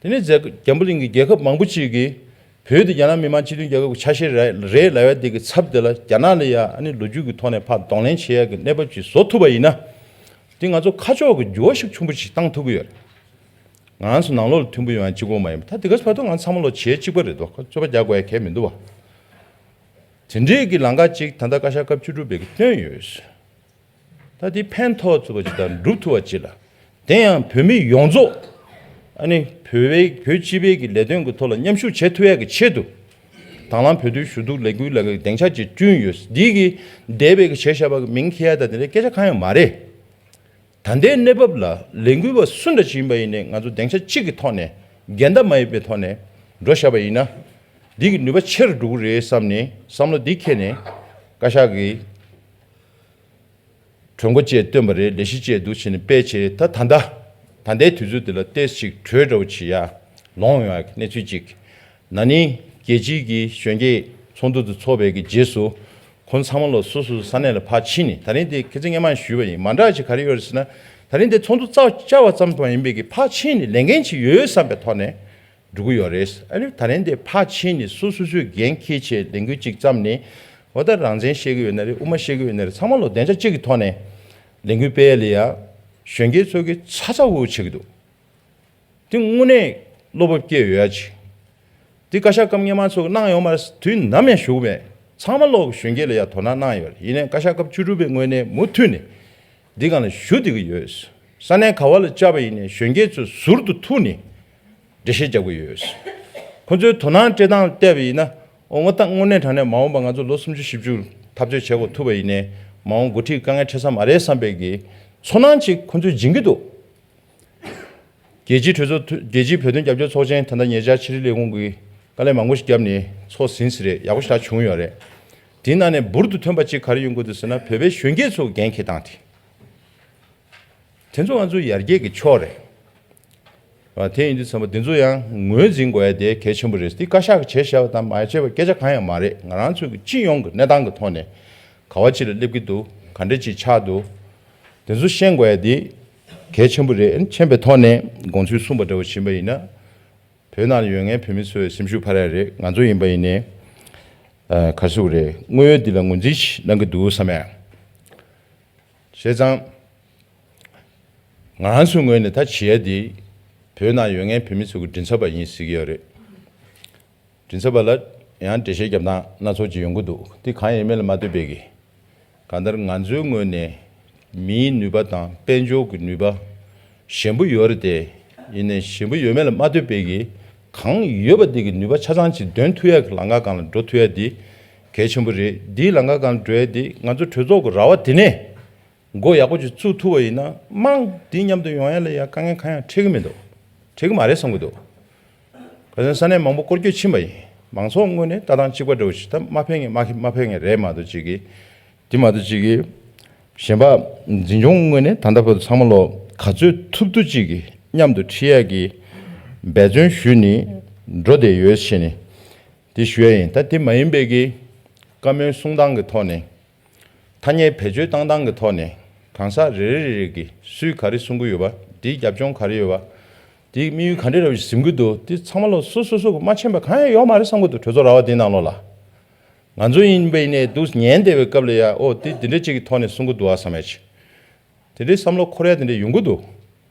དེ་ནས་རྒྱལ་རྒྱལ་པོ་གླིང་གི་རྒྱལ་ཁབ་མང་པོ་ཅིག་གིས་བོད་དེ་རྒྱ་ནག་མི་དམངས་སྤྱི་མཐུན་རྒྱལ་ཁབ་ཀྱི་ཆ་ཤས་རེད་རེད་ལབ་ཡ་དེ་གི་ཚབ་དེ་ལ་རྒྱ་ནག་ལ་ཡ་ཨ་ནི་ལོ་རྒྱུས་ཀྱི་ཐོག་ནས་ཕར་གདོང་ལེན་བྱེད་ཡ་གི་གནས་བབ་ཅིག་བཟོ་ཐུབ་པ་ཡིན་ན། དེ་ང་ཚོ་ཁ་ཕྱོགས་ཀྱི་འགྱུར་བ་ཤུགས་ཆེན་པོ་ཞིག་བཏང་ཐུབ་ཀྱི་ཡོད་རེད། ང་རང་ཚོ་ནང་ལོགས་ལ་མཐུན་པོ་ཡོང་ཡ་གཅིག་པོ་མ་ཡིན་པ། ད་དེ་ག་བར་དུ་ང་ཚང་མ་ལོ་བྱེད་གཅིག་པ་རེད་འདུག་རྩོད་པ་རྒྱག་དགོས་ཡ་གལ་མི་འདུག་བ། དེ་འདྲས་ཀྱི་ལམ་ཁ་ཅིག་ད་ལྟ་བཀའ་ཤག་སྐབས་བཅུ་དྲུག་པས་ཀྱི་བཏོན་ཡོད། ད་དེ་ཕན་ཐོགས་ཐུབ་པ་ཅིག་དང་སྒྲུབ་ཐུབ་པ་ཅིག་ལ། དེ་ཡང་བོད་མི་ཡོངས་རྫོགས། ཨ་ནི་བོད་པའི་བོད་སྤྱི་པའི་གི་ལས་དོན་གྱི་ཐོག་ལ་མཉམ་ཞུགས་བྱེད་ཐུབ་ཡ་གི་ཆེད་དུ། དང་བླངས་བོད་དོན་ཞུ་གཏུག་ལས་འགུལ་ལ་གི་སྡིངས་ཆ་ཅིག་བསྐྲུན་ཡོད། འདི་གི་འདས་པའི་གི་བྱས་བཞག་པ་གི་མིང་འཁྱེར་ཡ་ད་དེ་འདྲའི་སྐད་ཆ་གང་ཡང་མ་རེད། ད་ལྟའི་གནས་བབ་ལ་ལས་འགུལ་བ་སུ་འདྲ་ཞིག་ཡིན་པ་ཡིན་ནའི་ང་ཚོ་སྡིངས་ཆ་གཅིག་གི་ཐོག་ནས་འགལ་ཟླ་མ་ཡིན་པའི་ཐོག་ནས་འགྲོ་བཞག་པ་ཡིན་ན། འདི་གི་ནུས་པ་ཆེ་རུ་འགྲོ་གི་རེད་བསམ་ནས་བསམ་བློ་འདི་འཁྱེར་ནས་བཀའ་ཤག་གི་གྲོས་འགོ་བཅས་བཏོན་པ་རེད། ལས་གཞི་བཅས་འདུག་བྱས་ནས་སྤེལ་བྱས། ད་ད་ལྟ་ད་ལྟའི་དུས་ཚོད་འདི་ལ་ཏོག་ཙམ་གྲོས་འདྲ་བོ་བྱེད་ཡ་ལོང་ཡོང་ཡ་གི་གནས་ཚུལ་ཅིག་ན་ནིང་རྒྱལ་སྤྱིའི་གི་གཞོན་སྐྱེས་ཚོགས་འདུ་དེ་ཚོགས་པའི་གི་རྗེས་སུ། ཁོང་ཚང་མ་ལོ་སོ་སོ་སོ་ས་གནས་ལ་ཕར་ཕྱིན་ནས། ད་རིང་དེ་ཁ་སང་སྔོན་མ་ཞུས་པ་ཡིན། མ་འདྲ་ཅིག་ག་རེ་ཡོད་རེད་ཟེར་ན། ད་རིང་དེ་ཚོགས་འདུ་རྩ་བཅར་བ་ཙམ་དུ་ཡིན་པའི་གི་ཕར་ཕྱིན་ནས་ལས་འགན་ཅིག་ཡོད་བསམ་པའི་ཐོག་ནས་འགྲོ་གི་ཡོད་རེད། ཨ་ནི་ད་རིང་དེ་ཕར་ཕྱིན་ནས་སོ་སོ་སོའི་འགན་འཁྱེར་བྱས་ལས་འགུལ་ཅིག་བརྩམས་ནས། འོ་ད་རང་བཙན་བཤད་གི་ཡོད་ན་རེད། དབུ་མ་བཤད་གི་ཡོད་ན་རེད། ཚང་མ་ལོ་སྡིངས་ཆ་གཅིག་གི་ཐོག་ནས་ལས་འགུལ་སྤེལ་ཡ་ལ་ཡ་གཞོན་སྐྱེས་ཚོ་གི་ཚ་ཚ་འུར་འུར་བྱེད་ཀྱི་འདུག་དེ་དངོས་གནས་བློ་སྤོབས་སྐྱེ་ཡོད་ཡ་ཅིག་དེ་བཀའ་ཤག་སྐབས་སྔོན་མ་ཚོ་གནང་ཡོད་མ་རེད། དུས་ནམ་ཡང་ཞུ་གི་མེད། ཚང་མ་ལོག་གཞོན་སྐྱེས་ལ་ཡ་དོ་སྣང་གནང་ཡོད་རེད། ཡིན་ནའི་བཀའ་ཤག་སྐབས་བཅུ་དྲུག་པའི་ངོས་ནས་མུ་མཐུད་ནས་འདི་སྒང་ལ་ཞུ་བསྡད་ཀྱི་ཡོད། ས་གནས་ག་བ་ལ་བཅར་བ་ཡིན་ནའི་གཞོན་སྐྱེས་ཚོས་ཟུར་དུ་ཐུག་ནས་འགྲེལ་བཤད་རྒྱབ་ཀྱི་ཡོད། ཁོ་ཚོའི་དོ་སྣང་སྤྲད་སྟངས་བལྟས་པ་ཡིན་ན། འོ་ངོ་ད་དངོས་གནས་དྲང་གནས་མ་འོངས་པ་ང་ཚོ་ལོ་སུམ་ཅུ་བཞི་བཅུ་འཐབ་རྩོད་བྱེད་དགོས་ཐུག་པ་ཡིན་ནའི་མ་འོངས་འགོ་ཁྲིད་དཀའ་ངལ་འཕྲད་ས་མ་རེད་བསམ་པའི་གི་ཚོར་སྣང་ཅིག་ཁོ་ཚོས་སྦྱིན་གྱི་འདུག་རྒྱལ་སྤྱིའི་གྲོས་ཚོགས་ཐུ་རྒྱལ་སྤྱིའི་བོད་དོན་རྒྱབ་སྐྱོར་ཚོགས་ཆེན་ད་ལྟ་ཉེ་ཆར་ཕྱི་དྲིལ་ལས་ཁུངས་ཀྱིས་དཀའ་ལས་མང་པོ་ཞིག་བརྒྱབ་ནས་ཚོགས་ཟིན་ཟིན་རེད། ཡག་པོ་ཞེ་དྲག་བྱུང་ཡོད་རེད། དེའི་ནང་ནས་འབུར་དུ་ཐོན་པ་གཅིག་ག་རེ་ཡོང་གི་འདུག་ཟེར་ན། བོད་པའི་གཞོན་སྐྱེས་ཚོ་འགན་འཁྱེར་སྟངས་དེ། དེ་ཚོ་ང་ཚོའི་ཡར་རྒྱས་ཀྱི་ཕྱོགས་རེད། ཨ་དེ་ཡིན་དུས་ཙམ་པ་དེ་ཚོ་ཡང་ངོས་འཛིན་དགོས་ཡ་དེ་གལ་ཆེན་པོ་རེད། དེ་བཀའ་ཤག་གིས་བྱས་བཞག་པ་དང་མ་བྱས་པ་སྐད་ཆ་གང་ཡང་མ་རེད། ང་རང་ཚོའི་གི་སྤྱི་ཡོངས་ཀྱི་གནས་སྟངས་ཀྱི་ཐོག་ནས་ག་བ་ཅིག་ལ་སླེབས་ཀྱི་འདུག་ག་འདྲ་ཅིག་ཆགས་འདུག་དེ་ཚོ་ཤེས་དགོས་ཡ་དེ་གལ་ཆེན་པོ་རེད། མཁྱེན་པའི་ཐོག་ནས་དགོངས་ཚུལ་གསུངས་པ་འདྲ་བོ་ཕྱིན་པ་ཡིན་ན། བོད་ནང་ལ་ཡོད་མཁན་བོད་མི་ཚོའི་སེམས་ཤུགས་འཕར་ཡ་རེད། ང་ཚོ་ཡིན་པ་ཡིན་ནའི་ཨ་ག་རེ་ཟེར་དགོས་རེད། དངོས་ཡོད་འདི་ལ་ངོས་འཛིན་ཞིག་གནང་གི་འདུག་བསམ་ཡ། བྱས་ཙང་ང་རང་ཚོའི་ངོས་ནས་ད་བྱེད་ཡ་འདི་བོད་ནང་ཡོད་མཁན་བོད་མི་ཚོ་གི་མགྲིན་ཚབ་པ་ཡིན་ཟེར་གྱི་ཡོད་རེད། མགྲིན་ཚབ་པ་ལ་ཡང་འགྲེལ་བཤད་རྒྱབ་སྟངས་སྣ་ཚོགས་ཅིག་ཡོང་གི་འདུག་དེ་གང་ཡིན་མིན་ལ་མ་ལྟོས་པའི་གི། གང་ལྟར་ང་ཚོའི་ངོས་ནས་མིའི་ནུས་པ་དང་དཔལ་འབྱོར་གྱི་ནུས་པ་ཞན་པོ་ཡོད་རེད་དེ། ཡིན་ནའི་ཞན་པོ་ཡོད་མེད་ལ་མ་ལྟོས་པའི་གི། གང་ཡོད་པ་དེ་གི་ནུས་པ་ཆ་ཚང་ཅིག་འདོན་ཐུབ་ཡ་གི་ལམ་ཁ་སྒང་ལ་འགྲོ་ཐུབ་ཡ་དེ་གལ་ཆེན་པོ་རེད། དེའི་ལམ་ཁ་སྒང་ལ་འགྲོ་ཡ་དེ་ང་ཚོ་གྲོས་ཚོགས་ཀྱི་ར་བ་དེ་ནས་འགོ་ཡག་པོ་ཅིག་བཙུགས་ཐུབ་པ་ཡིན་ན། མང་དེ་མཉམ་དུ་ཡོང་ཡ་ལ་ཡ་དཀའ་ངལ་གང་ཡང་འཕྲད་གི་མི་འདུག་འཕྲད་གི་མ་རེད་བསམ་གི་འདུག་ག་ཚོད་ས་གནས་མང་པོ་སྐོར་སྐྱོད་ཕྱིན་པ་ཡིན། མང་ཚོགས་ངོས་ནས་ལྟ་སྟངས་གཅིག་པ་འདྲ་བོ་ཞིག་ད་མ་ཕན་ངེས་མ་ཁེ་མ་ཕན་ངེས་རེད་མ་གཏོགས་ཅིག་གི། དེ་མ་གཏོགས་ཅིག་གི། གཞན་པ་འཛིན་སྐྱོང་ངོས་ནས་ད་ལྟ་བར་དུ་ཚང་མ་ལོ་ག་ཚོད་ཐུབ་ཐུབ་ཅིག་གི་མཉམ་དུ་ཁྲིད་ཡ་གི་འབད་བརྩོན་ཞུས་ནས་འགྲོ་བསྡད་ཡོད་ཟེར་ནས་དེ་ཞུ་ཡ་ཡིན། ད་དེ་མ་ཡིན་པའི་གི་བཀའ་མོལ་གསུང་སྟངས་ཀྱི་ཐོག་ནས། ཐ་སྙད་བེད་སྤྱོད་བཏང་སྟངས་ཀྱི་ཐོག་ནས་གང་ཟག་རེ་རེ་རེ་རེ་གིས་སུས་ག་རེ་གསུང་གི་ཡོད་པ། དེའི་རྒྱབ་ལྗོངས་ག་རེ་ཡོད་པ། དེའི་དམིགས་ཡུལ་ག་འདྲ་རེད་པ་ཞིག་འཛིན་གྱི་འདུག་དེ་ཚང་མ་ལོ་སོ་སོ་སོ་གིས་མ་མཁྱེན་པ་གང་ཡང་ཡོད་མ་རེད་བསམ་གྱི་འདུག་གྲོས་ཚོགས་ར་བ་དེའི་ནང་ལོགས་ལ། ང་ཚོ་ཡིན་པ་ཡིན་ནའི་འདུག་ཉན་བསྡད་པའི་སྐབས་ལ་ཡ། ཨོ་དེ་འདི་འདྲ་ཅིག་གི་ཐོག་ནས་གསུང་གི་འདུག་ཨ་བསམ་ཡ་ཅིག་དེ་འདྲའི་བསམ་བློ་འཁོར་ཡ་དེ་འདྲ་ཡོང་གི་འདུག་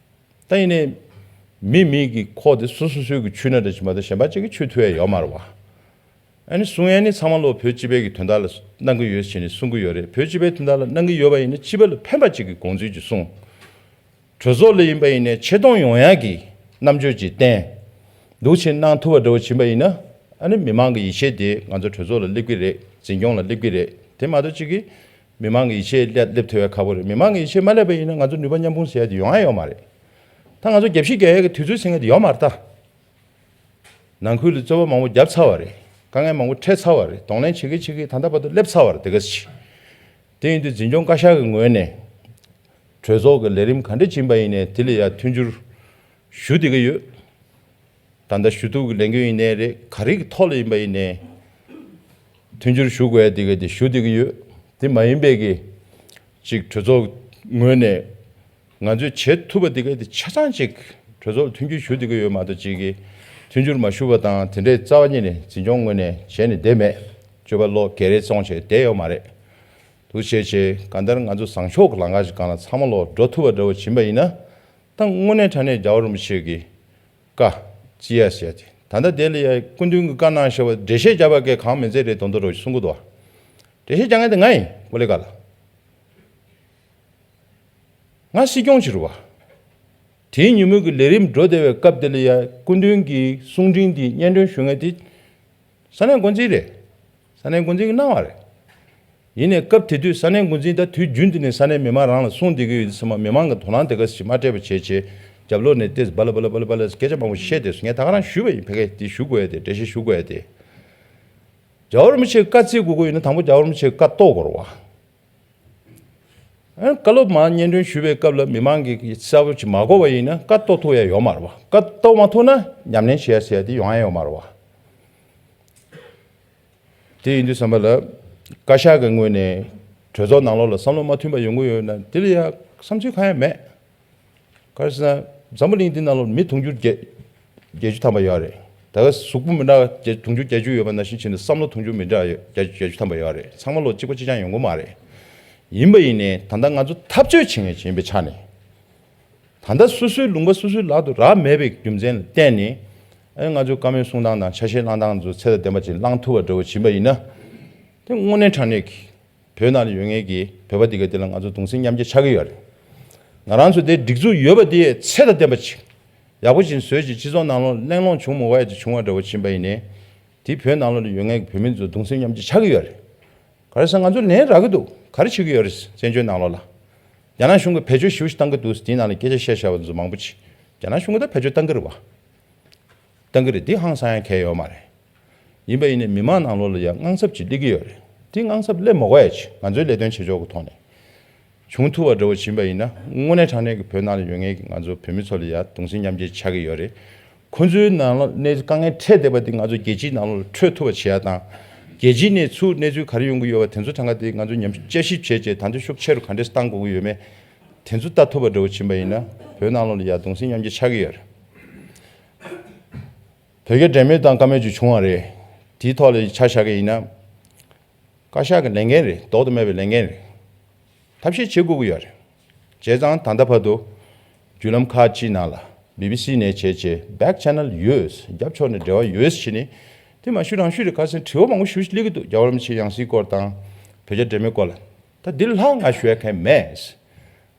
ད་ཡིན་ནའི་མི་མི་གི་ཁོག་དེ་སོ་སོ་སོའི་གི་ཆུད་ན་འདྲ་ཅིག་མ་གཏོགས་གཞན་པ་ཅིག་གིས་ཆུད་ཐུབ་ཡ་ཡོད་མ་རེད་བ། ཨ་ནི་གསུང་ཡ་ནི་ཚང་མ་ལོ་བོད་སྤྱི་པའི་གི་དོན་དག་ལ་གནང་གི་ཡོད་ཟེར་ནས་གསུང་གི་ཡོད་རེད། བོད་སྤྱི་པའི་དོན་དག་ལ་གནང་གི་ཡོད་པ་ཡིན་ན་སྤྱི་པ་ལ་ཕན་པ་ཅིག་གི་དགོངས་ཚུལ་ཅིག་གསུངས། གྲོས་ཚོགས་ལ་ཡིན་པ་ཡིན་ནའི་ཆེ་མཐོང་ཡོང་ཡ་གི་རྣམ་དཔྱོད་ཅིག་བསྟན། འདུག་ཕྱིན་གནང་ཐུབ་པ་འདྲ་བོ་ཕྱིན་པ་ཡིན་ན། ཨ་ནི་མི་མང་གི་ཡིད་ཆེས་དེ་ང་ཚོ་གྲོས་ཚོགས་ལ་སླེབས་ཀྱི་རེད། འཛིན་སྐྱོང་ལ་སླེབས་ཀྱི་རེད། དེ་མ་གཏོགས་ཅིག་གིས་མི་མང་གི་ཡིད་ཆེས་སླེབས་སླེབས་ཐུབ་ཡ་ཁག་པོ་རེད། མི་མང་གི་ཡིད་ཆེས་མ་སླེབས་པ་ཡིན་ན་ང་ཚོ་ནུས་པ་མཉམ་སྤུངས་ཟེར་ཡ་དེ་ཡོང་ཡ་ཡོད་མ་རེད། ད་ང་ཚོ་རྒྱབ་བཤིག་རྒྱག་ཡ་གི་དུས་ཚོད་ཟེར་མཁན་དེ་ཡོད་མ་རེད་ད། ནང་ཁུལ་ལ་རྩོད་པ་མང་པོ་བརྒྱབ་ཚར་བ་རེད། དཀའ་ངལ་མང་པོ་འཕྲད་ཚར་བ་རེད། གདོང་ལེན་བྱེད་ཀྱི་བྱེད་ཀྱི་ད་ལྟ་བར་དུ་སླེབས་ཚར་བ་རེད། དེ་ག་ཅིག་དེ་ཡིན་དུས་འཛིན་སྐྱོང་བཀའ་ཤག་གི་ངོས་ནས་ གྲོས་ཚོགས་ཀྱི་ལས་རིམ་ག་འདྲ་ཕྱིན་པ་ཡིན་ནའི་དེ་ལ་ཡ་མཐུན་འགྱུར་ཞུ་བསྡད་ཀྱི་ཡོད། ད་ལྟ་ཞུ་གཏུག་གི་ལས་འགུལ་ཡིན་ནའི་རེད། ག་རེ་གི་ཐོག་ལ་ཡིན་པ་ཡིན་ནའི་མཐུན་འགྱུར་ཞུ་དགོས་ཡ་དེ་ག་དེ་ཞུ་བསྡད་ཀྱི་ཡོད། དེ་མ་ཡིན་པའི་གི་ཅིག་གྲོས་ཚོགས་ངོས་ནས་ང་ཚོས་བྱེད་ཐུབ་པ་དེ་ག་དེ་ཆ་ཚང་ཅིག་གྲོས་ཚོགས་ལ་མཐུན་འགྱུར་ཞུ་བསྡད་ཀྱི་ཡོད་མ་གཏོགས་ཅིག་གི་མཐུན་འགྱུར་མ་ཞུ་བ་དང་དེ་འདྲའི་རྩ་བ་ཉིད་ནས་འཛིན་སྐྱོང་ངོས་ནས་བྱས་ནས་བསྡད་མེད། སྤྱོད་པ་བློ་སྒེར་རེ་བཙོང་བྱས་བསྡད་ཡོད་མ་རེད། འདུག་བྱས་བྱས་གང་ལྟར་ང་ཚོ་བཟང་ཕྱོགས་ཀྱི་ལམ་ཁ་ཞིག་སྒང་ལ་ཚང་མ་ལོག་འགྲོ་ཐུབ་པ་འདྲ་བོ་བྱིན་པ་ཡིན་ན། ད་དངོས་གནས་དྲང་གནས་རྒྱལ་བ་རིན་པོ་ཆེ་གི་བཀའ་བརྩི་ཡ་ཟེར་ཡ་དེ། ད་ལྟ་དེ་ལ་ཡ་སྐུ་མདུན་གྱི་བཀའ་གནང་བཞག་པ་འགྲེལ་བཤད་རྒྱབ་པ་གས་གང་མི་མཛད་རེད་མདོག་མདོག་འདྲ་བོ་ཞིག་གསུང་གི་འདུག་བ། འགྲེལ་བཤད་རྒྱག་མཁན་དེ་ང་ཡིན་ཀོ་ལེ་ག་ལ། ང་སྲིད་སྐྱོང་ཅིག་རེད་བ། དེའི་ཉིན་མོ་གི་ལས་རིམ་འགྲོ་བསྡད་པའི་སྐབས་དེ་ལ་ཡ་སྐུ་མདུན་གྱི་གསུང་འཕྲིན་དེ་སྙན་སྒྲོན་ཞུ་མཁན་དེ་ས་གནས་འགོ་འཛིན་རེད། ས་གནས་འགོ་འཛིན་གྱིས་གནང་བ་རེད། ཡིན་ནའི་སྐབས་དེ་དུས་ས་གནས་འགོ་འཛིན་ད་དུས་རྒྱུན་དུ་ནས་ས་གནས་མི་མང་རང་ལ་གསུང་བསྡད་ཀྱི་ཡོད་དུས་ཙམ་པ་མི་མང་གི་དོ་སྣང་དེ་ག་ཞིག་མ་སྤྲད་པ་བྱས་བྱས་རྒྱབ་ལོགས་ནས་ཏེས་སྦ་ལ་སྦ་ལ་སྦ་ལ་སྦ་ལ་སྐད་ཆ་མང་པོ་བཤད་བསྡད་སོང་། ངས་ད་ག་རང་ཞུས་པ་ཡིན། ཕ་གིར་དེ་ཞུ་དགོས་ཡ་དེ་འགྲེལ་བཤད་ཞུ་དགོས་ཡ་དེ། རྒྱལ་བ་རིན་པོ་ཆེས་བཀའ་བརྩི་དགོས་ཀྱི་ཡོད་ན་དང་པོ་རྒྱལ་བ་རིན་པོ་ཆེས་བཀའ་གཏོགས་དགོས་རེད་བ། ཨ་བཀའ་སློབ་མར་སྙན་སྒྲོན་ཞུ་བའི་སྐབས་ལ་མི་མང་གིས་གསལ་པོ་ཅིག་མ་གོ་བ་ཡིན་ན་བཀའ་གཏོགས་ཐུབ་ཡ་ཡོད་མ་རེད་བ། བཀའ་གཏོགས་མ་ཐུབ་ན་ཉམས་ལེན་བྱེད་ཡ་ཟེར་ཡ་དེ་ཡོང་ཡ་ཡོད་མ་རེད་བ། དེ་ཡིན་དུས་ཙམ་པ་ལ་བཀའ་ཤག་གི་ངོས་ནས་གྲོས་ཚོགས་ནང་ལོགས་ལ་བསམ་བློ་མ་མཐུན་པ་ཡོང་གི་ཡོད་ན་དེ་ལ་ཡ་བསམ་ཚུལ་གང་ཡང་མེད། ག་རེ་ཟེར་ན་འཛམ་བུ་གླིང་འདི་ནང་ལོགས་མི་དུང་ཕྱུར་བརྒྱད་བརྒྱད་ཅུ་ཐམ་པ་ཡོད་རེད། ད་ག་གཟུགས་པོ་མི་འདྲ་བརྒྱད་དུང་ཕྱུར་བརྒྱད་ཅུ་ཡོད་པ་ནང་བཞིན་བྱས་ནས་བསམ་བློ་དུང་ཕྱུར་མི་འདྲ་ཡོད་བརྒྱད་ཅུ་བརྒྱད་ཅུ་ཐམ་པ་ཡོད་རེད། ཚང་མ་ལོགས་གཅིག་པ་གཅིག་རྐྱང་ཡོང་གི་མ་རེད། ཡིན་པ་ཡིན་ནའི་ད་ལྟ་ང་ཚོ་འཐབ་རྩོད་བྱེད་མཁན་ཅིག་ཡིན་པའི་ཆ་ནས། ད་ལྟ་སོ་སོའི་ལུང་པ་སོ་སོའི་ལག་ཏུ་རག་མེད་པའི་རྒྱུ་མཚན་ལ་བརྟེན་ནས་ཨེ་ང་ཚོའི་བཀའ་མོལ་གསུང་སྟངས་དང་ཆ་ཤས་བླང་སྟངས་ཚོ་ཚད་དང་ལྡན་པ་ཅིག་བླང་ཐུབ་པ་འདྲ་བོ་ཡིན་པ་ཡིན་ན། དེ་དངོས་གནས་དྲང་གནས་ཀྱི་བོད་ནང་ལ་ཡོད་མཁན་གྱི་བོད་པ་འདི་ག་འདི་ལ་ང་ཚོ་གདུང་སེམས་མཉམ་སྐྱེད་ཆགས་ཀྱི་ཡོད་རེད། ང་རང་ཚོ་དེ་སྒྲིག་འཛུགས་ཡོད་པ་དེ་ཚད་དང་ལྡན་པ་ཅིག་ཡག་པོ་ཅིག་བཟོས་ཅིག་སྤྱི་ཚོགས་ནང་ལོགས་གླེང་སློང་བྱུང་མི་དགོས་ཡ་ཅིག་བྱུང་བ་འདྲ་བོ་ཡིན་པ་ཡིན་ནའི། དེ་བོད་ནང་ལོགས་ལ་ཡོད་མཁན་གྱི་བོད་མི་ཚོ་གདུང་སེམས་མཉམ་སྐྱེད་ཆགས་ཀྱི་ཡོད་རེད། ག་རེ་ཟེར་ང་ཚོ་ལན་རག་གི་འདུག་ག་རེ་བྱེད་ཀྱི་ཡོད་རེད། བཙན་བྱོལ་ནང་ལོགས་ལ། རྒྱ་ནག་གཞུང་གིས་བེད་སྤྱོད་ཞེ་པོ་ཞིག་བཏང་གི་འདུག་དེའི་ནང་ལ་སྐད་ཆ་བཤད་བཞག་པ་ཚོ་མང་པོ་ཅིག་རྒྱ་ནག་གཞུང་གིས་ད་བེད་སྤྱོད་བཏང་གི་རེད་བ། བཏང་གི་རེད། འདི་ཧང་སང་ཡ་གང་ཡང་ཡོད་མ་རེད། ཡིན་པ་ཡིན་ནའི་མི་མང་ནང་ལོགས་ལ་ཡང་དངངས་འཚབ་ཅིག་སླེབས་ཀྱི་ཡོད་རེད། འདི་དངངས་འཚབ་སླེབས་མ་དགོས་ཡ་ཅིག་ང་ཚོའི་ལས་དོན་བྱེད་ཕྱོགས་ཀྱི་ཐོག་ནས་བྱུང་ཐུབ་པ་འདྲ་བོ་ཡིན་པ་ཡིན་ན་དངོས་གནས་དྲང་གནས་ཀྱི་བོད་ནང་ལ་ཡོད་མཁན་གྱི་ང་ཚོ་བོད་མི་ཚོ་ལ་ཡང་གདུང་སེམས་མཉམ་སྐྱེད་ཆགས་ཀྱི་ཡོད་རེད། ཁོ་ཚོའི་ནང་ལ་གནས་དཀའ་ངལ་འཕྲད་བསྡད་པ་འདི་ང་ཚོ་རྒྱལ་སྤྱིའི་ནང་ལོགས་ལ་འཕྲོད་ཐུབ་པ་བྱེད་ཡ་དང་། རྒྱལ་སྤྱིའི་གནས་ཚུལ་གནས་ཚུལ་ག་རེ་ཡོང་གི་ཡོད་པ་དེ་ཚོ་གྲངས་ཀ་དེ་ང་ཚོ་ཉམས་ཞིབ་དཔྱད་ཞིབ་བྱས་རྗེས་ད་ལྟ་ཤུགས་ཆེ་རུ་ག་འདྲས་བཏང་དགོས་ཀྱི་ཡོད་མེད་དེ་ཚོ་ལྟ་ཐུབ་པ་འདྲ་བོ་ཡིན་པ་ཡིན་ན་བོད་ནང་ལོགས་ལ་ཡ་གདུང་སེམས་མཉམ་སྐྱེད་ཆགས་ཀྱི་ཡོད་རེད། བོད་རྒྱ་འབྲེལ་མོལ་དང་བཀའ་མོལ་ཅིག་བྱུང་བ་རེད། དེའི་ཐོག་ལ་ཆ་བཞག་གི་ཡིན་ན། བཀའ་ཤག་གི་ལས་འགན་རེད། ལྡོག་ཏུ་མེད་པའི་ལས་འགན་རེད། ཐབས་ཤེས་བྱེད་དགོས་ཀྱི་ཡོད་རེད། བྱས་ཙང་ད་ལྟ་བར་དུ་བརྒྱུད་ལམ་ཁག་ཅིག་ནང་ལ་བི་བི་སི་ནས་བྱས་རྗེས་བྷེག་ཆེ་ནལ་ཡོད། རྒྱབ་ཕྱོགས་ནས་འབྲེལ་བ་ཡོད་ཟེར་ནས་དེ་མ་ཞུ་རང་ཞུ་རེད། ཁ་སང་དྲི་བ་མང་པོ་ཞེ་པོ་ཅིག་སླེབས་ཀྱི་འདུག་རྒྱལ་བ་རིན་པོ་ཆེའི་ཡང་སྲིད་སྐོར་དང་བོད་རྒྱ་འབྲེལ་མོལ་སྐོར་ལ། ད་འདི་ལྷག་ང་ཞུ་ཡ་གང་ཡང་མེད།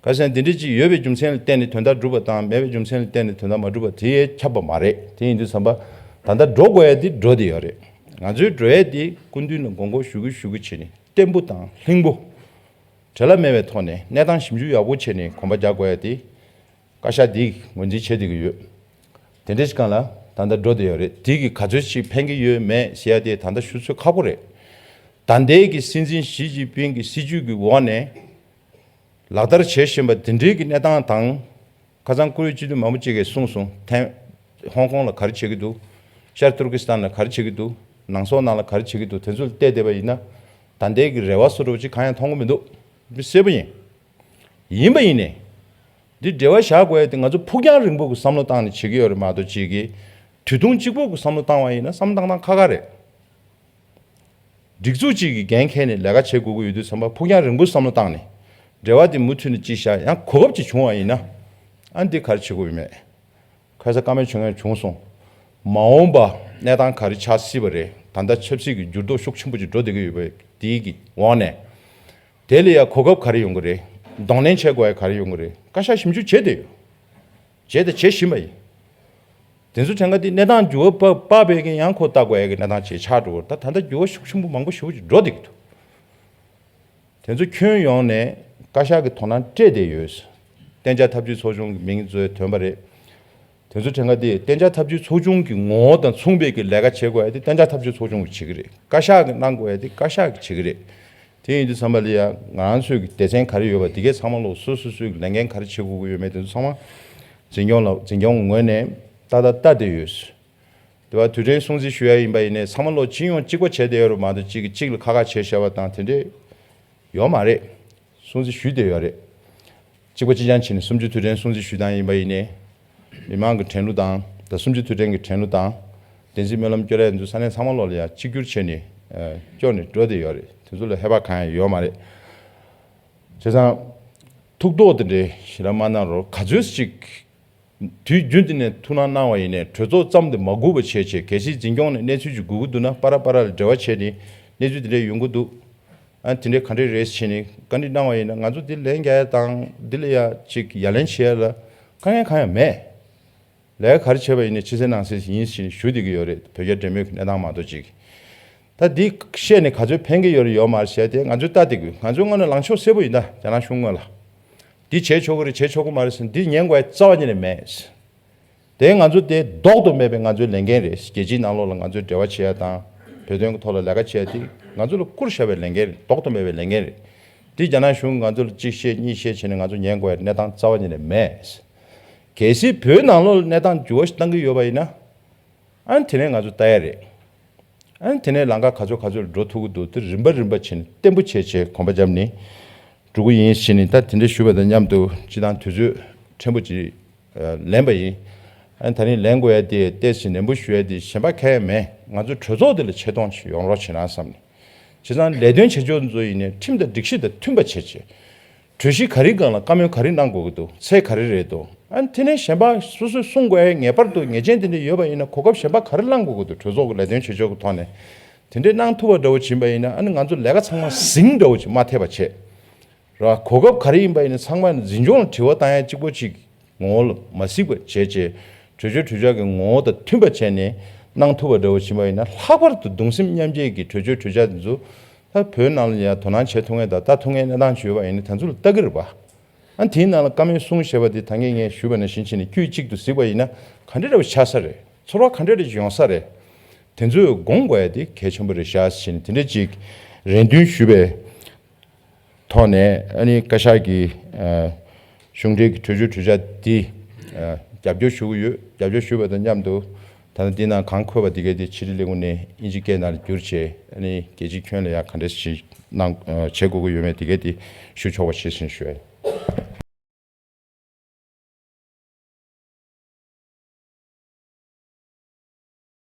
ཁ་སང་འདི་འདྲ་ཅིག་ཡོད་པའི་རྒྱུ་མཚན་ལ་བརྟེན་ནས་དོན་དག་འགྲུབ་པ་དང་མེད་པའི་རྒྱུ་མཚན་ལ་བརྟེན་ནས་དོན་དག་མ་འགྲུབ་པ་དེ་ཁྱབ་པ་མ་རེད། དེ་ཡིན་དུས་ཙམ་པ་ད་ལྟ་འགྲོ་དགོས་ཡ་དེ་འགྲོ་བསྡད་ཡོད་རེད། ང་ཚོའི་འགྲོ་ཡ་དེ་སྐུ་མདུན་ལ་དགོངས་སྐོར་ཞུ་གི་ཞུ་གི་བྱས་ནས་བརྟན་པོ་དང་ལྷིང་པོ། བྲེལ་བ་མེད་པའི་ཐོག་ནས་གནས་སྟངས་ཞིབ་འཇུག་ཡག་པོ་བྱས་ནས་གོམ་པ་རྒྱག་དགོས་ཡ་དེ། བཀའ་ཤག་འདིས་ངོས་འཛིན་བྱེད་བསྡད་ཀྱི་ཡོད། དེ་འདྲའི་སྒང་ལ་ད་ལྟ་འགྲོ་བསྡད་ཡོད་རེད། དེ་གིས་ག་ཚོད་ཅིག་ཕན་གྱི་ཡོད་མེད་ཟེར་ཡ་དེ་ད་ལྟ་ཞུ་ཚོད་ཁག་པོ་རེད། ད་ལྟའི་གི་སྲིད་འཛིན་ཞི་ཅིན་ཕིང་གི་སྲིད་ཇུས་ཀྱི་འོག་ནས་ལག་བསྟར་བྱེད་བཞིན་པ་དེ་འདྲའི་གི་གནས་སྟངས་དང་། ཁ་སང་བཀུར་འོས་སྤྱི་འཐུས་མང་པོ་ཅིག་གིས་གསུངས་སོང་། ཐན་ཧོང་ཀོང་ལ་ག་རེ་བྱེད་ཀྱི་འདུག་ཤར་ཏུར་ཀི་སི་ཐན་ལ་ག་རེ་བྱེད་ཀྱི་འདུག་ནང་སོག་ནང་ལ་ག་རེ་བྱེད་ཀྱི་འདུག་དེ་ཚོ་ལ་བལྟས་བསྡད་པ་ཡིན་ན། ད་ལྟའི་གི་རེ་བ་བཟོ་འདྲ་པོ་ཅིག་གང་ཡང་མཐོང་གི་མི་འདུག་མི་གསལ་པོ་ཡིན། ཡིན་པ་ཡིན་ནའི། འདི་འབྲེལ་བ་བཞག་དགོས་ཡ་དེ་ང་ཚོ་ཕུགས་རྒྱང་རིང་པོ་གི་བསམ་བློ་བཏང་ནས་བྱེད་ཀྱི་ཡོད་རེད་མ་གཏོགས་ཅིག་གི། དུས་ཐུང་གཅིག་པོ་གི་བསམ་བློ་བཏང་བ་ཡིན་ན་བསམ་བློ་བཏང་སྟངས་ཁག་ཁག་རེད། སྒྲིག་འཛུགས་གཅིག་གི་འགན་འཁྱེར་ནས་ལས་ཀ་བྱེད་དགོས་ཀྱི་ཡོད་དུས་ཙམ་པ་ཕུགས་རྒྱང་རིང་པོ་བསམ་བློ་བཏང་ནས། འབྲེལ་བ་དེ་མུ་མཐུད་ནས་གཅིག་བཞག་ཡང་གོ་སྐབས་ཅིག་བྱུང་བ་ཡིན་ན། ཨ་འདི་ག་རེ་བྱེད་དགོས་ཡོད་མེད། ཁ་སང་བཀའ་མོལ་བྱུང་མཁན་བྱུང་སོང་། མ་འོངས་པ་གནས་སྟངས་ག་རེ་ཆགས་སྲིད་པ་རེད། ད་ལྟ་ཆབ་སྲིད་ཀྱི་འགྱུར་ལྡོག་ཤུགས་ཆེན་པོ་ཅིག་འགྲོ་བསྡད་ཀྱི་ཡོད་པ་དེའི་གི་འོག་ནས། དེ་ལ་ཡང་གོ་སྐབས་ག་རེ་ཡོང་གི་རེད། གདོང་ལེན་བྱེད་དགོས་ཡ་ག་རེ་ཡོང་གི་རེད། བཀའ་ཤག་ཞིབ་འཇུག་བྱས་བསྡད་ཡོད། བྱས་དང་བྱེད་བཞིན་པ་ཡིན། དེ་ཚོ་དྲན་ག་དེ་གནས་སྟངས་འགྱུར་བ་སྤ་སྤར་བས་ཀྱང་ཡང་ཁོ་ལྟ་དགོས་ཡ་གི་གནས་སྟངས་ཅིག་ཆགས་འགྲོ་བར་ད་ད་ལྟ་འགྱུར་བ་ཤུགས་ཆེན་པོ་མང་པོ་ཞེ་པོ་ཅིག་འགྲོ་བསྡད་ཀྱི་འདུག་དེ་ཚོ་ཁྱོན་ཡོངས་ནས་བཀའ་ཤག་གི་དོ་སྣང་སྤྲད་བསྡད་ཡོད། གཏན་འཇགས་ཐབས་ཇུས་ཚོགས་ཆུང་གི་མིང་བཟོས་ཐོན་པ་རེད། དེ་ཚོ་དྲན་ག་དེ་གཏན་འཇགས་ཐབས་ཇུས་ཚོགས་ཆུང་གི་ངོ་བོ་དང་མཚུངས་པའི་གི་ལས་ཀ་བྱེད་དགོས་ཡ་དེ་གཏན་འཇགས་ཐབས་ཇུས་ཚོགས་ཆུང་གིས་བྱེད་ཀྱི་རེད། བཀའ་ཤག་གིས་གནང་དགོས་ཡ་དེ་བཀའ་ཤག་གིས་བྱེད་ཀྱི་རེད། དེ་ཡིན་དུས་ཙམ་པ་ལ་ཡ་ང་རང་ཚོའི་གི་སྡེ་ཚན་ག་རེ་ཡོད་པ་དེ་གའི་ཚང་མ་ལོག་སོ་སོ་སོའི་གི་ལས་འགན་ག་རེ་བྱེད་དགོས་ཀྱི་ཡོད་མེད་དེ་ཚོ་ཚང་མ་འཛིན་སྐྱོང་ལ་འཛིན་སྐྱོང་ངོས་ནས་ཏག་ཏག་ལྟ་བསྡད་ཡོད། དེ་བ་དུས་དྲན་སྲུང་བརྩི་ཞུ་ཡ་ཡིན་པ་ཡིན་ནའི་ཚང་མ་ལོག་སྤྱི་ཡོངས་གཅིག་པ་བྱས་བསྡད་ཡོད་རེད་མ་གཏོགས་གཅིག་གིས་གཅིག་ལ་ཁ་ཁ་བྱས་བཞག་པ་དང་དེ་འདྲས་ཡོད་མ་རེད། སྲུང་བརྩི་ཞུས་བསྡད་ཡོད་རེད། གཅིག་པ་གཅིག་རྐྱང་བྱས་ནས་གསུམ་བཅུ་དུས་དྲན་སྲུང་བརྩི་ཞུ་སྟངས་ཡིན་པ་ཡིན་ནའི། མི་མང་གི་དྲན་གླུ་དང་ད་གསུམ་བཅུ་དུས་དྲན་གྱི་དྲན་གླུ་དང་། བདེན་ཚིག་སྨོན་ལམ་སྐྱོར་ཡ་འདུག་ས་གནས་ཚང་མ་ལོག་ལ་ཡ་གཅིག་གྱུར་བྱས་ནས་སྐྱོར་ནས་འགྲོ་བསྡད་ཡོད་རེད། དེ་ཚོ་ལ་ཧེ་བག་གང་ཡང་ཡོད་མ་རེད། བྱས་ཙང་། ཐུགས་དོགས་དེ་འདྲའི་ཞེ་དྲག་མ་གནང་རོགས། ག་ཚོད་ཅིག་དུས་རྒྱུན་དེ་ནས་ཐུགས་སྣང་གནང་བ་ཡིན་ནའི་གྲོས་ཚོགས་ཙམ་དུ་མ་སྒུག་པ་བྱས་བྱས་གལ་སྲིད་འཛིན་སྐྱོང་ནས་གནས་ཚུལ་ཅིག་སྒུག་གི་འདུག་ན་པ་ར་པ་ར་ལ་འབྲེལ་བ་བྱས་ནས་གནས་ཚུལ་དེ་འདྲ་ཡོང་གི་འདུག་ཨ་དེ་འདྲའི་ག་འདྲ་རེད་བྱས་ནས་བཀའ་འདྲི་གནང་བ་ཡིན་ན་ང་ཚོ་འདི་ལན་རྒྱག་ཡ་དང་འདི་ལ་ཡ་ཅིག་ཡ་ལན་བྱེད་ཡ་ལ་དཀའ་ངལ་གང་ཡང་མེད། ལས་ཀ་ག་རེ་བྱས་པ་ཡིན་ནའི་ཕྱི་གསལ་ནང་གསལ་ཡིན་ཞེས་ཞུ་བསྡད་ཀྱི་ཡོད་རེད། བོད་རྒྱ་འབྲེལ་མོལ་གྱི་གནས་སྟངས་མ་གཏོགས་ཅིག་ད་འདི་བཤད་ནས་ག་ཚོད་ཕན་གྱི་ཡོད་རེད་ཡོད་མ་རེད་བཤད་དེ་ང་ཚོས་ལྟ་བསྡད་དགོས། ང་ཚོའི་སྔོན་ལ་ལངས་ཕྱོགས་གསལ་པོ་ཡིན་ད་རྒྱ་ནག་གཞུང་སྔོན་ལ། འདི་བྱས་ཆོག་གི་རེད་བྱས་ཆོག་གི་མ་རེད་ཟེར་འདི་ཉན་དགོས་ཡ་རྩ་བ་ཉིད་ནས་མེད། དེ་ང་ཚོ་དེ་ལྡོག་ཏུ་མེད་པའི་ང་ཚོའི་ལས་འགན་རེད། རྒྱལ་སྤྱིའི་ནང་ལོགས་ལ་ང་ཚོས་འབྲེལ་བ་བྱེད་ཡ་དང་བོད་དོན་གྱི་ཐོག་ལ་ལས་ཀ་བྱེད་ཡ་དེ་ང་ཚོ་ལ་བསྐུར་བཞག་པའི་ལས་འགན་རེད། ལྡོག་ཏུ་མེད་པའི་ལས་འགན་རེད། དེ་རྒྱ་ནག་གཞུང་ང་ཚོ་ལ་གཅིག་བཤད་གཉིས་བཤད་བྱས་ནས་ང་ཚོ་ཉན་དགོས་ཡ་གནས་སྟངས་རྩ་བ་ཉིད་ནས་མེད། གལ་སྲིད་བོད་ནང་ལོགས་ལ་གནས་སྟངས་འགྱུར་བ་ཞིག་བཏང་གི་ཡོད་པ་ཡིན་ན། ཨ་ནི་དེ་ནས་ང་ཚོ་ལྟ་ཡ་རེད། ཨ་ནི་དེ་ནས་ལམ་ཁ་ག་ཚོད་ག་ཚོད་འགྲོ་ཐུབ་ཀྱི་འདུག་དེ་རིམ་པ་རིམ་པ་བྱས་ནས་བརྟན་པོ་བྱས་བྱས་གོམ་པ་བརྒྱབ་ནས་འགྲོ་གི་ཡིན་ཞེས་ནས་ད་དེ་འདྲ་ཞུ་བ་དང་མཉམ་དུ་སྤྱི་བཏང་དུས་ཚོད་ཕྲན་བུ་ཅིག་ལེན་པ་ཡིན། ཨ་ནི་ད་རིང་ལེན་དགོས་ཡ་དེ་ཏོག་ཙམ་ནན་པོ་ཞུ་ཡ་དེ་གཞན་པ་གང་ཡང་མེད། ང་ཚོ་གྲོས་ཚོགས་དེ་ལ་ཆེ་མཐོང་ཞིག་ཡོང་རོགས་བྱེད་ན་བསམ་ནས། བྱས་ཙང་ལས་དོན་བྱེད་ཕྱོགས་ཚོ་ཡིན་ནའི་ཁྲིམས་དང་སྒྲིག་གཞི་དང་མཐུན་པ་བྱས་བྱས། གྲོས་གཞི་ག་རེའི་སྒང་ལ་བཀའ་མོལ་ག་རེ་གནང་དགོས་ཀྱི་འདུག་ཚད་ག་རེ་རེད་འདུག་ཨ་ནི་དེ་ནས་གཞན་པ་སོ་སོས་གསུང་དགོས་ཡ་ངེས་པར་དུ་ངེས་ཅན་དེ་འདྲ་ཡོད་པ་ཡིན་ན་གོ་སྐབས་གཞན་པ་ག་རེ་བླང་དགོས་ཀྱི་འདུག་གྲོས་ཚོགས་ཀྱི་ལས་དོན་བྱེད་ཕྱོགས་ཀྱི་ཐོག་ནས་དེ་འདྲས་གནང་ཐུབ་པ་འདྲ་བོ་ཕྱིན་པ་ཡིན་ན་ཨ་ནི་ང་ཚོ་ལས་ཀ་ཚང་མ་ཟིང་འདྲ་བོ་ཅིག་མ་ཐེབས་པ་བྱས། ར་གོ་སྐབས་ག་རེ་ཡིན་པ་ཡིན་ན་ཚང་མ་འཛིན་སྐྱོང་ལ་དྲི་བ་བཏང་ཡ་གཅིག་པོ་གཅིག་ངོ་བོ་ལ་མ་གཟིགས་པ་བྱས་རྗེས་གྲོས་ཆོད་གྲོས་འཆར་གྱི་ངོ་བོ་དང་མཐུན་པ་བྱས་ནས་གནང་ཐུབ་པ་འདྲ་བོ་ཕྱིན་པ་ཡིན་ན་ལྷག་པར་དུ་གདུང་སེམས་མཉམ་སྐྱེད་ཀྱི་གྲོས་ཆོད་གྲོས་འཆར་འདི་ཚོ་ད་བོད་ནང་ལ་ཡ་དོ་སྣང་བྱེད་ཐུབ་མཁན་དང་ལྟ་ཐུབ་མཁན་གནས་སྟངས་ཅིག་ཡོད་པ་ཡིན་ན་དེ་ཚོ་ལ་ལྟ་གི་རེད་པ། ཨ་དེའི་ནང་ལ་བཀའ་མོལ་གསུང་བཞེས་པ་དེ་ད་གིན་ངས་ཞུས་པ་ནང་བཞིན་བྱས་ནས་དཀྱུས་གཅིག་ཏུ་གཟིགས་པ་ཡིན་ན་ག་འདྲ་འདྲ་བོ་ཆགས་ས་རེད། ཚོར་བ་ག་འདྲ་འདྲ་ཅིག་ཡོང་ས་རེད། དེ་ཚོས་དགོངས་དགོས་ཡ་དེ་གལ་ཆེན་པོ་རེད་ཤག་ཟེར་ནས་དེ་འདྲ་ཅིག་རེ་འདུན་ཞུས་པའི་ཐོག་ནས་ཨ་ནི་བཀའ་ཤག་གི་ཨ་གཞུང་འབྲེལ་གྱི་གྲོས་ཆོད་གྲོས་འཆར་འདི་ཨ་རྒྱབ་སྐྱོར་ཞུ་གི་ཡོད། རྒྱབ་སྐྱོར་ཞུས་པ་དང་མཉམ་དུ་ད་ལྟ་འདི་ནང་གང་འཁོད་པ་དེ་གའི་དེ་ཕྱི་དྲིལ་ལས་ཁུངས་ནས་དབྱིན་ཇི་སྐད་ནང་ལ་བསྒྱུར་བྱས་ཨ་ནི་རྒྱལ་སྤྱིའི་ཁྱོན་ལ་ཡང་ག་འདྲ་ཞིག་གནང་ཨ་བྱེད་དགོས་ཀྱི་ཡོད་མེད་དེ་གའི་དེ་ཞུ་ཆོག་པ་བྱེད་ཟིན་ཞུ་ཡ་ཡིན།